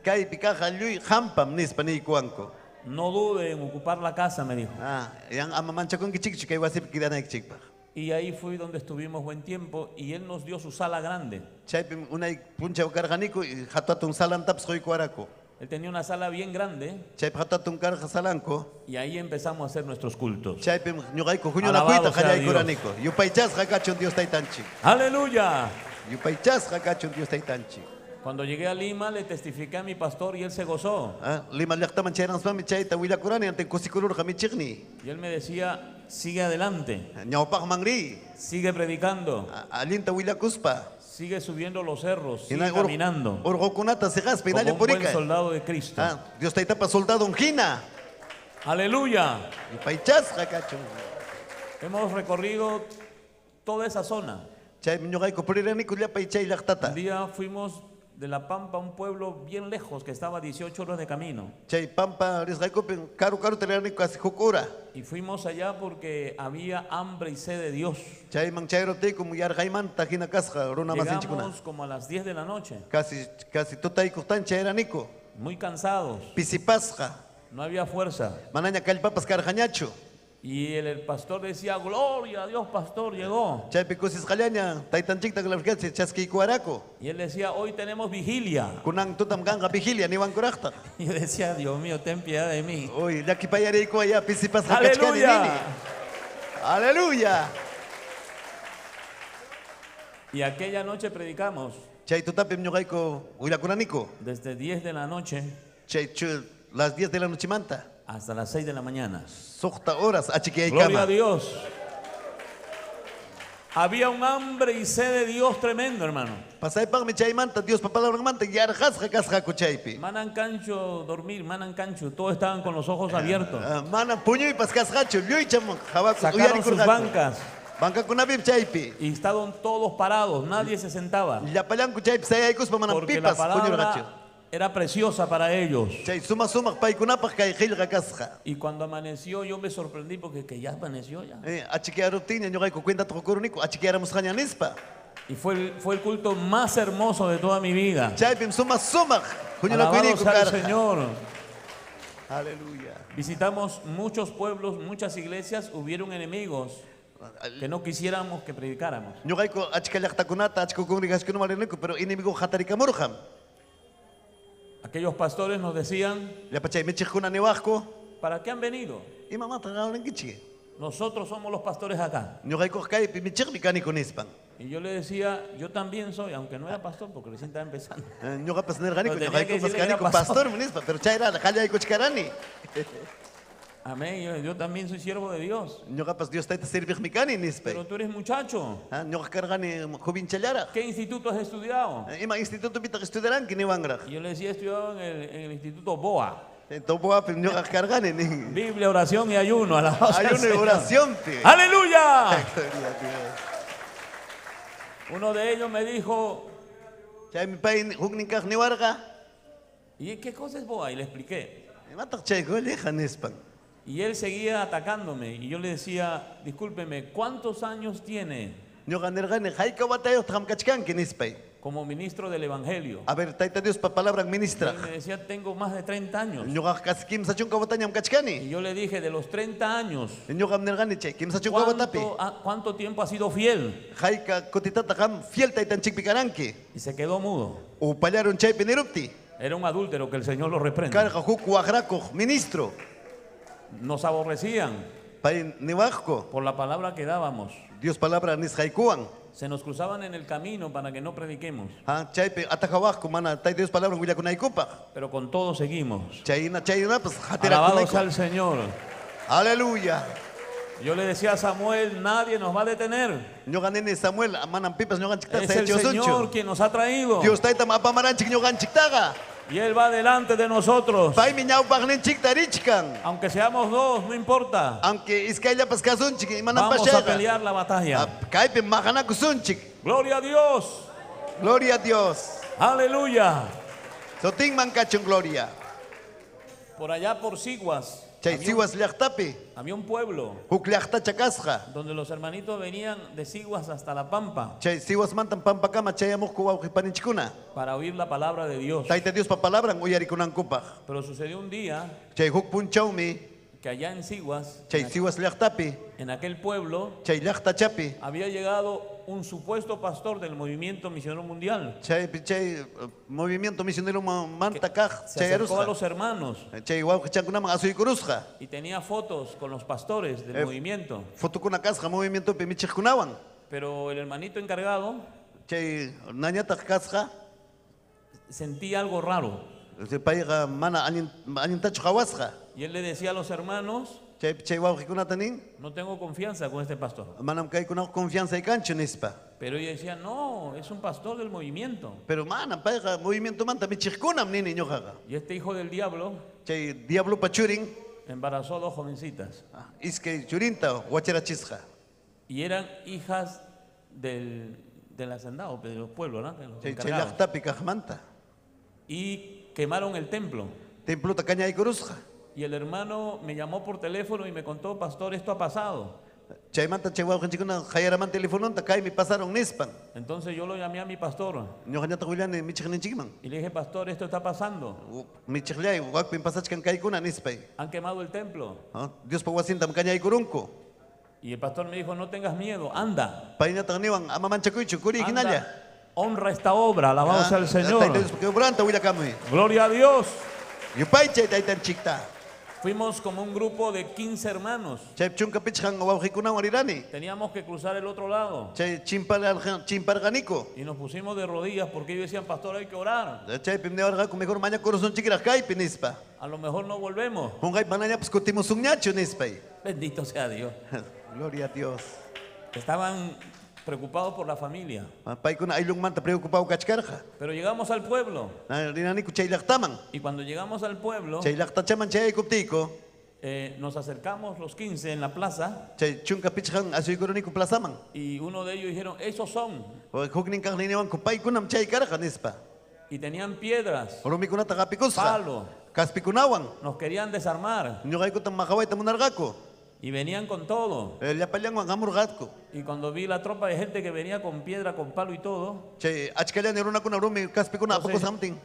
Kaypi kaqqa lluy hampam nispa niykuwanku. "No dude en ocupar la casa", me dijo. Ah, yan ama manchakunkichikchu kay wasipi qidanaykichikpaq. Y ahí fue donde estuvimos buen tiempo y él nos dio su sala grande. Chaypim unay punchaw karqaniku y hatu hatun salantapas quykuwaraku. Él tenía una sala bien grande Chaypi hatu hatun karqa salanku. Y ahí empezamos a hacer nuestros cultos. Chaypim ñuqayku Alabado huñunakuyta sea qallaykuraniku. Yupaychasqa kachun Dios taytanchik. Aleluya. Yupaychasqa kachun Dios taytanchik. Cuando llegué a Lima le testifiqué a mi pastor y él se gozó. Ah, Lima llaqtaman chayaraspami chayta willakurani antin kusikururqa michiqni. Y él me decía: "Sigue adelante". Ñawpaqman riy. Sigue predicando. Allinta willakuspa. Sigue subiendo los cerros, sigue Hina caminando. Urqukunata siqaspa Como hinalla un buen purika. soldado de Cristo. Ah, Dios taytapa soldado hina. Aleluya. Yupaychasqa kachun. Hemos recorrido toda esa zona. Chaymi ñuqayku puriraniku llapay chay llaqtata. Un día fuimos de La Pampa a un pueblo bien lejos que estaba a 18 horas de camino. Chay Pampa risqaykupi karu karuta riraniku casi huk hora. Y fuimos allá porque había hambre y sed de Dios. Chayman chayruptiykum yarqaymanta hina kasqa runa masinchikkuna. Llegamos como a las 10 de la noche, Casi casi tutaykuqtan chayraniku. Muy cansados. Pisipasqa. No había fuerza. Manaña kallpapas karqañachu. Y el pastor decía: "Gloria a Dios, pastor, llegó". Chaypi kusisqallaña taytanchikta glorificarse chaskiykuwaraku. Y él decía: "Hoy tenemos vigilia". Kunan tutam kanqa vigilia niwankuraqtaq. Y yo decía: "Dios mío, ten piedad de mí". Uy, llakipayariykuwaya pisipasqa kachkani Aleluya. nini. Aleluya. Y aquella noche predicamos. Chay tutapim ñuqayku willakunaniku. Desde 10 de la noche. Chay las 10 de la noche manta. Hasta las 6 de la mañana. Suqta horas achikyaykama. Gloria a Dios. Había un hambre y sed de Dios tremendo, hermano. Pasaypaqmi chaymanta Diospa palabranmanta yarqasqa kasqaku chaypi. Manan cancho dormir, manan cancho, todos estaban con los ojos abiertos. Mana puñuypas kasqachu, lluycham hawaku Sacaron sus uyarikurqaku. bancas Bankakunapim chaypi. y estaban todos parados, nadie se sentaba. Llapallanku chaypi sayaykuspa manam Porque la pipas puñurqachu. palabra era preciosa para ellos. Chay suma sumaq paykunapaq kay qillqa kasqa. Y cuando amaneció yo me sorprendí porque que ya amaneció ya. Achikyaruptinña ñuqayku cuentata qukuruniku achikyaramusqaña nispa. Y fue el culto más hermoso de toda mi vida. Chaypim suma sumaq Alabado huñunakuyniyku sea el karqa. Señor. Aleluya. Visitamos muchos pueblos, muchas iglesias, hubieron enemigos que no quisiéramos que predicáramos. Ñuqayku achka llaqtakunata achka congregacionkunaman rirniku, pero enemigo hatarikamurqam. Aquellos pastores nos decían, Llapa chay michiqkuna niwaqku, ¿para qué han venido? imamanta qawrinkichik? Nosotros somos los pastores acá. Ñuqaykuqa kaypi michiqmi kaniku nispan. Y yo le decía, yo también soy, aunque no era pastor porque recién estaba empezando. Ñuqapas nirqaniku, Pero tenía que ñuqaykupas decirle que era kaniku pastor. pastormi nispa, pero chayra qallaykuchkarani. Amén. Yo también soy siervo de Dios. Ñuqapas Dios tayta serviqmi kani nispa. Pero tú eres muchacho. Ñuqa karqani jovinchallaraq. ¿Qué instituto has estudiado? Ima institutopitaq estudiaranki niwanraq. Y yo le decía, he estudiado en el instituto BOA. Toboapim ñuqa karqani nin. Biblia, oración y ayuno. Alabado sea el Ayuno y Señor. oración. pi. ¡Aleluya! Gloria a Dios. Uno de ellos me dijo, Chaymi pay huknin kaq niwarqa. ¿y qué cosa es BOA? Y le expliqué. Imataq chay qulliqa nispan. Y él seguía atacándome. Y yo le decía, discúlpeme, ¿cuántos años tiene Ñuqa nirqani hayka watayuqtaq qam kachkanki nispay. como ministro del Evangelio? A ver, tayta Diospa palabran Y ministra. él me decía, tengo más de 30 años. Ñuqaqa casi kimsa chunka watañam kachkani. Y yo le dije, de los 30 años, Ñuqam nirqani chay kimsa chunka watapi. ¿cuánto tiempo ha sido fiel? Hayka kutitata qam fiel taytanchikpi karanki. Y se quedó mudo. Upallaron chaypi nirupti. Era un adúltero, que el Señor lo reprenda. Karqa huk waqrakuq ministro. Nos aborrecían Pay niwaqku. por la palabra que dábamos. Dios palabra nisqaykuwan. Se nos cruzaban en el camino para que no prediquemos. Chaypi atajawaqku mana tayta Dios palabra willakunaykupaq. Pero con todo seguimos. Chayna chaynapas Alabado sea hatirakunayku. el Señor. Aleluya. Yo le decía a Samuel, nadie nos va a detener. Ñuqa nini Samuel manam pipas ñuqanchiktaqa Es el Señor sayachiwasunchu. quien nos ha traído. Dios taytam apamaranchik ñuqanchiktaqa. Y Él va delante de nosotros. Paymi ñawpaqninchikta richkan. Aunque seamos dos, no importa. Aunque iskayllapas kasunchik imanampas Vamos a chayqa. pelear la batalla. Kaypi maqanakusunchik. Gloria a Dios. Gloria a Dios. Aleluya. Sutinman kachun gloria. Por allá por Siguas. Chay había un- Siwas llaqtapi. Había un pueblo Huk llaqtacha kasqa. donde los hermanitos venían de Siguas hasta La Pampa Chay Siwasmantam pampakama chayamuqku wawqipaninchikkuna. para oír la palabra de Dios. Tayta Diospa palabran uyarikunankupaq. Pero sucedió un día Chay huk punchawmi que allá en Siguas, chay Siwas llaqtapi, en aquel pueblo, chay llaqtachapi, había llegado un supuesto pastor del movimiento misionero mundial. chaypi chay movimiento misionero manta kaq Se acercó a chayarusqa. los hermanos Chay wawqichankunaman asuykurusqa. y tenía fotos con los pastores del movimiento. Fotukuna kasqa movimientopi michiqkunawan. Pero el hermanito encargado Chay nañataq kasqa, sentía algo raro. payqa mana allin allintachu qhawasqa. Y él le decía a los hermanos, Chaypi chay wawqikunata nin, no tengo confianza con este pastor. manam kaykunaqa confianza kanchu nispa. Pero ella decía, no, es un pastor del movimiento. Pero manam payqa movimientomanta michiqkunam nini ñuqaqa. Y este hijo del diablo Chay diablopa churin, embarazó a dos jovencitas. iskay churinta wacharachisqa. Y eran hijas del hacendado, de los pueblos, ¿no? De los Chay chay encargados. llaqtapi kaqmanta. Y quemaron el templo. Templuta kañaykurusqa. Y el hermano me llamó por teléfono y me contó, pastor, esto ha pasado. Chaymanta chay wawqinchikkuna qayaraman telefononta kaymi pasaron nispan. Entonces yo lo llamé a mi pastor Ñuqañataq willani michiqninchikman. y le dije, pastor, esto está pasando. Michiqllay wakpin pasachkan kaykuna nispay. Han quemado el templo. Diospa wasintam kañaykurunku. Y el pastor me dijo, no tengas miedo, anda. Payñataq niwan ama manchakuychu kuriy Anda, hinalla. honra esta obra, alabado sea el Señor. Tayta Diospa quebranta willakamuy. Gloria a Dios. Yupaychay taytanchikta. Fuimos como un grupo de 15 hermanos. Chay chunka pichqan wawqikunawan rirani. Teníamos que cruzar el otro lado. Chay chimparqaniku. Y nos pusimos de rodillas porque ellos decían, pastor, hay que orar. Chaypim niwarqaku mejor mañakurusunchikraq kaypi nispa. A lo mejor no volvemos. Qunqaypi manañapas kutimusunñachu nispay. Bendito sea Dios. Gloria a Dios. Estaban Preocupados por la familia. Paykuna ayllunmanta preocupado kachkarqa. Pero llegamos al pueblo. Rinaniku chay llaqtaman. Y cuando llegamos al pueblo, Chay llaqtachaman chayaykuptiyku. Nos acercamos los 15 en la plaza. Chay chunka pichqan asuykuruniku plazaman. Y uno de ellos dijeron, esos son. Huknin kaqniniwanku paykunam chay karqa nispa. Y tenían piedras, Rumikunata qapikusqa. palo. Kaspikunawan. Nos querían desarmar. Ñuqaykutam maqawayta munarqaku. Y venían con todo. Llapallanwan hamurqaku. Y cuando vi la tropa de gente que venía con piedra, con palo y todo, Chay achkallani runakuna rumi kaspikuna Entonces, apakusqamtin.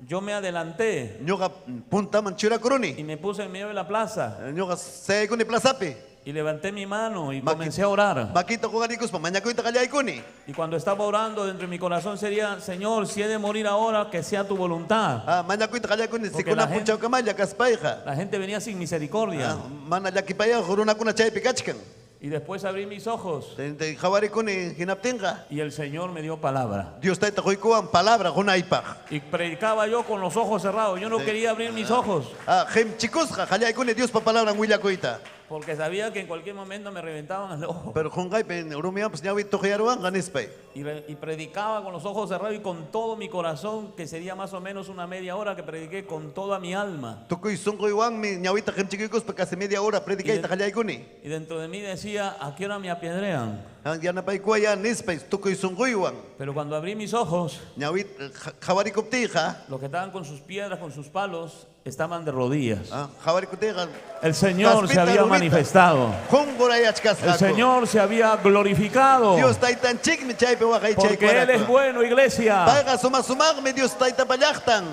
yo me adelanté Ñuqa puntaman churakuruni. y me puse en medio de la plaza Ñuqa sayaykuni plazapi. y levanté mi mano y comencé a orar. Makita qunqarikuspa mañakuyta qallaykuni. Y cuando estaba orando dentro de mi corazón sería, Señor, si he de morir ahora, que sea tu voluntad. Mañakuyta qallaykuni Porque sikuna la gente- punchawkamalla kaspayqa. La gente venía sin misericordia. Mana llakipayaq runakuna chaypi kachkan. Y después abrí mis ojos Qawarikuni hinaptinqa. y el Señor me dio palabra. Dios tayta quykuwan palabra qunaypaq. Y predicaba yo con los ojos cerrados. Yo no quería abrir mis ojos Qimchikusqa qallaykuni Diospa palabran willakuyta. porque sabía que en cualquier momento me reventaban el ojo. Pero qunqaypi rumiwanpas ñawita tuqyaruwanqa nispay. Y predicaba con los ojos cerrados y con todo mi corazón, que sería más o menos una media hora que prediqué con toda mi alma. Tukuy sunquywanmi ñawita qimchikuykuspa casi media hora predicayta qallaykuni. Y dentro de mí decía, ¿a qué hora me apedrean? Yanapaykuwaya nispay tukuy sunquywan. Pero cuando abrí mis ojos, Ñawita qawarikuptiyqa los que estaban con sus piedras, con sus palos, estaban de rodillas. qawarikuptiyqa El Señor se Kaspita había rumita. manifestado. qunqurayachkasqaku. El Señor se había glorificado. Dios taytanchikmi chaypi Porque Él es bueno, iglesia. Payqa suma sumaqmi Dios taytanpa llaqtan.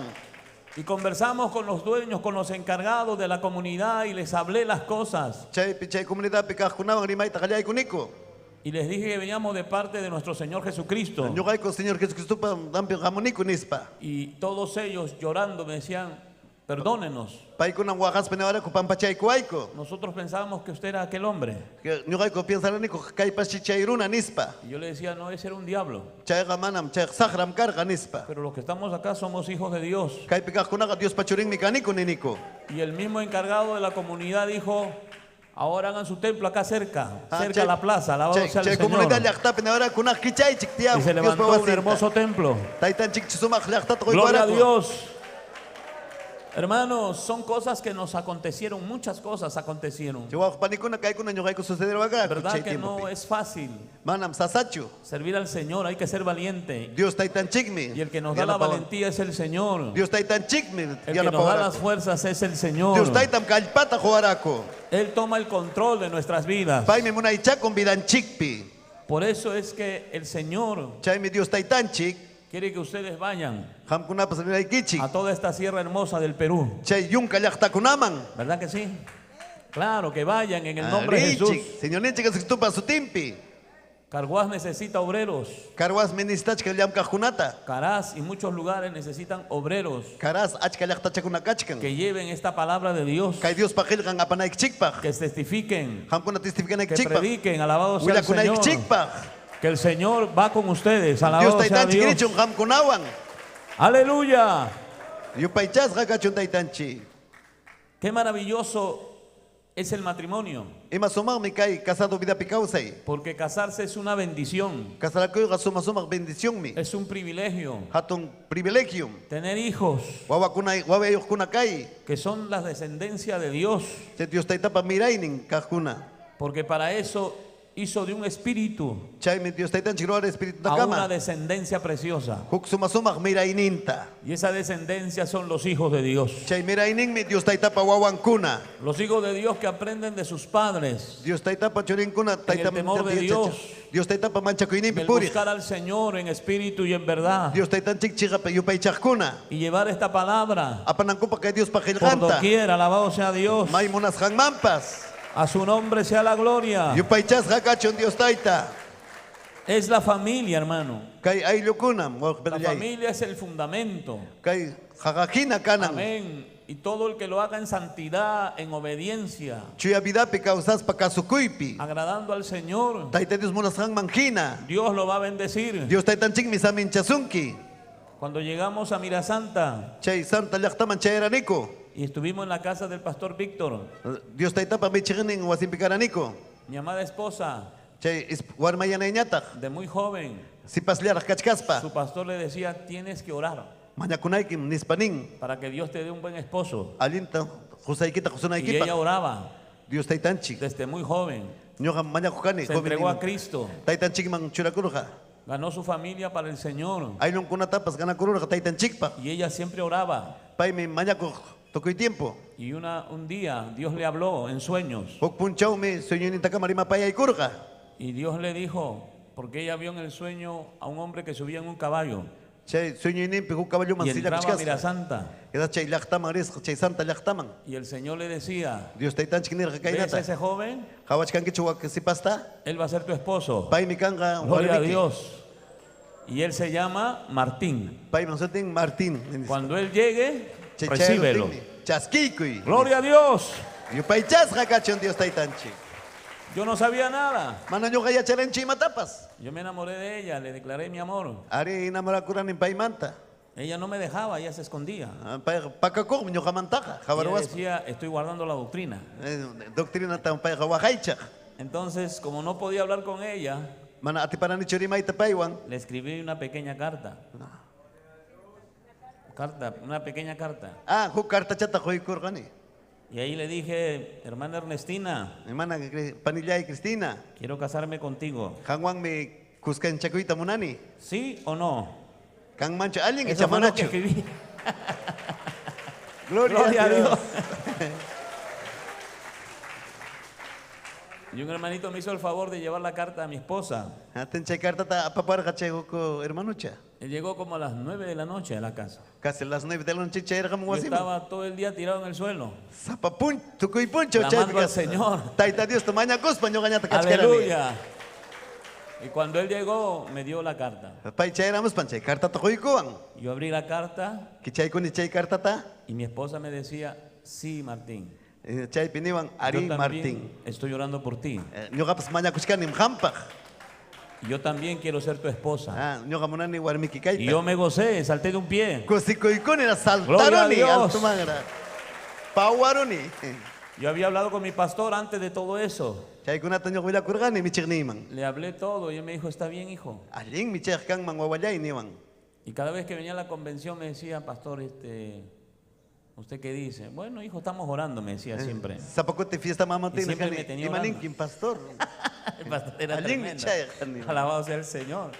Y conversamos con los dueños, con los encargados de la comunidad y les hablé las cosas. Chaypi chay comunidadpi kaqkunawan rimayta qallaykuniku. Y les dije que veníamos de parte de nuestro Señor Jesucristo. Ñuqayku Señor Jesucristopa dampi hamuniku nispa. Y todos ellos llorando me decían, perdónenos. Paykunam waqaspa niwaraku pampachaykuwayku. Nosotros pensábamos que usted era aquel hombre. Ñuqayku piensaraniku kaypashi chay runa nispa. Y yo le decía, no, ese era un diablo. Chayqa manam chayqa saqram karqa nispa. Pero los que estamos acá somos hijos de Dios. Kaypi kaqkunaqa Diospa churinmi kaniku niniku. Y el mismo encargado de la comunidad dijo, ahora hagan su templo acá cerca, cerca a la plaza, alabado Chay, sea el chay Señor. comunidad llaqtapi niwaraku kunaq kichaychik tiyan. Y se levantó un hermoso templo. Taytanchik sumaq llaqtata Gloria a quykuwaraku. Dios. Hermanos, son cosas que nos acontecieron, muchas cosas acontecieron. Chay wawqipanikuna kaykuna ñuqayku sucederwanqaku ¿Verdad chay que no tiempopi. es fácil Manam sasachu. servir al Señor? Hay que ser valiente. Dios taytanchikmi. Y el que nos da la Yanapawan. valentía es el Señor. Dios taytanchikmi El que nos da yanapawaraku. las fuerzas es el Señor. Dios taytam kallpata quwaraku. Él toma el control de nuestras vidas. Paymi munaychakun vidanchikpi. Por eso es que el Señor Chaymi Dios taytanchik quiere que ustedes vayan qamkunapas rinaykichik. a toda esta sierra hermosa del Perú. Chay yunka llaqtakunaman. ¿Verdad que sí? Claro, que vayan en el nombre de Jesús. Rinchik. Señorninchik Jesucristopa sutinpi. Carhuaz necesita obreros. Carhuaz necesitachka llamkaqkunata. Caraz y muchos lugares necesitan obreros Caraz achka llaqtachakuna kachkan. que lleven esta palabra de Dios, Kay Diospa qillqan apanaykichikpaq. que testifiquen, Qamkuna que testificanaykichikpaq. prediquen, alabado sea el Señor. Willakunaykichikpaq. Que el Señor va con ustedes, Dios alabado sea taytanchik Dios. richun qamkunawan. Aleluya. Yupaychasqa kachun taytanchik. Qué maravilloso es el matrimonio, Ima sumaqmi kay casado vidapi kawsay. porque casarse es una bendición, Casarakuyqa suma sumaq bendicionmi. es un privilegio. Hatun privilegio. Tener hijos Wawakuna wawayuqkuna kay. que son la descendencia de Dios, Chay Dios taytapa miraynin kaqkuna. porque para eso hizo de un espíritu Chaymi Dios taytanchik ruwara espíritu a una kama. descendencia preciosa. Huk suma sumaq mirayninta. Y esa descendencia son los hijos de Dios. Chay mirayninmi Dios taytapa wawankuna. Los hijos de Dios que aprenden de sus padres, Dios taytapa churinkuna en el tayta temor de Dios, Dios taytapa manchakuyninpi el puriq. buscar al Señor en espíritu y en verdad, Dios taytanchik chiqapa yupaychaqkuna. y llevar esta palabra Apanankupa kay Diospa por qillqanta. doquier, alabado sea Dios. May munasqanmanpas. A su nombre sea la gloria. Yupaychasqa kachun Dios tayta. Es la familia, hermano. Kay ayllukunam La wawqipallay. familia es el fundamento. Kay qaqaqhina kanan. Amén. Y todo el que lo haga en santidad, en obediencia, Chuya vidapi kawsaspa kasukuypi. agradando al Señor, Tayta Dios munasqanman hina. Dios lo va a bendecir. Dios taytanchikmi saminchasunki. Cuando llegamos a Mirasanta Chay Santa llaqtaman chayraniku. y estuvimos en la casa del pastor Víctor, Dios taytapa michiqnin wasinpi karaniku. mi amada esposa, Chay warmayanayñataq. De muy joven, Sipasllaraq kachkaspa. su pastor le decía, tienes que orar Mañakunaykim nispa nin. para que Dios te dé un buen esposo. Allinta qusaykita Y qusunaykipaq. ella oraba Dios taytanchik. desde muy joven. Ñuqa mañakuq kani Se entregó a Cristo. Taytanchikman churakurqa. Ganó su familia para el Señor. Ayllunkunatapas ganakururqa taytanchikpaq. Y ella siempre oraba. Paymi mañakuq tukuy tiempo. Y un día Dios le habló en sueños. Huk punchawmi sueñuynintakama rimapayaykurqa. Y Dios le dijo, porque ella vio en el sueño a un hombre que subía en un caballo Chay sueñuyninpi huk caballoman y entraba a sillakuchkasqa. Mirasanta. Queda chay llaqtaman risqa, chay santa llaqtaman. Y el Señor le decía, Dios taytanchik nirqa ¿ves a kaynata. ese joven? Qhawachkankichu wak sipasta? Él va a ser tu esposo. Paymi kanqa Gloria a warmiki. Dios. Y él se llama Martín. Payman sutin Martín. Cuando él llegue, Chay recíbelo. chayruptinmi Chaskiykuy. Gloria a Dios. Yupaychasqa kachun Dios taytanchik. Yo no sabía nada. Mana ñuqa yacharanchu imatapas. Yo me enamoré de ella, le declaré mi amor. Ari enamorakuranin paymanta. Ella no me dejaba, ella se escondía. Payqa pakakuqmi ñuqamantaqa, Ella qhawarwaspa. decía, estoy guardando la doctrina. Doctrinatan payqa waqaychaq. Entonces, como no podía hablar con ella, Mana atiparanichu rimayta paywan. le escribí una pequeña carta. Una pequeña carta. Ah, huk cartachata quykurqani. Y ahí le dije, hermana Ernestina, Hermana panillay Cristina, quiero casarme contigo. qanwanmi kuskanchakuyta munani. ¿Sí o no? Kanmanchu allin Eso fue lo que icha manachu. escribí. Gloria, Gloria a a Dios. Dios. Y un hermanito me hizo el favor de llevar la carta a mi esposa. Atin chay cartata apaparqa chay huk hermanucha. Él llegó como a las 9 de la noche a la casa. Casi las 9 de la noche chayrqamun Yo wasiman. estaba todo el día tirado en el suelo. Sapa tukuy punchaw chaypi Clamando al kasqa. Señor. Tayta Diosta mañakuspa ñuqañata kachkarani. Aleluya. Y cuando él llegó, me dio la carta. Pay chayramuspan chay cartata quykuwan. Yo abrí la carta Kichaykuni chay cartata. y mi esposa me decía, sí, Martín. Chaypi niwan ari Yo también Martín. estoy orando por ti. Ñuqapas mañakuchkanim qampaq. Yo también quiero ser tu esposa. Ah, ñuqa munani warmiki kayta. Y yo me gocé, salté de un pie. Kusikuykuni Gloria a saltaruni Dios. altumanra. Pawaruni. Yo había hablado con mi pastor antes de todo eso. Chaykunata ñuqa willakurqani michiqniyman. Le hablé todo y él me dijo, está bien, hijo. Allin michiq kanman wawallay niwan. Y cada vez que venía a la convención me decía, pastor, ¿usted qué dice? Bueno, hijo, estamos orando, me decía siempre. Sapakuti fiesta Y mamatina siempre kani. me tenía orando. Imaninkin pastor. El pastor era Allin tremendo. michayqa niwan. Alabado sea el Señor.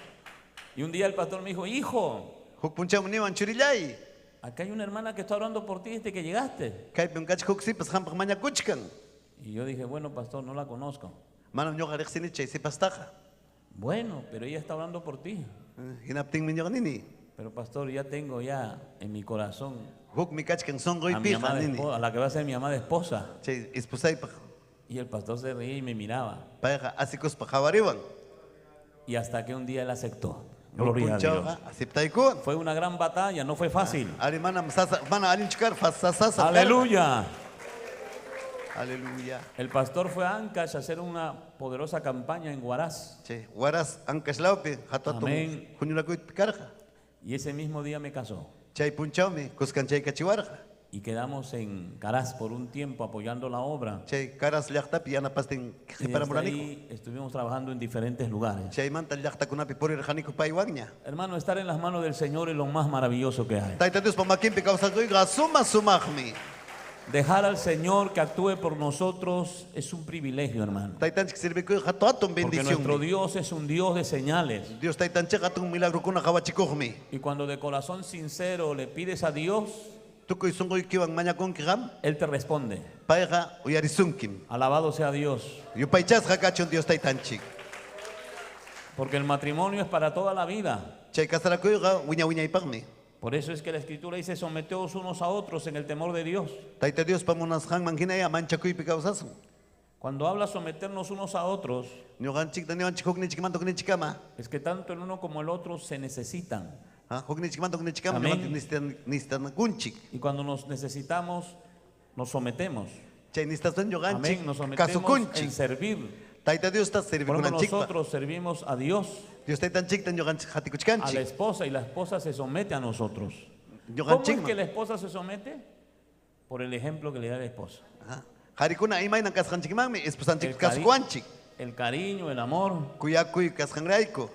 Y un día el pastor me dijo, hijo, Huk punchawmi niwan churillay. acá hay una hermana que está orando por ti desde que llegaste. Kaypim kachka huk sipas qampaq mañakuchkan. Y yo dije, bueno, pastor, no la conozco. Manam ñuqa riqsini chay sipastaqa. Bueno, pero ella está orando por ti. Hinaptinmi ñuqa nini. Pero pastor, ya tengo ya en mi corazón Hukmi kachkan a, mi sunquypiqa amada nini. esposa, a la que va a ser mi amada esposa. Chay esposaypaq. Y el pastor se reía y me miraba. Payqa asikuspa qhawariwan. Y hasta que un día él aceptó. Huk Gloria a Dios. punchawqa aceptaykuwan. Fue una gran batalla, no fue fácil. Ari manam sasa, mana allinchu karqa, sasa karqa. Aleluya. Aleluya. El pastor fue a Ancash a hacer una poderosa campaña en Huaraz. Chay Huaraz Ancash lawpi hatun Amén. huñunakuypi karqa. Y ese mismo día me casó. Chay punchawmi kuskanchaykachiwarqa. Y quedamos en Caraz por un tiempo apoyando la obra. Chay Caraz llaqtapi yanapastin Y desde qhiparamuraniku. ahí estuvimos trabajando en diferentes lugares. Chaymanta llaqtakunapi purirqaniku paywanña. Hermano, estar en las manos del Señor es lo más maravilloso que hay. Tayta Diospa makinpi kawsakuyqa suma sumaqmi. Dejar al Señor que actúe por nosotros es un privilegio, hermano. Taytanchik sirvikuyqa hatun Porque nuestro bendicionmi. Dios es un Dios de señales. Dios taytanchikqa hatun milagrokuna qhawachikuqmi. Y cuando de corazón sincero le pides a Dios, Tukuy sunquykiwan mañakunki qam, Él te responde. payqa uyarisunkim. Alabado sea Dios. Yupaychasqa kachun Dios taytanchik. Porque el matrimonio es para toda la vida. Chay kasarakuyqa wiña wiñaypaqmi. Por eso es que la Escritura dice, someteos unos a otros en el temor de Dios. Tayta Diospa munasqanman hinaya manchakuypi kawsasun. Cuando habla someternos unos a otros, Ñuqanchikta ñuqanchik hukninchikmanta hukninchikkama. es que tanto el uno como el otro se necesitan. Ah, hukninchikmanta hukninchikkama Amén. ñuqanchik necesitanakunchik. Y cuando nos necesitamos, nos sometemos. Chay necesitaswan ñuqanchik Amén, nos sometemos kasukunchik. en servir. Tayta Diosta Por ejemplo, servikunanchikpa. nosotros servimos a Dios, Dios taytanchikta ñuqanchik a la hatikuchkanchik. esposa, y la esposa se somete a nosotros. ¿Cómo es Ñuqanchikman. que la esposa se somete? Por el ejemplo que le da el esposo. Ah, Qarikuna imaynan kasqanchikmanmi esposanchik El cari- kasukuwanchik. El cariño, el amor. Kuyakuy kasqanrayku.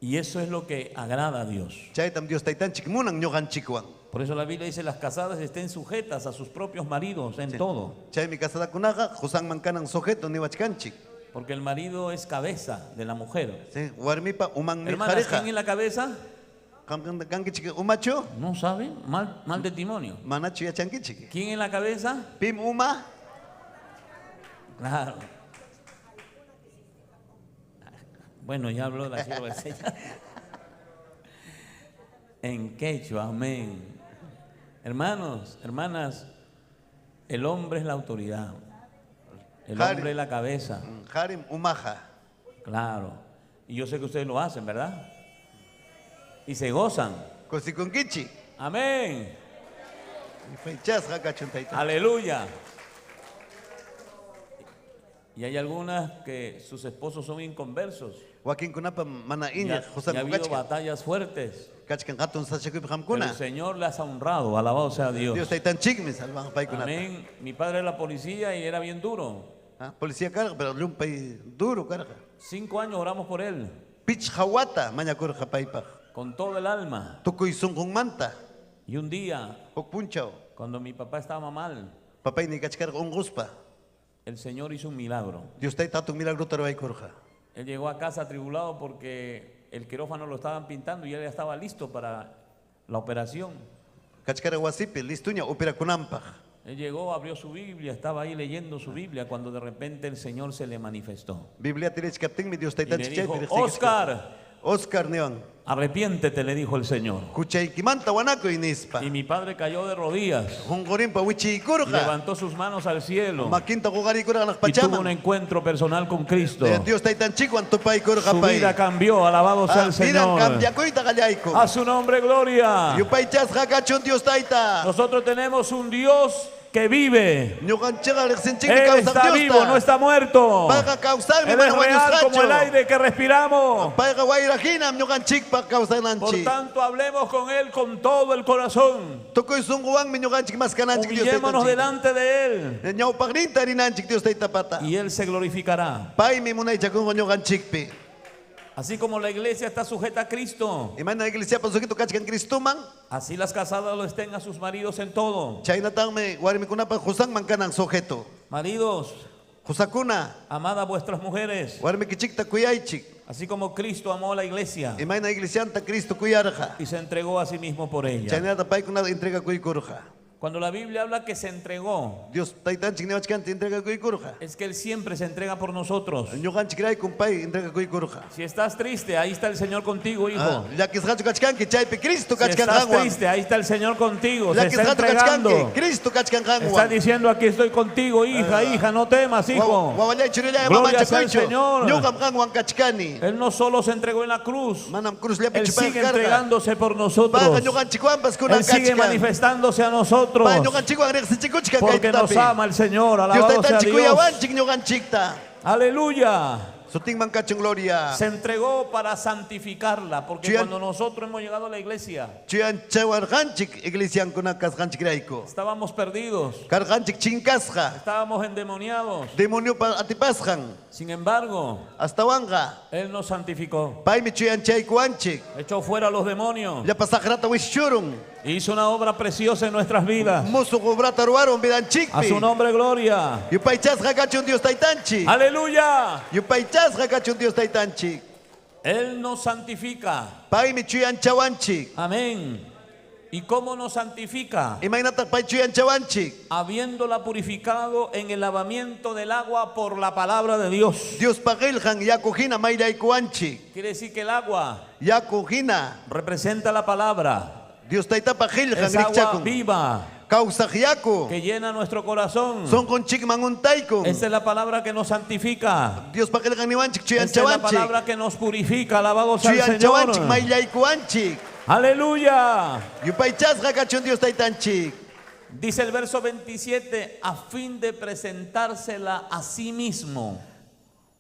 Y eso es lo que agrada a Dios. Chaytam Dios taytanchik munan ñuqanchikwan. Por eso la Biblia dice, las casadas estén sujetas a sus propios maridos en todo. Chaymi casadakunaqa qusanman kanan sujeto niwachkanchik. Porque el marido es cabeza de la mujer. Sí, warmipa umanmi Hermanas, qhariqa. ¿quién es la cabeza? Qam kankichik umachu? No saben, mal, mal testimonio. Manachu yachankichik. ¿Quién es la cabeza? Pim uma. Claro. Bueno, ya habló la sierva del Señor. En quechua, amén. Hermanos, hermanas, el hombre es la autoridad. El Jari. hombre es la cabeza. Harim umaja. Claro. Y yo sé que ustedes lo hacen, ¿verdad? Y se gozan. Kusikunkichik. Amén. Yupaychasqa kachun tayta. Aleluya. Y hay algunas que sus esposos son inconversos. Wakinkunapa mana Y iñiq ha, y ha qusanku habido kachkan. batallas fuertes. Kachkan hatun sasachakuypi Pero qamkuna. el Señor las ha honrado. Alabado sea Dios. Dios taytanchikmi salvan paykunata. Amén. Mi padre era policía y era bien duro. Ah, Policía karqa, pero llumpay duro karqa. 5 años oramos por él. Pichqa wata mañakurqa paypaq. Con todo el alma. Tukuy sunqunmanta. Y un día, Huk punchaw. cuando mi papá estaba mal, Papayni kachkarqa unquspa. el Señor hizo un milagro. Dios tayta hatun milagrota ruwaykurqa. Él llegó a casa atribulado porque el quirófano lo estaban pintando y él ya estaba listo para la operación. Kachkarqa wasipi listuña operakunanpaq. Él llegó, abrió su Biblia, estaba ahí leyendo su Biblia cuando de repente el Señor se le manifestó. Biblia tirechkaptinmi Dios Y le taytanchik dijo, chaypi riqsiykachkarqa. Oscar, Oscar niwan. arrepiéntete, le dijo el Señor. Huchaykimanta wanakuy nispa. Y mi padre cayó de rodillas Qunqurinpa y wichiykurqa. levantó sus manos al cielo Makinta quqarikurqa hanaq y tuvo un pachaman. encuentro personal con Cristo. Dios taytanchikwan tupaykurqa Su pay. vida cambió, alabado sea Ah, el vidan Señor. cambiakuyta qallayku. A su nombre, gloria. Yupaychasqa kachun Dios tayta. Nosotros tenemos un Dios que vive. Ñuqanchikqa riqsinchikmi Él kawsaq está Diosta. vivo, no está muerto. Payqa kawsanmi Él mana es real como el wañusqachu. aire que respiramos. Payqa wayra hinam ñuqanchikpaq Por kawsananchik. tanto, hablemos con Él con todo el corazón. Tukuy sunquwanmi ñuqanchik maskananchik Dios Humillémonos taytanchik. delante de Él Ñawpaqninta rinanchik Dios taytapata. y Él se glorificará. Paymi munaychakunqa ñuqanchikpi. Así como la iglesia está sujeta a Cristo, Imayna iglesiapa sujeto kachkan Cristoman, así las casadas lo estén a sus maridos en todo. chaynatanmi warmikunapa qusanman kanan sujeto. Maridos, Qusakuna, amad a vuestras mujeres, warmikichikta kuyaychik. así como Cristo amó a la iglesia Imayna iglesianta Cristo kuyarqa. y se entregó a sí mismo por ella. Chaynata paykunata entregakuykurqa. Cuando la Biblia habla que se entregó, Dios taytanchik niwachkanta entregakuykurqa. es que Él siempre se entrega por nosotros. Ñuqanchikraykum pay entregakuykurqa. Si estás triste, ahí está el Señor contigo, hijo. Ah, Llakisqachu kachkanki chaypi Cristo Si kachkan estás qanwan. triste, ahí está el Señor contigo. Se está Llakisqachu entregando. kachkanki Cristo kachkan Está qanwan. diciendo, aquí estoy contigo, hija, hija, no temas, hijo. Wawallay churillay Gloria sea al mamachakuychu. Señor. Ñuqam qanwan kachkani. Él no solo se entregó en la cruz, Manam cruzllapichu Él payqa sigue karqa. entregándose por nosotros. Payqa ñuqanchikwanpas kunan Él sigue kachkan. manifestándose a nosotros. Pay ñuqanchikwan riqsichikuchkan Porque kay nos tutapi. ama el Señor. Dios Alabado sea taytanchik Dios. kuyawanchik ñuqanchikta. Aleluya. Sutinman kachun gloria. Se entregó para santificarla. Porque Chuyan- cuando nosotros hemos llegado a la iglesia, Chuyanchawarqanchik iglesiankuna kasqanchikrayku. estábamos perdidos, Karqanchik chinkasqa. estábamos endemoniados. Demoniopa atipasqan. Sin embargo, Astawanqa. Él nos santificó. Paymi chuyanchaykuwanchik. Echó fuera a los demonios. Llapa saqrata wishchurun. Hizo una obra preciosa en nuestras vidas. Musuq obrata ruwarun A vidanchikpi. su nombre, gloria. Yupaychasqa kachun Dios taytanchik. Aleluya. Yupaychasqa kachun Dios taytanchik. Él nos santifica. Paymi chuyanchawanchik. Amén. ¿Y cómo nos santifica? Imaynataq pay chuyanchawanchik. Habiéndola purificado en el lavamiento del agua por la palabra de Dios. Dios qillqan yaku hina mayllaykuwanchik. Quiere decir que el agua Yaku hina. representa la palabra. Dios taytapa qillqan Es agua rikchakun. viva Kawsaq yaku. que llena nuestro corazón. Sunqunchikman untaykun. Esa es la palabra que nos santifica. Diospa qillqan niwanchik Esa es la chuyanchawanchik. palabra que nos purifica. Alabado sea el Chuyanchawanchik Señor. mayllaykuwanchik. Aleluya. Yupaychasqa kachun Dios taytanchik. Dice el verso 27, a fin de presentársela a sí mismo,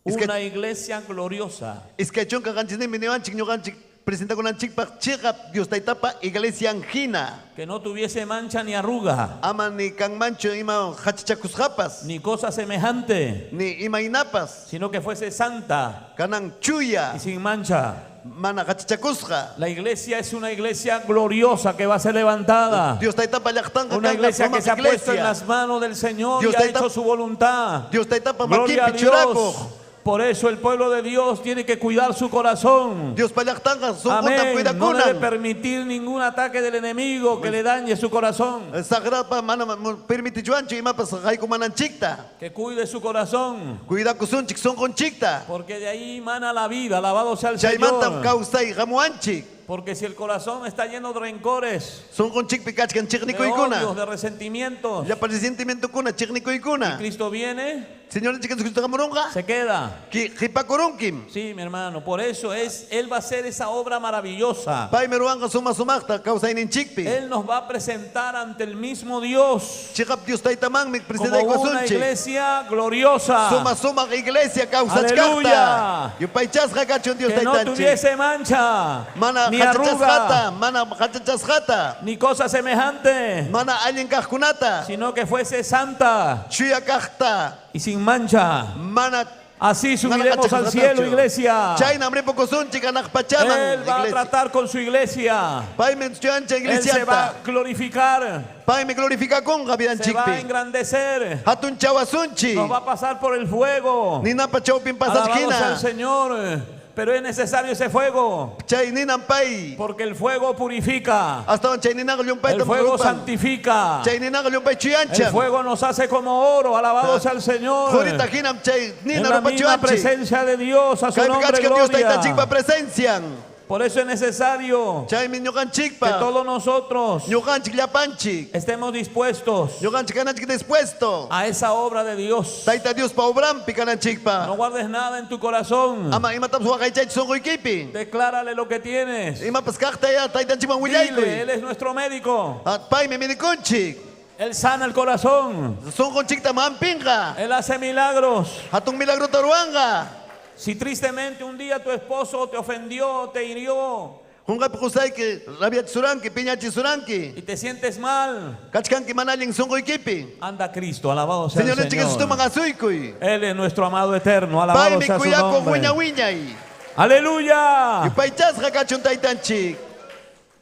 Es que- una iglesia gloriosa, Iskay chunka qanchisninmi niwanchik ñuqanchik presentakunanchikpaq chiqap Dios Taytapa iglesian hina. Que no tuviese mancha ni arruga. Ama ni kanmanchu ima hachachakusqapas. Ni cosa semejante. Ni imaynapas. Sino que fuese santa. Kanan chuya. Y sin mancha. Mana hachachakusqa. La iglesia es una iglesia gloriosa que va a ser levantada. Dios Taytapa llaqtanqa Una kanqa iglesia que sumaq se ha puesto en iglesia. las manos del Señor Dios y ha Taytapa- hecho su voluntad. Dios Taytapa Gloria a makinpi Dios. churakuq. Por eso el pueblo de Dios tiene que cuidar su corazón. Diospa llaqtanqa sunquntam Amén. No debe cuidakunan. permitir ningún ataque del enemigo que le dañe su corazón. Saqrapa mana permitichuanchu imapas haykumananchikta. Que cuide su corazón. Cuidakusunchik sunqunchikta. Porque de ahí mana la vida. Alabado sea el Chaymantam Señor. kawsay hamuwanchik. Porque si el corazón está lleno de rencores, Sunqunchikpi kachkan de chiqnikuykuna. odios, de resentimientos, Llapa resentimientukuna chiqnikuykuna. Cristo viene, Señorninchik Jesucristo hamurunqa. se queda. Qipakurunkim. Sí, mi hermano, por eso es, Él va a hacer esa obra maravillosa. Paymi ruwanqa suma sumaqta kawsayninchikpi. Él nos va a presentar ante el mismo Dios Chiqap Dios Taytamanmi como una presentaykuwasunchik. iglesia gloriosa, Suma sumaq iglesia kawsachkaqta. Aleluya. Yupaychasqa kachun Dios que no Taytanchik. tuviese mancha, Mana ni hachachasqata, arruga, mana hachachasqata, ni cosa semejante, mana allin kaqkunata, sino que fuese santa chuya kaqta, y sin mancha. mana Así mana subiremos al cielo, hachachasqatachu. iglesia. Chaynam ripukusunchik hanaq pachaman, Él va a iglesia. tratar con su iglesia. Paymi chuyancha Él se va a iglesianta. glorificar, Paymi glorificakunqa se va a vidanchikpi. engrandecer, Hatunchawasunchik. nos va a pasar por el fuego. Ninapa chawpin Alabado sea pasachkina. el Señor. Pero es necesario ese fuego, Chay ninan pay. porque el fuego purifica, Astawan chay ninaqa llumpaytam el fuego rupan. santifica, Chay ninaqa llumpay el chuyanchan. fuego nos hace como oro. Alabado sea el Señor. Qurita hinam chay En nina la misma rupachuanchik. presencia de Dios, a su Kaypi nombre kachkan Dios Taytanchikpa gloria. presencian. Por eso es necesario Chaymi que ñuqanchikpa. todos nosotros Ñuqanchik llapanchik. estemos dispuestos Ñuqanchik kananchik dispuesto. a esa obra de Dios. Tayta Diospa obranpi kananchikpa. No guardes nada en tu corazón. Ama imatapas waqaychaychu sunquykipi. Declárale lo que tienes. Imapas kaqta ya taytanchikman Dile, willaykuy. Él es nuestro médico. Ah, Paymi midikunchik. Él sana el corazón. Sunqunchiktam hampinqa. Él hace milagros. Hatun milagrota ruwanqa. Si tristemente un día tu esposo te ofendió, te hirió Qunqapi qusayki rabiachisuranki piñachisuranki. y te sientes mal, Kachkanki mana allin sunquykipi. anda Cristo, alabado sea el Señorninchik Señor. Jesustuman asuykuy. Él es nuestro amado eterno, alabado Paymi sea su kuyakuq nombre. wiña wiñay. Aleluya. Yupaychasqa kachun taytanchik.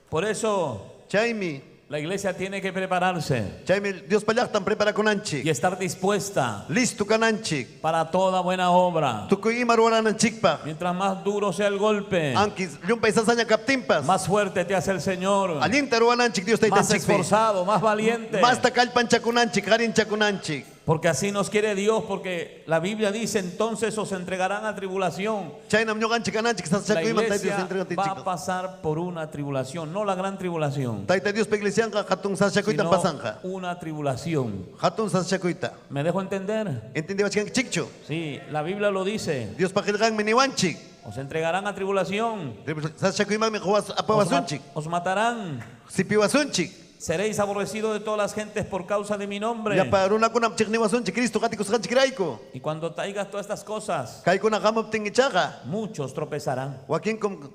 Por eso Chaymi, la iglesia tiene que prepararse chaymi Diospa llaqtan y preparakunanchik. estar dispuesta Listo kananchik. para toda buena obra. Tukuy ima ruwananchikpaq. Mientras más duro sea el golpe, Anki llumpay sasaña kaptinpas. más fuerte te hace el Señor, Allinta ruwananchik Dios más taytanchikpi. esforzado, más valiente. Masta kallpanchakunanchik, qarinchakunanchik. Porque así nos quiere Dios, porque la Biblia dice, entonces os entregarán a tribulación. Chaynam ñuqanchik kananchik La sasachakuyman Tayta Dios iglesia va a entregantinchik. pasar por una tribulación, no la gran tribulación, Tayta Diospa iglesianqa hatun sasachakuytam sino pasanqa. una tribulación. Hatun sasachakuyta. ¿Me dejo entender? ¿Entiendewachkankichikchu? Sí, la Biblia lo dice. Diospa qillqanmi niwanchik. Os entregarán a tribulación, Sasachakuymanmi os, apawasunchik. os matarán, Sipiwasunchik. seréis aborrecidos de todas las gentes por causa de mi nombre. Llapa runakunam chiqniwasunchik Cristo qatikusqanchikrayku. Y cuando traigas todas estas cosas, Kaykuna hamuptin ichaqa muchos tropezarán wakinkum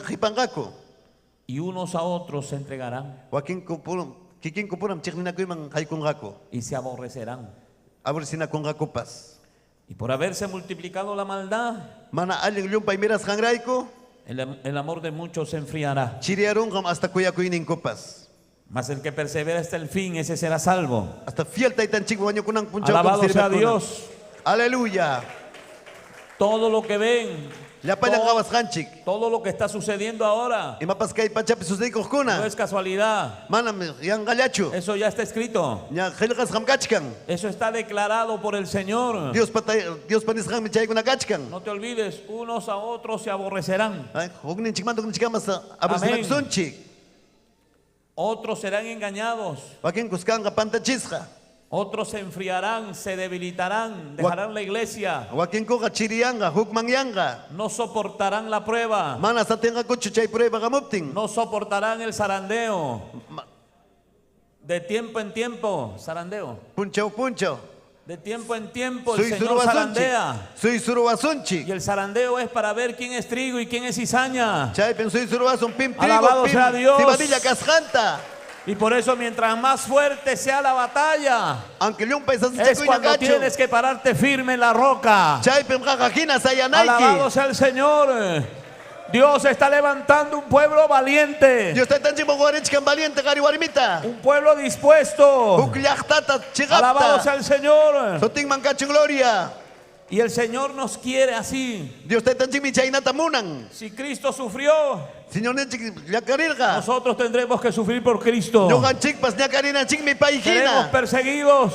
qipanqaku. y unos a otros se entregarán Wakinku puram kikinku puram chiqninakuyman haykunqaku. y se aborrecerán. Aborrecinakunqakupas. Y por haberse multiplicado la maldad, Mana allin llumpay mirasqanrayku el amor de muchos se enfriará. chiriyarunqam hasta kuyakuyninkupas. Mas el que persevera hasta el fin, ese será salvo. Hasta fiel taytanchik wañukunan punchaw Alabado sea Dios. Aleluya. Todo lo que ven, Llapallan todo, qawasqanchik. todo lo que está sucediendo ahora, Imapas kay pachapi no sucedikuqkuna. es casualidad. Manam yanqallachu. Eso ya está escrito. Ña qillqasqam kachkan. Eso está declarado por el Señor. Diospa Diospa nisqanmi chaykuna kachkan. No te olvides, unos a otros se aborrecerán. Ay, hukninchikmanta hukninchikkamas aborrecinakusunchik. Otros serán engañados. Wakinkus kanqa pantachisqa. Otros se enfriarán, se debilitarán, dejarán la iglesia. Wakinkuqa chiriyanqa, hukmanyanqa. No soportarán la prueba. Mana satinqakuchu chay prueba hamuptin. No soportarán el zarandeo. De tiempo en tiempo, zarandeo. Punchaw punchaw. De tiempo en tiempo el Señor zarandea. Suysuruwasunchik. Y el zarandeo es para ver quién es trigo y quién es cizaña. Chaypim suysuruwasun pim trigo, Alabado pim sea Dios. cebadilla kasqanta. Y por eso mientras más fuerte sea la batalla, Aunque llumpay es sasachakuyña cuando kachun. tienes que pararte firme en la roca. Chaypim qaqa hina sayanayki. Alabado sea el Señor. Dios está levantando un pueblo valiente, Dios taytanchikman warichkan valiente qhari warmita. un pueblo dispuesto. Huk llaqtata Alabado sea chiqapta. el Señor. Sutinman kachun gloria. Y el Señor nos quiere así. Dios taytanchikmi chaynata munan. Si Cristo sufrió, Señorninchik llakarirqa. nosotros tendremos que sufrir por Cristo. Ñuqanchikpas ñakarinanchikmi pay Seremos hina. perseguidos,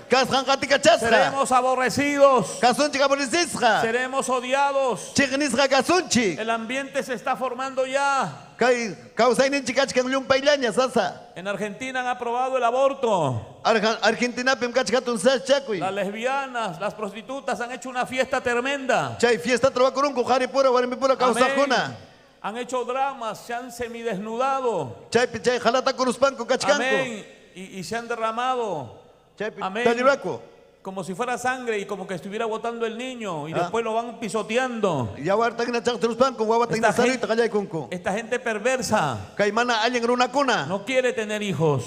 Kasqan qatikachasqa. seremos aborrecidos, Kasunchik aborrecisqa. seremos odiados. Chiqnisqa kasunchik. El ambiente se está formando ya. Kay kawsayninchik kachkan llumpayllaña sasa. En Argentina han aprobado el aborto. Argentinapim kachka hatun sachakuy. Las lesbianas, las prostitutas han hecho una fiesta tremenda. Chay fiesta ruwakurunku qharipura warmipura kawsaqkuna. Amén. Han hecho dramas, se han semidesnudado. Chaypi chay jalatakuruspanku kachkanku. Amén. Y se han derramado. Chaypi Amén. talliraku. Como si fuera sangre y como que estuviera botando el niño. Y Ah. después lo van pisoteando. Yawartaqhina chaqchuruspanku wawataqhina Esta saruyta qallaykunku. Esta gente perversa Kay mana allin runakuna. no quiere tener hijos.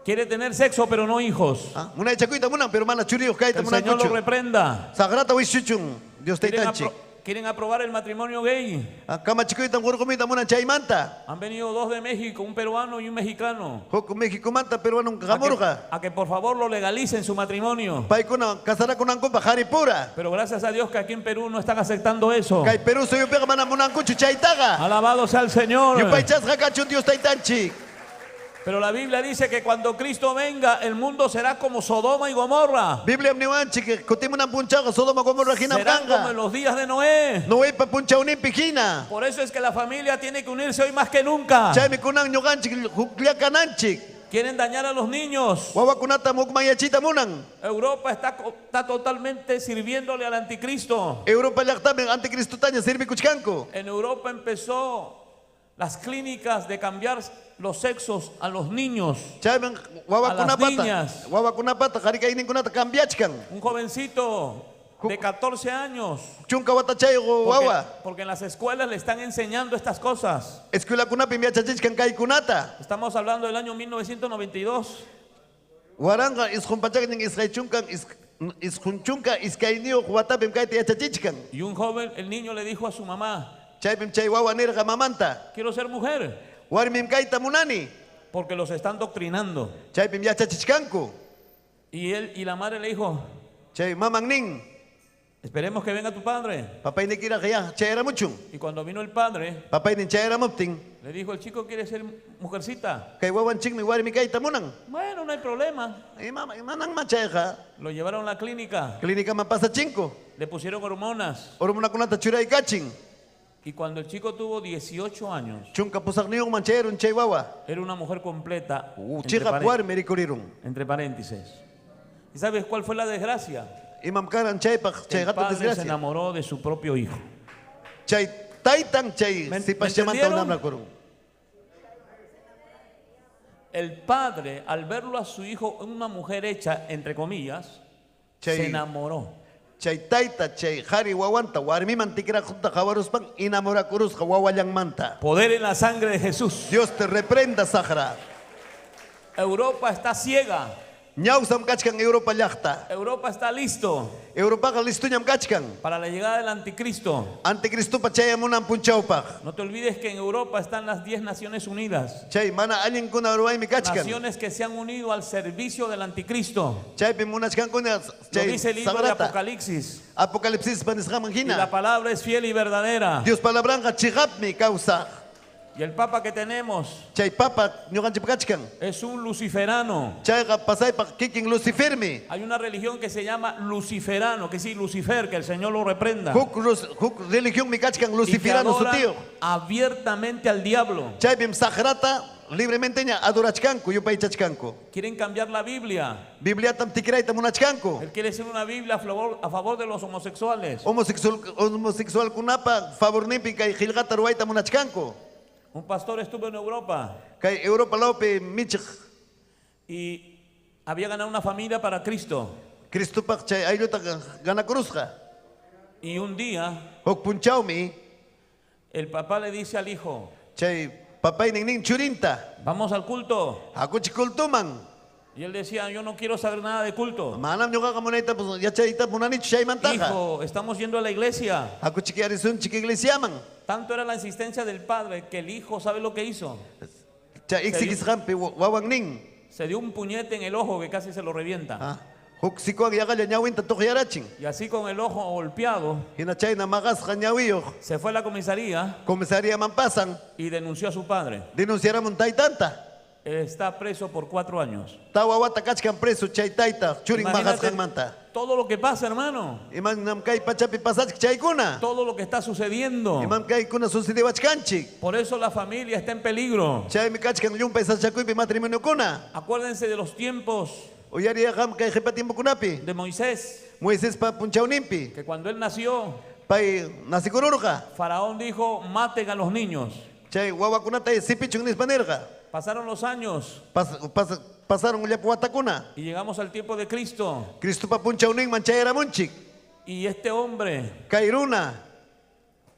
Quiere tener sexo, pero no hijos. Ah, Munaychakuyta munan, pero mana churiyuq Que kayta el Señor lo munankuchu. reprenda. Saqrata wischuchun Dios Quieren, taytanchik. quieren aprobar el matrimonio gay. Ah, Kamachikuyta hurqumuyta munan chaymanta. Han venido dos de México, un peruano y un mexicano. Huk Mexicomanta peruano A que, hamurqa. a que por favor lo legalicen su matrimonio. Paykuna kasarakunankupa qharipura. Pero gracias a Dios que aquí en Perú no están aceptando eso. Kay Perú suyupiqa mana munankuchu chaytaqa. Alabado sea el Señor. Yupaychasqa kachun Dios taytanchik. Pero la Biblia dice que cuando Cristo venga, el mundo será como Sodoma y Gomorra. Bibliam niwanchik kutimunan punchawqa Sodoma Gomorra hinam Serán como en kanqa. los días de Noé. Noepa punchawninpi hina. Por eso es que la familia tiene que unirse hoy más que nunca. Chaymi kunan ñuqanchik hukllakananchik. Quieren dañar a los niños. Wawakunatam hukmanyachiyta munan. Europa está totalmente sirviéndole al anticristo. Europa llaqtapi anticristutaña sirvikuchkanku. En Europa empezó las clínicas de cambiar los sexos a los niños. Chayman wawakunapata niñas. wawakunapata qhari kayninkunata cambiachkan. Un jovencito de 14 años. Chunka watachayuq Porque, wawa. porque en las escuelas le están enseñando estas cosas. Escuelakunapim yachachichkan kaykunata. Estamos hablando del año 1992. Waranqa isqun pachaknin iskay chunkan isqun chunka iskayniyuq watapim kayta yachachichkan. Y un joven, el niño le dijo a su mamá, Chaypim chay wawa nirqa mamanta. quiero ser mujer, Warmim kayta munani. porque los están doctrinando. Chaypim yachachichkanku. Y él y la madre le dijo, Chay maman nin. esperemos que venga tu padre. Papaynikiraq ya chayaramuchun. Y cuando vino el padre, Papaynin chayaramuptin. le dijo, el chico quiere ser mujercita. Kay wawanchikmi warmi kayta munan. Bueno, no hay problema. Imama mananman chayqa. Lo llevaron a la clínica, Clínicaman pasachinku. le pusieron hormonas. Hormonakunata churaykachin. Y cuando el chico tuvo 18 años, Chunka pusaqniyuqman chayarun chay wawa. era una mujer completa. Entre, Chiqap paren- warmi rikurirun. entre paréntesis. ¿Y sabes cuál fue la desgracia? Imam karan chaypaq chay El hatun padre se desgracia. enamoró de su propio hijo. Chay taytan chay ¿Me sipaschamanta entendieron? unamrakurun. El padre, al verlo a su hijo, una mujer hecha, entre comillas, Chay- se enamoró. Chay tayta chay qhari wawanta warmiman tikraqunta qawaruspan enamorakurusqa wawallanmanta. Poder en la sangre de Jesús. Dios te reprenda, saqra. Europa está ciega. Ñawsam kachkan Europa llaqta. Europa está listo Europaqa listuñam kachkan. para la llegada del anticristo. Anticristupa chayamunan punchawpaq. No te olvides que en Europa están las 10 Naciones Unidas. Chay mana allinkuna ruwaymi kachkan. Naciones que se han unido al servicio del anticristo. Chaypi munachkankuna Lo chay dice el libro de sagrata. Apocalipsis. Apocalipsis nisqaman Y la hina. palabra es fiel y verdadera. Dios palabranqa chiqapmi kawsaq. Y el papa que tenemos Chay papa ñuqanchik kachkan. es un luciferano. Chayqa pasaypaq kikin Lucifermi. Hay una religión que se llama luciferano, que sí, Lucifer, que el Señor lo reprenda. Huk huk religionmi kachkan Y que luciferano adoran sutiyuq. abiertamente al diablo. Chaypim saqrata libremente ña adorachkanku yupaychachkanku. Quieren cambiar la Biblia. Bibliatam tikrayta munachkanku. Él quiere hacer una Biblia a favor de los homosexuales. Homosexual homosexualkunapa favorninpi kay qillqata ruwayta munachkanku. Un pastor estuvo en Europa Kay Europa lawpi michiq y Había ganado una familia para Cristo. Cristopaq chay aylluta ganakurusqa. Y un día Huk punchawmi el papá le dice al hijo, chay papaynin nin churinta. Vamos al culto. Hakuchik cultuman. Y él decía, yo no quiero saber nada de culto. Manam ñuqaqa munayta pues, yachayta munanichu chaymantaqa. Hijo, estamos yendo a la iglesia. Hakuchik yarisunchik iglesiaman. Tanto era la insistencia del padre que el hijo sabe lo que hizo. Chay exikisqanpi wawan nin. Se dio un puñete en el ojo que casi se lo revienta. Ah, huk sikuwan yaqalla ñawinta tuqyarachin. Y así con el ojo golpeado, Hina chayna maqasqa ñawiyuq. se fue a la comisaría Comisariaman pasan. y denunció a su padre. Denunciaramun taytanta. Está preso por 4 años. Tawa wata kachkan preso chay tayta churin Imagínate maqasqanmanta. todo lo que pasa, hermano. Imanam kay pachapi pasachik chaykuna. Todo lo que está sucediendo. Imam kaykuna sucediwachkanchik. Por eso la familia está en peligro. Chaymi kachkan llumpay sasachakuypi matrimoniokuna. Acuérdense de los tiempos Uyariyaqam kay qipa tiempokunapi. de Moisés, Moiséspa punchawninpi. que cuando él nació, Pay nasikururqa. Faraón dijo, maten a los niños. Chay wawakunata sipichun nispa nirqa. Pasaron los años Pasaron llapa watakuna. y llegamos al tiempo de Cristo. Cristopa punchawninman chayaramunchik. Y este hombre, Kay runa.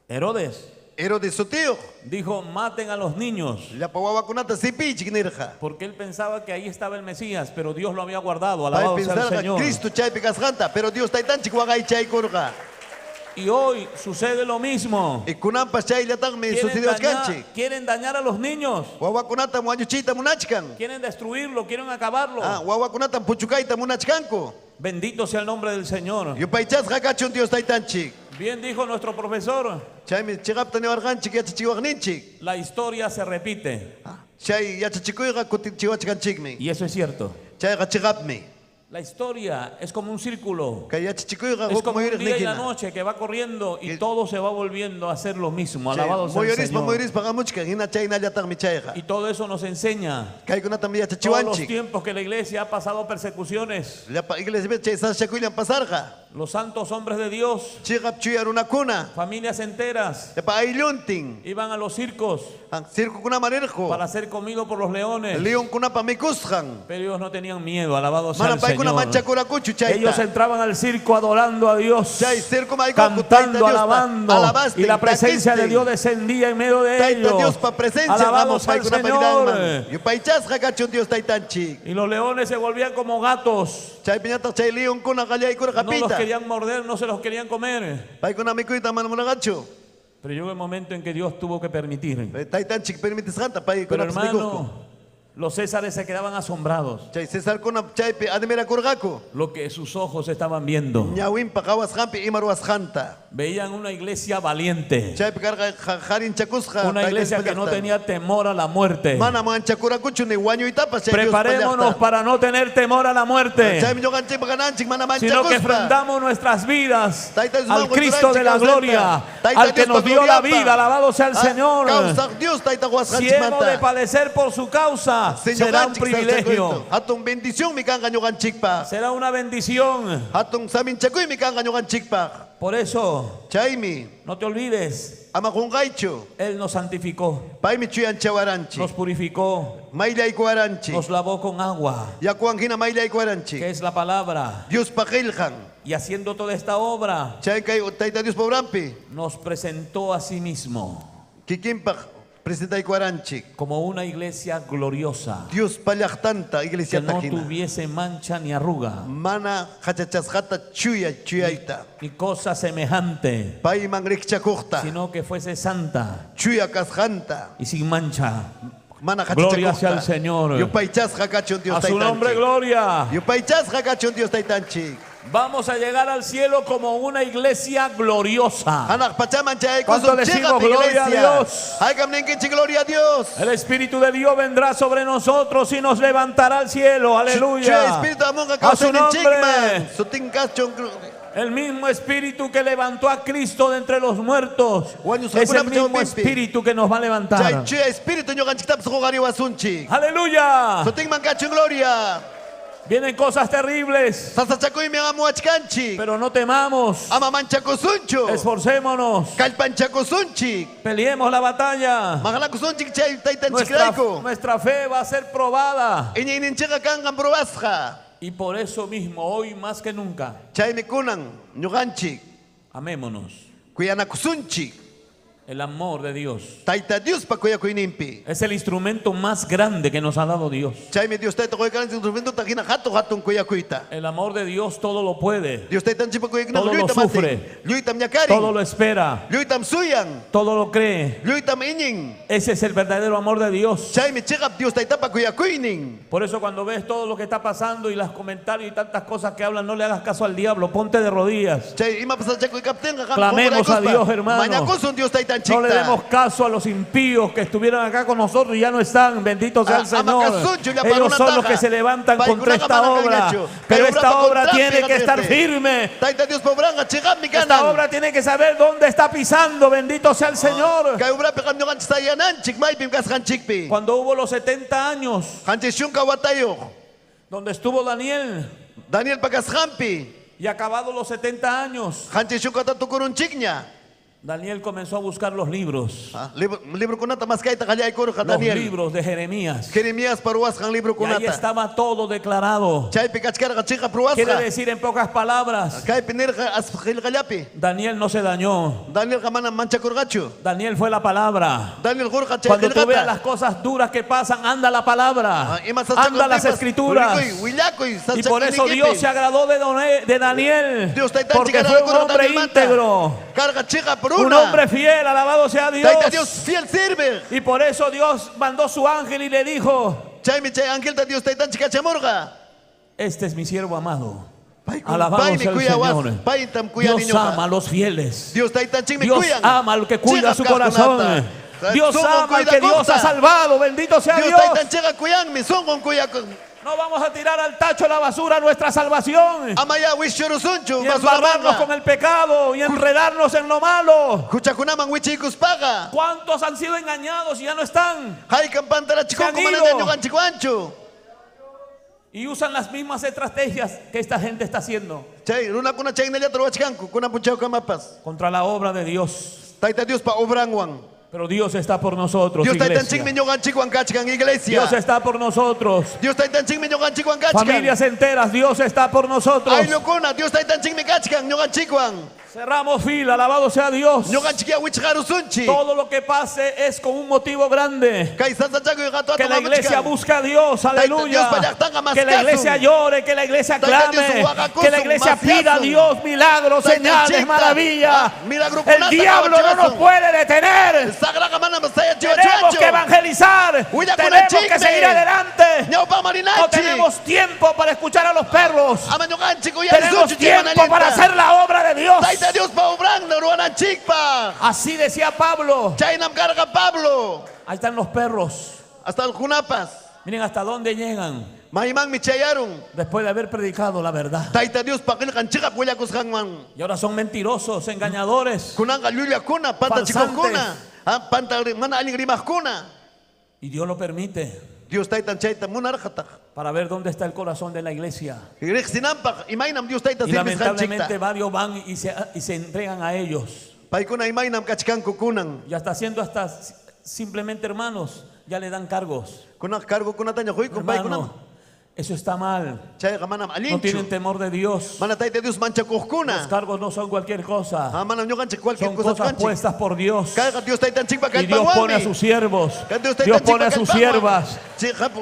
Herodes, Herodes sutiyuq. dijo, maten a los niños. Llapa wawakunata sipichik nirqa. Porque él pensaba que ahí estaba el Mesías, pero Dios lo había guardado. Pay Alabado sea el pensarqa Señor. Cristo chaypi kasqanta, pero Dios taytanchik waqaychaykurqa. Y hoy sucede lo mismo. Y kunanpas chayllataqmi Quieren sucediwachkanchik. quieren dañar a los niños. Wawakunatam wañuchiyta munachkan. Quieren destruirlo, quieren acabarlo. Ah, wawakunatam puchukayta munachkanku. Bendito sea el nombre del Señor. Yupaychasqa kachun Dios taytanchik. Bien dijo nuestro profesor, Chaymi chiqapta niwarqanchik yachachiwaqninchik. la historia se repite. Chay yachachikuyqa kutichiwachkanchikmi. Y eso es cierto. Chayqa chiqapmi. La historia es como un círculo. Kay yachachikuyqa Es huk como un día y la muyuriqnikina. noche que va corriendo y todo se va volviendo a hacer lo mismo. Chay Alabado sea el muyurispa Señor. muyurispa hamuchkan hina chaynallataqmi chayqa. Y todo eso nos enseña. Kaykunatam Todos los yachachiwanchik. tiempos que la iglesia ha pasado persecuciones, Llapa iglesiapi chay sasachakuylla pasarqa. los santos hombres de Dios, Chiqap chuya runakuna. familias enteras, Llapa aylluntin. iban a los circos Circokunaman rirqu. para ser comidos por los leones. Leonkunapa mikusqan. Pero ellos no tenían miedo, alabado sea Mana el paykuna Señor. manchakurakuchu chayta. Ellos entraban al circo adorando a Dios, Chay circo maykuku Tayta cantando, Diospa alabando, alabastin, y la presencia de takistin. Dios descendía en medio de Tayta ellos. Diospa presencia Alabado vamos sea el paykunapa Señor. vidanman. Yupaychasqa kachun Dios taytanchik. Y los leones se volvían como gatos. Chaypiñataq chay leonkuna qallaykurqa No los pita. querían morder, no se los querían comer. Paykuna mikuyta mana munaqachu. Pero llegó el momento en que Dios tuvo que permitir. Taytanchik permitisqanta Pero paykunapas mikuqku. hermano, los césares se quedaban asombrados. Chay Cesarkuna chaypi admirakurqaku. Lo que sus ojos estaban viendo. Ñawinpa qawasqanpi ima ruwasqanta. Veían una iglesia valiente. Chaypi karqa harinchakusqa Una Tayta iglesia Diospa que no llaqtan. tenía temor a la muerte. Mana manchakurakuchu ni wañuytapas chay Diospa Preparémonos llaqta. para no tener temor a la muerte, Chaymi ñuqanchikpa kananchik mana sino que manchakuspa. enfrentamos nuestras vidas Tayta Diosman al Cristo de la qochuranchik gloria, kawsayta. Tayta al que Diospa nos dio la glorianpa. vida. Alabado sea el Ah, Señor. Kawsaq Dios tayta Si hemos de qowasqanchikmanta. padecer por su causa, será un Señorqanchik privilegio, sasachakuyta. Hatun bendición mi kanqa ñuqanchikpaq. será una bendición. Hatun saminchakuymi kanqa ñuqanchikpaq. Por eso, Chaymi no te olvides, ama qunqaychu. Él nos santificó, Paymi chuyanchawaranchik. nos purificó, Mayllaykuwaranchik. nos lavó con agua, Yakuwan hina que mayllaykuwaranchik. es la palabra. Diospa qillqan. Y haciendo toda esta obra, Chay kay Tayta Diospa obranpi. nos presentó a sí mismo Kikinpaq presentaykuwaranchik. como una iglesia gloriosa, Diospa llaqtanta que iglesiata no hina. tuviese mancha ni arruga, Mana hachachasqata chuya chuyayta. ni cosa semejante, Payman rikchakuqta. sino que fuese santa Chuya kasqanta. y sin mancha. Mana Gloria sea al hachachakuqta. Señor. Yupaychasqa kachun Dios A su nombre, taytanchik. gloria. Yupaychasqa kachun Dios taytanchik. Vamos a llegar al cielo como una iglesia gloriosa. Hanaq pachaman ¿Cuánto chayaykusun decimos chiqap gloria a iglesia. Dios? Haykam ninkichik gloria a Dios. El Espíritu de Dios vendrá sobre nosotros y nos levantará al cielo. Chuya Aleluya. espíritu amunqa A su nombre. kawsayninchikman. Sutin kachun El mismo Espíritu que levantó a Cristo de entre los muertos Wañusqakunapa es el mismo chawpinpi. Espíritu que nos va a Chay levantar. chuya espíritu ñuqanchiktapas huqariwasunchik. Aleluya. Sutinman kachun gloria. Vienen cosas terribles. Sasachakuymi hamuwachkanchik. Pero no temamos. Ama manchakusunchu. Esforcémonos. Kallpanchakusunchik. Peleemos la batalla. Maqanakusunchik chay Nuestra, taytanchikrayku. nuestra fe va a ser probada. Iñiyninchikqa kanqan probasqa. Y por eso mismo, hoy más que nunca, Chaymi kunan ñuqanchik amémonos. kuyanakusunchik. El amor de Dios Tayta Diospa kuyakuyninpi. es el instrumento más grande que nos ha dado Dios. Chaymi Dios tayta quyakaranchik instrumentota hina hatun hatun kuyakuyta. El amor de Dios todo lo puede, Dios taytanchikpa kuyakuyninqa Todo lo lluytam atin. sufre. Lluytam ñakarin. todo lo espera, Lluytam suyan. todo lo cree. Lluytam iñin. Ese es el verdadero amor de Dios. Chaymi chiqap Dios taytapa kuyakuynin. Por eso cuando ves todo lo que está pasando y los comentarios y tantas cosas que hablan, no le hagas caso al diablo, ponte de rodillas. Chay imapas sasachakuykaptinqa qam Clamemos a qunquraykuspa Dios, hermano. Mañakusun Dios No le taytanchikta. demos caso a los impíos que estuvieron acá con nosotros y ya no están. Bendito sea el Ah, ama Señor. kasunchu, llapa Ellos son los runataqa. que se levantan contra Paykunaqa esta mana obra. kanñachu. Pero Kay esta obrapa obra contrapi tiene que estar qatiste. firme. Tayta Diospa obranqa chiqapmi Esta kanan. obra tiene que saber dónde está pisando. Bendito sea el Señor. Kay obrapiqa ñuqanchik sayananchik maypim kasqanchikpi. Cuando hubo los 70 años 70 watayuq. donde estuvo Daniel Danielpa kasqanpi. y acabado los 70 años, 70 tukurunchikña. Daniel comenzó a buscar los libros. Ah, libro librokunata maskayta qallaykurqa Los Daniel. libros de Jeremías. Jeremiaspa ruwasqan Y ahí librokunata. estaba todo declarado. Chaypi kachkarqa chiqap Quiere ruwasqa. decir en pocas palabras, Kaypi nirqa asqillqallapi. Daniel no se dañó. Danielqa manam manchakurqachu. Daniel fue la palabra. Daniel qurqa chay Cuando tú veas qillqata. las cosas duras que pasan, anda la palabra. Ah, ima Anda las sasachakuptinpas, escrituras. rikuy, willakuy, Y por eso sasachakuynikipi. Dios se agradó de Daniel. Dios taytanchik Porque fue un agradakura hombre Danielmanta. íntegro. Karqa chiqap Un runa. hombre fiel, alabado sea Dios. Tayta Dios fiel sirve. Y por eso Dios mandó su ángel y le dijo, Chaymi chay angelta Dios taytanchik kachamurqa. este es mi siervo amado. Payku- Alabado paymi sea el kuyawas- Señor. paytam kuyani Dios ñuqa. ama a los fieles. Dios taytanchikmi Dios kuyan. ama al que cuida Chiqap su corazón. kaqkunata. Dios Sunqun ama al que Dios ha cuidakuqta. salvado. Bendito sea Dios Dios. taytanchikqa kuyanmi, sunqun kuyaku. No vamos a tirar al tacho de la basura nuestra salvación. Amaya wischurusunchu Y embarrarnos con el pecado y enredarnos en lo malo. Huchakunaman wichiykuspaqa. ¿Cuántos han sido engañados y ya no están? Haykam Se han pantarachikunku ido. manaña ñuqanchikwanchu. Y usan las mismas estrategias que esta gente está haciendo Chay runakuna chaynallata ruwachkanku kunan punchawkamapas. contra la obra de Dios. Tayta Diospa obranwan. Pero Dios está por nosotros, Dios iglesia. taytanchikmi ñuqanchikwan kachkan iglesia. Dios está por nosotros. Dios taytanchikmi ñuqanchikwan kachkan. Familias enteras, Dios está por nosotros. Ayllukuna Dios taytanchikmi kachkan ñuqanchikwan. Cerramos fila, alabado sea Dios. Ñuqanchikya wichqarusunchik. Todo lo que pase es con un motivo grande. Kay sasachakuy qatu Que la hatun iglesia hamuchkan. busque a Dios, aleluya. Diospa llaqtanqa Que la iglesia maskasun. llore, que la iglesia Tayta Dios clame, waqakusun, que la iglesia pida a masyasun. Dios milagros, Tayta señales, chikta. maravillas. Ah, milagrokunata El diablo no nos qawachiwasun. puede detener. Sagraqa manam Tenemos sayachiwachuanchu. que evangelizar. Tenemos que Willakunanchikmi. seguir adelante. Ñawpaqman No rinanchik. tenemos tiempo para escuchar a los perros. Ama ñuqanchik Tenemos uyarisunchu chay mana tiempo para allinta. hacer la obra de Dios. Tayta Diospa obranta ruwananchikpaq. Así decía Pablo. Chaynam karqa Pablo. Ahí están los perros. Hasta alkunapas. Miren hasta dónde llegan Maymanmi chayarun. después de haber predicado la verdad. Tayta Diospa qillqan chiqap willakusqanman. Y ahora son mentirosos, engañadores. Kunanqa llullakuna, pantachikuqkuna, ah, panta mana allin rimaqkuna. Y Dios lo permite Dios taytan chayta munarqataq. para ver dónde está el corazón de la iglesia. Riqsinanpaq imaynam Dios tayta Y lamentablemente servisqanchikta. varios van y se entregan a ellos. Paykuna imaynam kachkanku kunan. Y hasta siendo hasta simplemente hermanos, ya le dan cargos. Kunanqa cargokunataña quykun paykunam. Hermano, eso está mal. Chayqa manam No allinchu. tienen temor de Dios. Mana tayta Dios Los manchakuqkuna. cargos no son cualquier cosa. Ah, manam ñuqanchik cualquier Son cosa cosas kanchik. puestas por Dios. Kayqa Dios taytanchikpa Y Dios pone a kallpanwanmi. sus siervos. Dios Dios pone a sus siervas.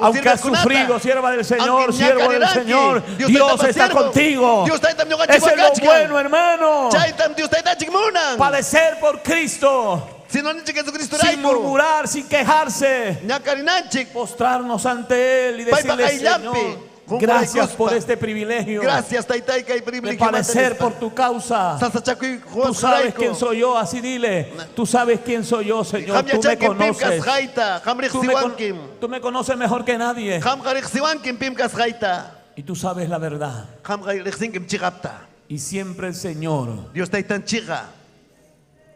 Aunque has sufrido, sierva del Señor, Aunque siervo del ñakariranki, Señor, Dios Dios taytapa está siervo. contigo. Dios taytam ñuqanchikwan Eso es lo kachkan. bueno, hermano. Chaytam Dios taytanchik munan. Padecer por Cristo, Señorninchik sin Jesucristorayku. murmurar, sin quejarse. Ñakarinanchik. Postrarnos ante Él y Paypa decirle, qayllanpi, Señor, gracias qunquraykuspa. por este privilegio Gracias taytay kay de privilegio padecer por tu causa. Sasachakuy Tú sabes quién soy yo, así dile. Tú sabes quién soy yo, Señor. Qam Tú me yachankim pim conoces. kasqayta, qam Tú me, con- riqsiwankim. tú me conoces mejor que nadie. Qamqa riqsiwankim pim kasqayta. Y tú sabes la verdad. Qamqa riqsinkim chiqapta. Y siempre el Señor Dios taytanchikqa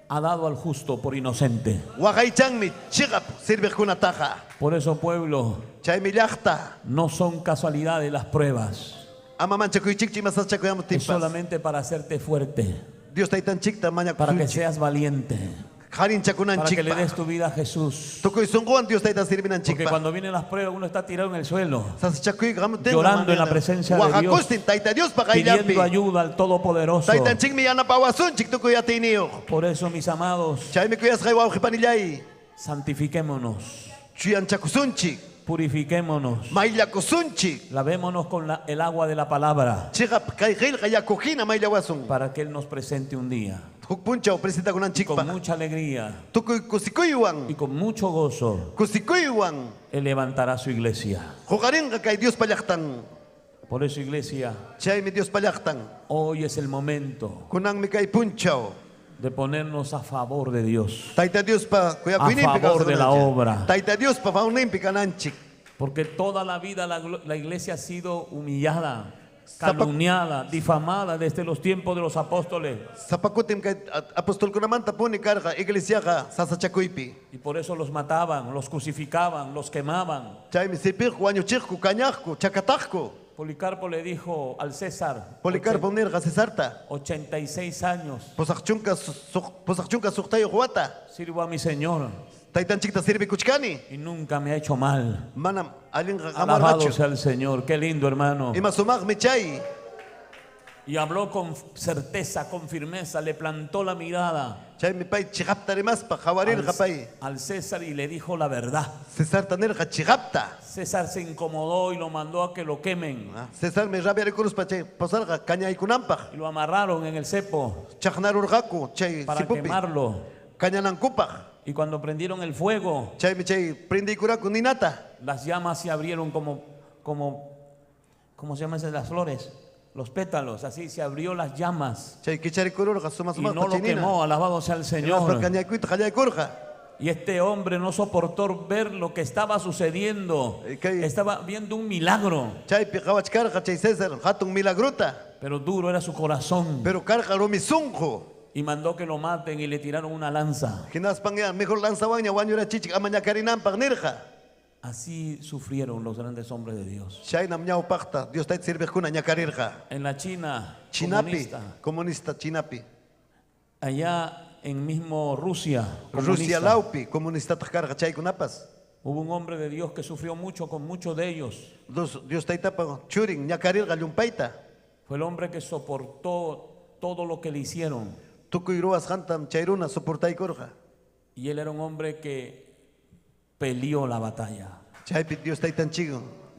Ha dado al justo por inocente. Waqaychanmi chiqap sirviqkunataqa. Por eso, pueblo, Chaymi llaqta. no son casualidades las pruebas. Ama manchakuychikchu ima Es sasachakuyamuptinpas. solamente para hacerte fuerte, Dios taytanchikta para que mañakusunchik. seas valiente, para que le des Qarinchakunanchikpaq. tu vida a Jesús. Tukuy sunquwan Dios tayta Porque sirvinanchikpaq. cuando vienen las pruebas uno está tirado en el suelo, Sasachakuyqa hamuptinqa llorando en la manana. presencia de Dios, Waqakustin Tayta Diospa pidiendo qayllanpi. ayuda al Todopoderoso. Taytanchikmi yanapawasunchik tukuy atiyniyuq. Por eso, mis amados, Chaymi kuyasqay wawqipanillay. santifiquémonos, Chuyanchakusunchik. purifiquémonos, Mayllakusunchik. lavémonos con el agua de la palabra Chiqap kay qillqa yaku hina mayllawasun. para que Él nos presente un día Huk punchaw con presentakunanchikpaq. mucha alegría Tukuy kusikuywan. y con mucho gozo. Kusikuywan. Él levantará su iglesia. Huqarinqa kay Diospa llaqtan. Por eso, iglesia, Chaymi Diospa llaqtan. hoy es el momento Kunanmi kay punchaw. de ponernos a favor de Dios, Tayta Diospa a kuyakuyninpi favor de la kawsananchik. obra. Tayta Diospa favorninpi kananchik. Porque toda la vida la iglesia ha sido humillada, calumniada, difamada desde los tiempos de los apóstoles. Sapa kutim kay apostolkunamanta puni karqa iglesiaqa sasachakuypi. Y por eso los mataban, los crucificaban, los quemaban. Chaymi sipiqku, wañuchiqku, kañaqku, chakataqku. Policarpo le dijo al César, Policarpo nirqa Cesarta. 86 años, 86 suqtayuq wata. sirvo a mi Señor Taytanchikta sirvikuchkani. y nunca me ha hecho mal. Manam allinqa Alabado qamarqachu. sea el Señor, qué lindo hermano. Ima sumaqmi chay. Y habló con certeza, con firmeza, le plantó la mirada Chaymi pay chiqapta rimaspa qawarirqa pay. al César y le dijo la verdad. Cesarta nirqa chiqapta. César se incomodó y lo mandó a que lo quemen. Cesarmi rabiarikuruspa chay pasarqa kañaykunanpaq. Y lo amarraron en el cepo Chaqnarurqaku chay para sipupi. quemarlo. Kañanankupaq. Y cuando prendieron el fuego, Chaymi chay prindiykuraku ninata. las llamas se abrieron como, ¿cómo se llaman esas las flores? Los pétalos, así se abrió las llamas. Chay kicharikururqa suma Y sumaqta no lo chay nina. quemó, alabado sea el Hinaspa Señor. kañaykuyta qallaykurqa. Y este hombre no soportó ver lo que estaba sucediendo. Estaba viendo un milagro, Chaypi qawachkarqa chay César hatun milagrota. pero duro era su corazón. Pero karqa rumi sunqu. Y mandó que lo maten y le tiraron una lanza. Hinaspan ya mejor lanzawanña wañurachichik ama ñakarinanpaq nirqa. Así sufrieron los grandes hombres de Dios. Chaynam ñawpaqta Dios tayta sirviqkuna ñakarirqa. En la China Chinapi, comunista, comunista Chinapi. allá en mismo Rusia, Rusia comunista, lawpi comunistataq karqa chaykunapas. hubo un hombre de Dios que sufrió mucho con muchos de ellos. Dios taytapa churin ñakarirqa llumpayta. Fue el hombre que soportó todo lo que le hicieron. Tukuy ruwasqantam chay runa soportaykurqa. Y él era un hombre que peleó la batalla. Chaypi Dios taytanchik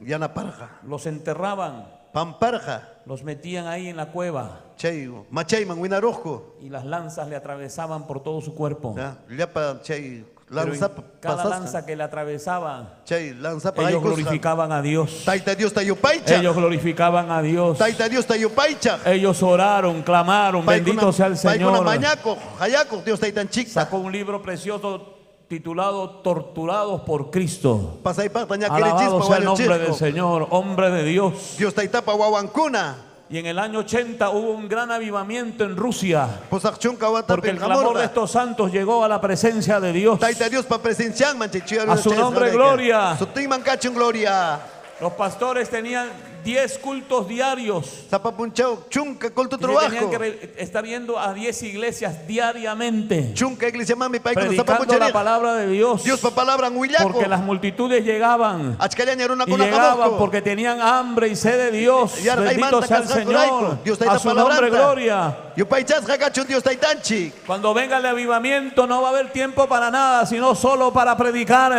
yanaparqa. Los enterraban, Pamparqa. los metían ahí en la cueva Chay machayman winaruqku. y las lanzas le atravesaban por todo su cuerpo. Ya, Llapa chay Pero en lanzapa cada pasasqa. lanza que le atravesaban, Chay lanzapa ellos haykusqa. glorificaban a Dios. Tayta Diosta yupaychaq. Ellos glorificaban a Dios. Tayta Diosta yupaychaq. Ellos oraron, clamaron, bendito sea el Paykuna Señor. mañakuq, hayakuq Dios taytanchikta. Sacó un libro precioso titulado Torturados por Cristo. Pasaypaqta Alabado ñakarichispa sea el nombre del wañuchisku. Señor, hombre de Dios. Dios taytapa wawankuna. Y en el año 80 hubo un gran avivamiento en Rusia. Pusaq chunka Porque watapi el clamor de hamurqa. estos santos llegó a la presencia de Dios. Tayta Diospa presencianman chay chuya A su nombre, gloria. Sutinman kachun gloria. Los pastores tenían 10 cultos diarios. Sapa punchaw chunka culto Y se tenían trabajo. que estar yendo a 10 iglesias diariamente. Chunka iglesia mami paykuna sapa Predicando la punchariq. palabra de Dios. Diospa palabran willakuq. Porque las multitudes llegaban. Achkallaña Y runakuna llegaban hamuqku. porque tenían hambre y sed de Dios. Yarqaymanta Bendito sea el kasqankurayku. Señor. Dios tayta A su nombre, palabranta. gloria. Yupaychasqa kachun Dios taytanchik. Cuando venga el avivamiento no va a haber tiempo para nada, sino solo para predicar,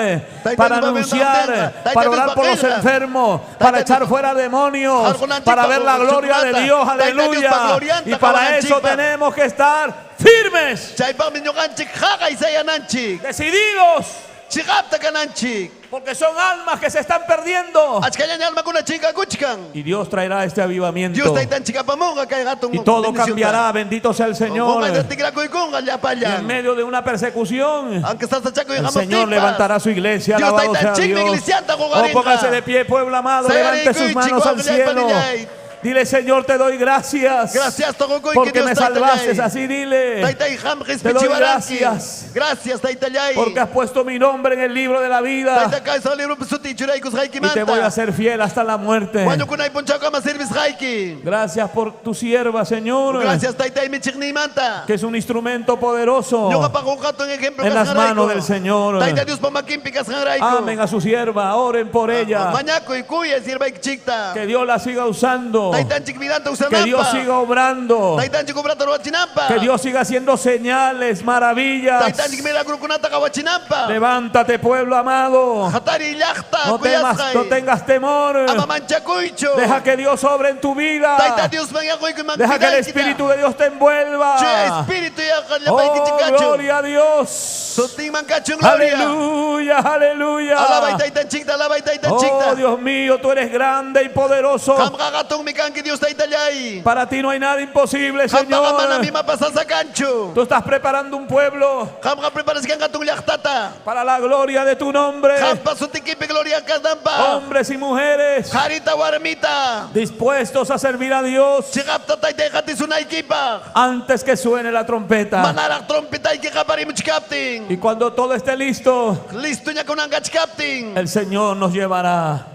Tayta para Diospa anunciar, venga, Tayta para Diospa orar por los qillqa. enfermos, para echar fuera demonios, para ver la gloria de Dios, Tayta Diospa aleluya. glorianta Y para eso qawananchikpaq. tenemos que estar firmes, Chaypaqmi ñuqanchik haqay sayananchik. decididos, Chiqapta kananchik. porque son almas que se están perdiendo. Achkallaña almakuna chinkakuchkan. Y Dios traerá este avivamiento. Dios taytanchik apamunqa kay hatun Y todo bendicionta. cambiará, bendito sea el Señor. Qunqayta tikrakuykunqa Y en llapallan. medio de una persecución, Aunque sasachakuy el Señor hamuptinpas. levantará su iglesia. Dios Alabado sea taytanchikmi Dios. iglesianta Oh, quqarinqa. póngase de pie, pueblo amado. Levante sus Sayarikuychik manos al cielo. wawqillaypanillay. Dile, Señor, te doy gracias. Gracias, taqukuyki, Porque Dios me Taytallay. salvaste. Así dile. Taytay, qam Te doy qispichiwaranki. gracias. Gracias, Taytallay. Porque has puesto mi nombre en el libro de la vida. Tayta kawsay libropi sutiy Y churaykusqaykimanta. te voy a ser fiel hasta la muerte. Wañukunay punchawkama servisqayki. Gracias por tu sierva, Señor. Gracias, Taytay michiqniymanta. Que es un instrumento poderoso Ñuqapaq huk hatun ejemplo en las kasqanrayku. manos del Señor. Tayta Diospa makinpi kasqanrayku. Amen a su sierva, oren por ella. Mañakuy kuyay siervaykichikta. Que Dios la siga usando. Taytanchik vidanta Que Dios usananpaq. siga obrando. Taytanchik obrata ruwachinanpaq. Que Dios siga haciendo señales, maravillas. Taytanchik milagrukunata qawachinanpaq. Levántate, pueblo amado. Hatariy llaqta No temas, kuyasqay. no tengas temor. Ama manchakuychu. Deja que Dios obre en tu vida. Tayta Diosman yaquykuy Deja que el vidayki. Espíritu de Dios te envuelva. Chuya espíritu yaqa Oh, llapaykichik kachun. gloria a Dios. Sutinman kachun gloria. Aleluya, aleluya. Alabay taytanchikta, alabay taytanchikta. Oh, Dios mío, tú eres grande y poderoso. Qamqa hatunmi kanki Dios taytallay. Para ti no hay nada imposible, Qampaqa manam Señor. imapas sasa kanchu. Tú estás preparando un pueblo Qamqa preparasqanqa hatun llaqtata. para la gloria de tu nombre. Qampa sutikipi gloria kananpaq. Hombres y mujeres Qharita warmita. dispuestos a servir a Dios Chiqapta taytay qatisunaykipaq. antes que suene la trompeta. Manaraq trompetayki qaparimuchkaptin. Y cuando todo esté listo, Listo ñakunankachkaptin. el Señor nos llevará.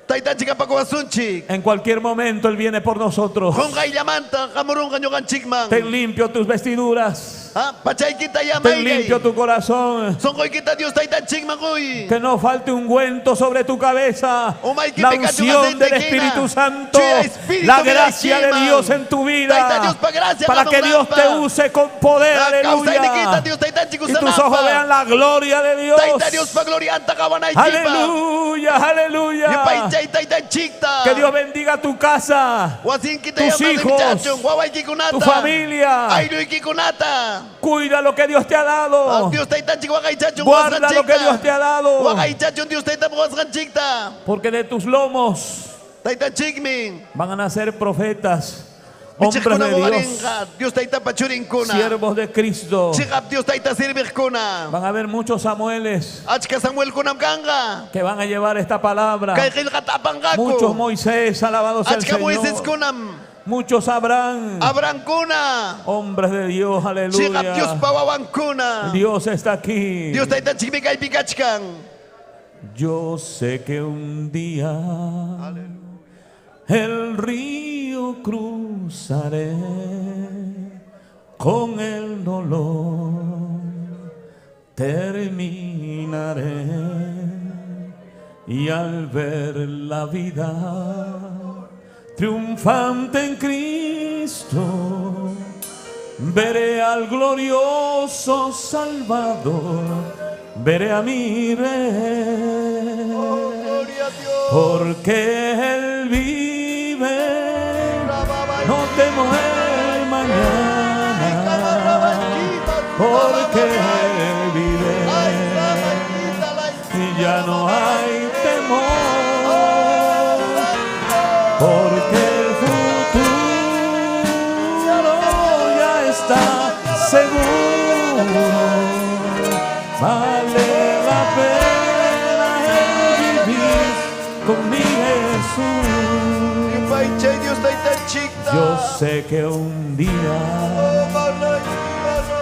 Taytanchik apakuwasunchik. En cualquier momento Él viene por nosotros. Qunqayllamanta hamurunqa ñuqanchikman. Ten limpio tus vestiduras. Ah, Pachaykita Ten yamaykay. limpio tu corazón. Sunquykita Dios taytanchikman quy. Que no falte ungüento sobre tu cabeza. Umaykipi La kachun unción del aceitekina. Espíritu Santo. Chuya Espíritu La gracia de miraychiman. Dios en tu vida. Tayta Diospa gracia Para que Dios te hamunanpaq. use con poder. La kawsayniykita Aleluya. Dios taytanchik Y tus ojos usananpaq. vean la gloria de Dios. Tayta Diospa glorianta qawanaykipaq. Aleluya, aleluya. Yupaychay taytanchikta. Que Dios bendiga tu casa, Wasinkita tus yamana hijos, michachun, wawaykikunata. tu familia. Aylluykikunata. Cuida lo que Dios te ha dado. Dios taytanchik waqaychachun Guarda lo que wasqanchikta. Dios te ha dado. Waqaychachun Dios taytapa wasqanchikta. Porque de tus lomos Taytanchikmi. van a nacer profetas, hombres Michiqkuna de Dios, waqarinqa Dios taytapa churinkuna. siervos de Cristo. Chiqap Dios tayta sirviqkuna. Van a haber muchos Samueles Achka Samuelkunam kanqa. que van a llevar esta palabra. Kay qillqata apanqaku. Muchos Moisés, alabado sea el Achka Señor. Moiséskunam. Muchos Abraham, Abrahamkuna. hombres de Dios, Chiqap aleluya. Diospa wawankuna. Dios está aquí. Dios taytanchikmi kaypi kachkan. Yo sé que un día el río cruzaré con el dolor terminaré y al ver la vida triunfante en Cristo veré al glorioso Salvador, veré a mi rey. Porque Él vive, no temo el mañana, porque Él vive y ya no hay temor, porque el futuro ya está seguro. Vale la pena el vivir con mi Jesús. Yupaychay Dios taytanchikta. Yo sé que un día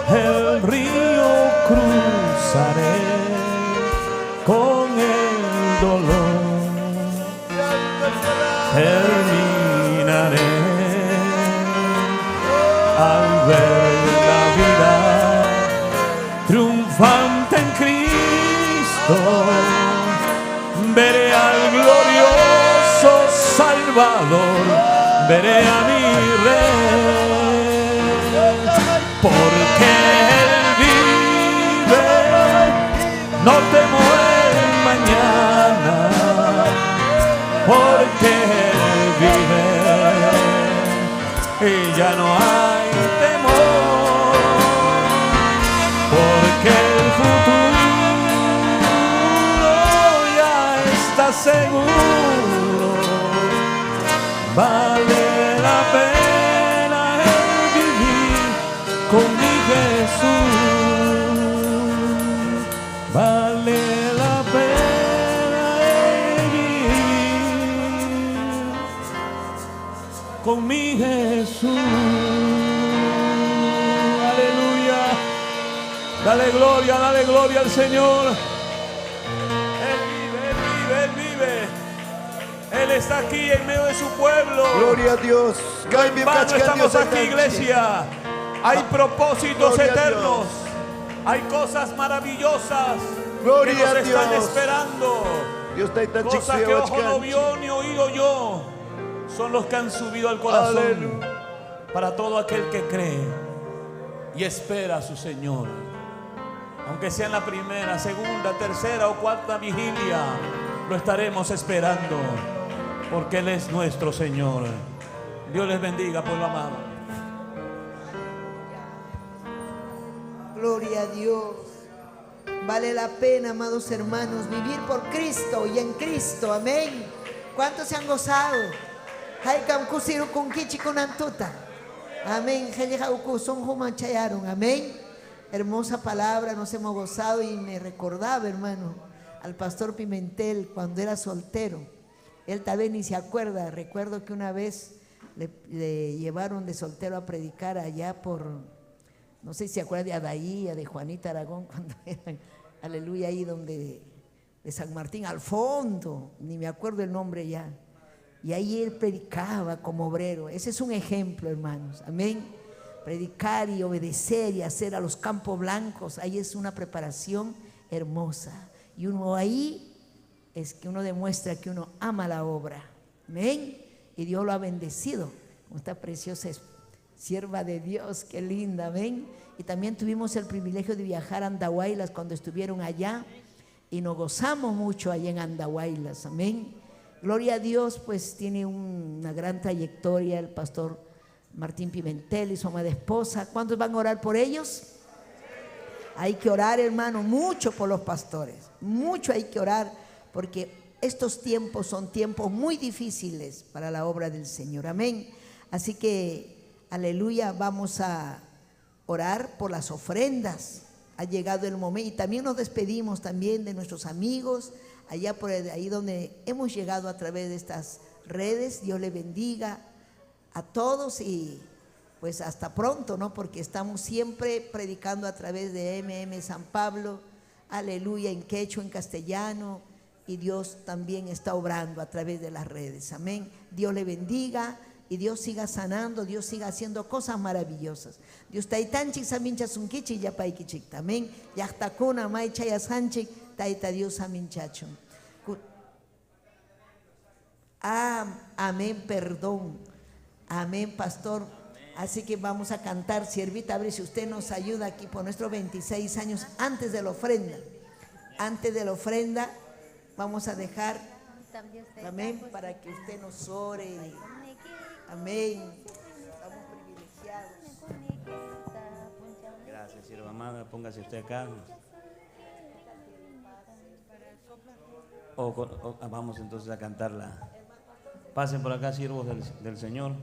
el río cruzaré con el dolor. Terminaré al ver la vida triunfante en Cristo. Veré al glorioso Salvador, veré a mi rey, porque Él vive, no temo el mañana, porque Él vive y ya no hay temor, porque el futuro ya está seguro. Vale la pena el vivir con mi Jesús. Vale la pena el vivir. Con mi Jesús. Aleluya. Dale gloria, dale gloria al Señor. Él vive, Él vive, Él vive. Él está aquí en medio de su pueblo. Gloria a Dios. No en vano estamos aquí, iglesia. Hay propósitos Gloria a eternos. Hay cosas maravillosas Gloria que nos a están Dios. esperando. Dios taytanchik Cosas que ojo no suyawachkanchik. vio ni oído yo son los que han subido al corazón para todo aquel que cree y espera a su Señor. Aunque sea en la primera, segunda, tercera o cuarta vigilia, lo estaremos esperando porque Él es nuestro Señor. Dios les bendiga, pueblo amado. Gloria a Dios. Vale la pena, amados hermanos, vivir por Cristo y en Cristo. Amén. ¿Cuántos se han gozado? Haykam kusiru kunkichi kunantuta. Amén. Hellejauku son humanchayaron. Amén. Hermosa palabra, nos hemos gozado y me recordaba, hermano, al pastor Pimentel cuando era soltero. Él tal vez ni se acuerda. Recuerdo que una vez le, le llevaron de soltero a predicar allá por, no sé si se acuerda de Adaía, de Juanita Aragón, cuando eran, aleluya, ahí donde, de San Martín, al fondo, ni me acuerdo el nombre ya. Y ahí él predicaba como obrero. Ese es un ejemplo, hermanos. Amén. Predicar y obedecer y hacer a los campos blancos. Ahí es una preparación hermosa. Y uno ahí es que uno demuestra que uno ama la obra. Amén. Y Dios lo ha bendecido. Con esta preciosa sierva de Dios, qué linda, amén. Y también tuvimos el privilegio de viajar a Andahuaylas cuando estuvieron allá y nos gozamos mucho allá en Andahuaylas, amén. Gloria a Dios, pues tiene una gran trayectoria el pastor Martín Pimentel y su amada esposa. ¿Cuántos van a orar por ellos? Hay que orar, hermano, mucho por los pastores. Mucho hay que orar porque estos tiempos son tiempos muy difíciles para la obra del Señor. Amén. Así que, aleluya, vamos a orar por las ofrendas. Ha llegado el momento. Y también nos despedimos también de nuestros amigos allá por ahí donde hemos llegado a través de estas redes. Dios le bendiga a todos y pues hasta pronto, ¿no? Porque estamos siempre predicando a través de MM San Pablo, aleluya, en quechua, en castellano, y Dios también está obrando a través de las redes, amén. Dios le bendiga y Dios siga sanando, Dios siga haciendo cosas maravillosas. Dios taytanchik saminchasunkichik llapaykichikta, amén. Llaqtakuna may chayasqanchik, tayta Dios saminchachun. Ah, amén, perdón. Amén, pastor. Así que vamos a cantar, siervita, a ver si usted nos ayuda aquí por nuestros 26 años antes de la ofrenda. Antes de la ofrenda vamos a dejar, amén, para que usted nos ore. Amén. Estamos privilegiados. Gracias, sierva amada. Póngase usted acá. Vamos entonces a cantarla. Pasen por acá, siervos del Señor.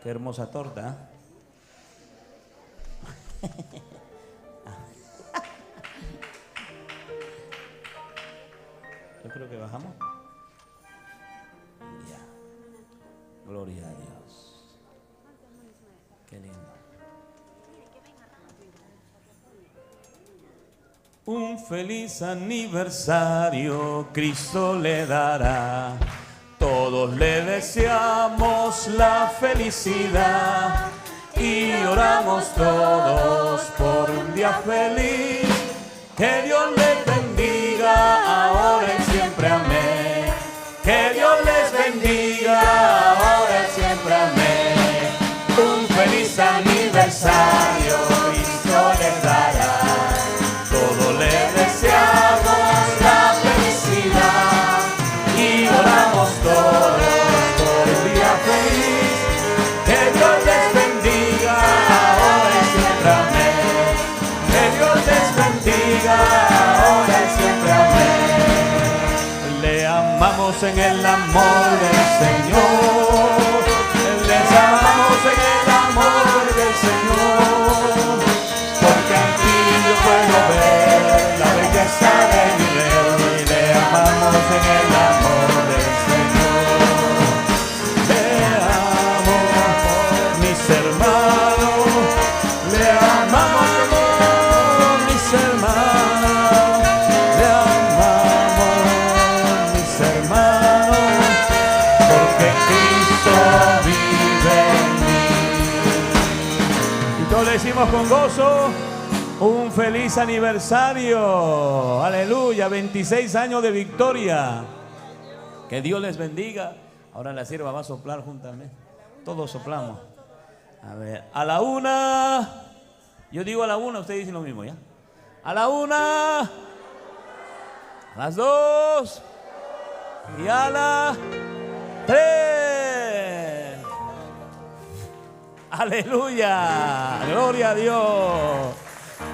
Qué hermosa torta. ¿Eh? Yo creo que bajamos. Ya. Gloria a Dios. Qué lindo. Un feliz aniversario Cristo le dará. Todos le deseamos la felicidad y oramos todos por un día feliz. Que Dios les bendiga ahora y siempre, amén. Que Dios les bendiga ahora y siempre, amén. Un feliz aniversario Cristo les dará. Todos le deseamos la felicidad y oramos todos por un día feliz. Que Dios les bendiga ahora y siempre, amén. Que Dios les bendiga ahora y siempre, amén. Le amamos en el amor del Señor. Les amamos en el amor del Señor. Porque en ti yo puedo ver la belleza de mi Rey. Le amamos en el amor del Señor. Le Decimos con gozo un feliz aniversario. Aleluya, 26 años de victoria. Que Dios les bendiga. Ahora la sierva va a soplar juntamente. Todos soplamos. A ver, a la una. Yo digo a la una, ustedes dicen lo mismo, ¿ya? A la una. A las dos. Y a la tres. Aleluya. Gloria a Dios.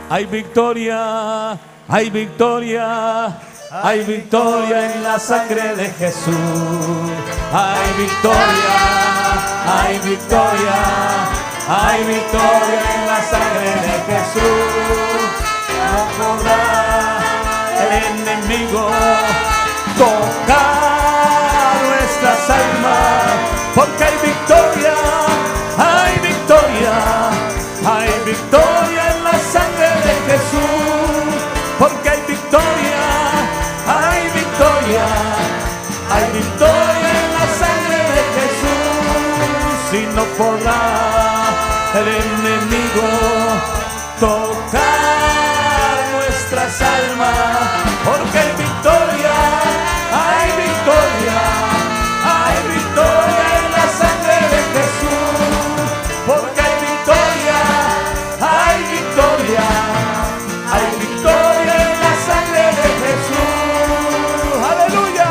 Hay victoria, hay victoria, hay victoria en la sangre de Jesús. Hay victoria, hay victoria, hay victoria en la sangre de Jesús. No podrá el enemigo tocar nuestras almas, porque hay victoria, hay victoria, hay victoria en la sangre de Jesús, porque hay victoria, hay victoria, hay victoria en la sangre de Jesús, y no podrá el enemigo tocar nuestras almas, porque hay victoria, hay victoria, hay victoria en la sangre de Jesús, porque hay victoria, hay victoria, hay victoria en la sangre de Jesús. Aleluya.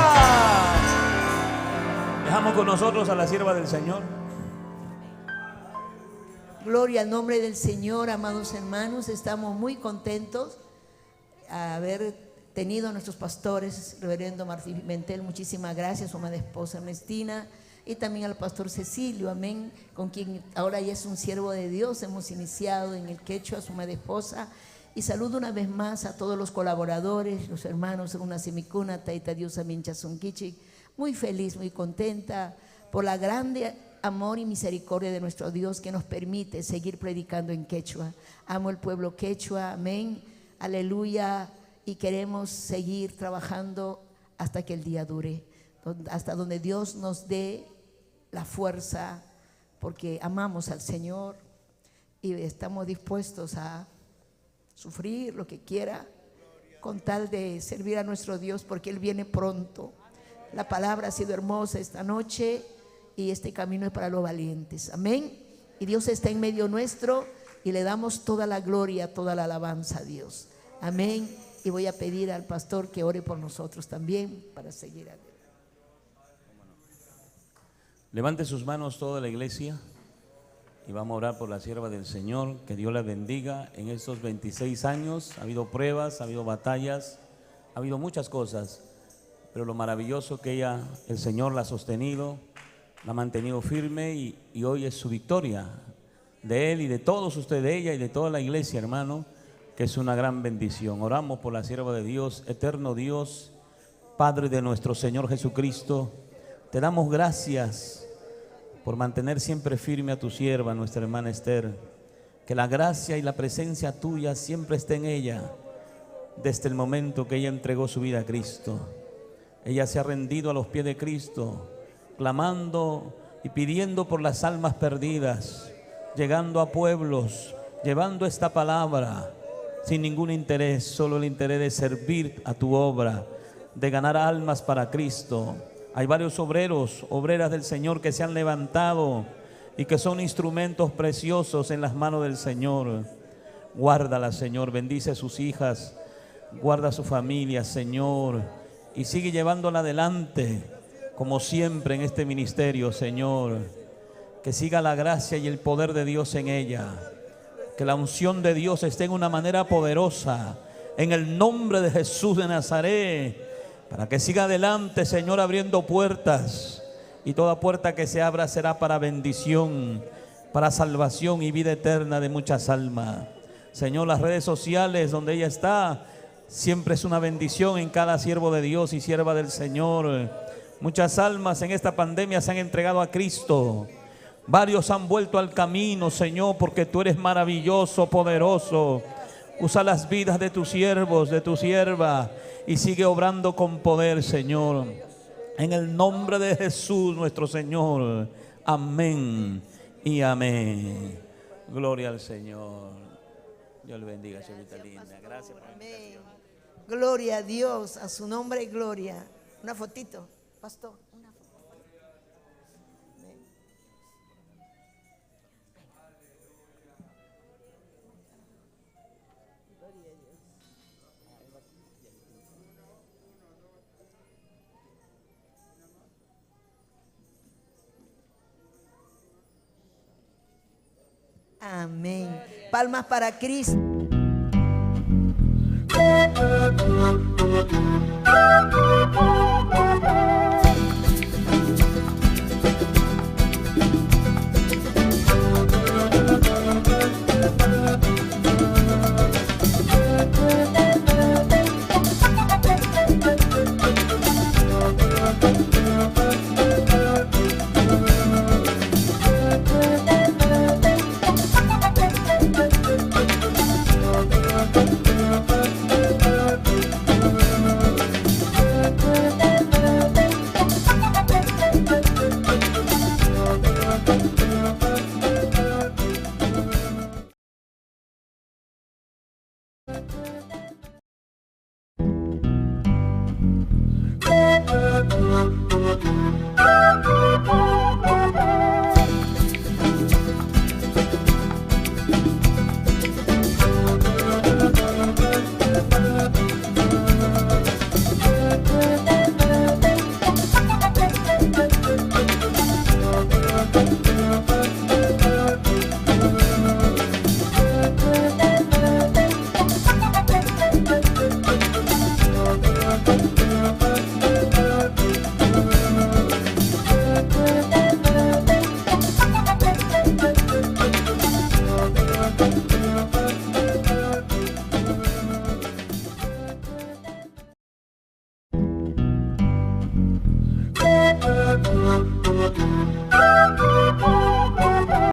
Dejamos con nosotros a la sierva del Señor. Gloria al nombre del Señor, amados hermanos. Estamos muy contentos a haber tenido a nuestros pastores, reverendo Martín Pimentel, muchísimas gracias, su amada esposa Ernestina, y también al pastor Cecilio, amén, con quien ahora ya es un siervo de Dios. Hemos iniciado en el quechua, su amada esposa. Y saludo una vez más a todos los colaboradores, los hermanos, una semicuna, Taita Dios, amén, Chasunquichi. Muy feliz, muy contenta por la grande amor y misericordia de nuestro Dios que nos permite seguir predicando en quechua. Amo el pueblo quechua, amén, aleluya. Y queremos seguir trabajando hasta que el día dure, hasta donde Dios nos dé la fuerza, porque amamos al Señor y estamos dispuestos a sufrir lo que quiera con tal de servir a nuestro Dios, porque Él viene pronto. La palabra ha sido hermosa esta noche y este camino es para los valientes. Amén. Y Dios está en medio nuestro y le damos toda la gloria, toda la alabanza a Dios. Amén. Y voy a pedir al pastor que ore por nosotros también para seguir adelante. Levante sus manos toda la iglesia y vamos a orar por la sierva del Señor. Que Dios la bendiga en estos 26 años. Ha habido pruebas, ha habido batallas, ha habido muchas cosas, pero lo maravilloso que ella, el Señor la ha sostenido, la ha mantenido firme y hoy es su victoria de él y de todos ustedes, de ella y de toda la iglesia, hermano, que es una gran bendición. Oramos por la sierva de Dios, eterno Dios, Padre de nuestro Señor Jesucristo. Te damos gracias por mantener siempre firme a tu sierva, nuestra hermana Esther. Que la gracia y la presencia tuya siempre esté en ella desde el momento que ella entregó su vida a Cristo. Ella se ha rendido a los pies de Cristo, clamando y pidiendo por las almas perdidas, llegando a pueblos, llevando esta palabra sin ningún interés, solo el interés de servir a tu obra, de ganar almas para Cristo. Hay varios obreros, obreras del Señor que se han levantado y que son instrumentos preciosos en las manos del Señor. Guárdala, Señor, bendice a sus hijas, guarda a su familia, Señor, y sigue llevándola adelante, como siempre en este ministerio, Señor. Que siga la gracia y el poder de Dios en ella. Que la unción de Dios esté en una manera poderosa, en el nombre de Jesús de Nazaret, para que siga adelante, Señor, abriendo puertas. Y toda puerta que se abra será para bendición, para salvación y vida eterna de muchas almas. Señor, las redes sociales donde ella está, siempre es una bendición en cada siervo de Dios y sierva del Señor. Muchas almas en esta pandemia se han entregado a Cristo. Varios han vuelto al camino, Señor, porque tú eres maravilloso, poderoso. Usa las vidas de tus siervos, de tu sierva, y sigue obrando con poder, Señor. En el nombre de Jesús nuestro Señor. Amén y amén. Gloria al Señor. Dios le bendiga, señorita linda. Gracias por la invitación. Gloria a Dios, a su nombre gloria. Una fotito, pastor. Una fotito. Amén. Gloria a Dios. Amén. Palmas para Cristo. Thank you.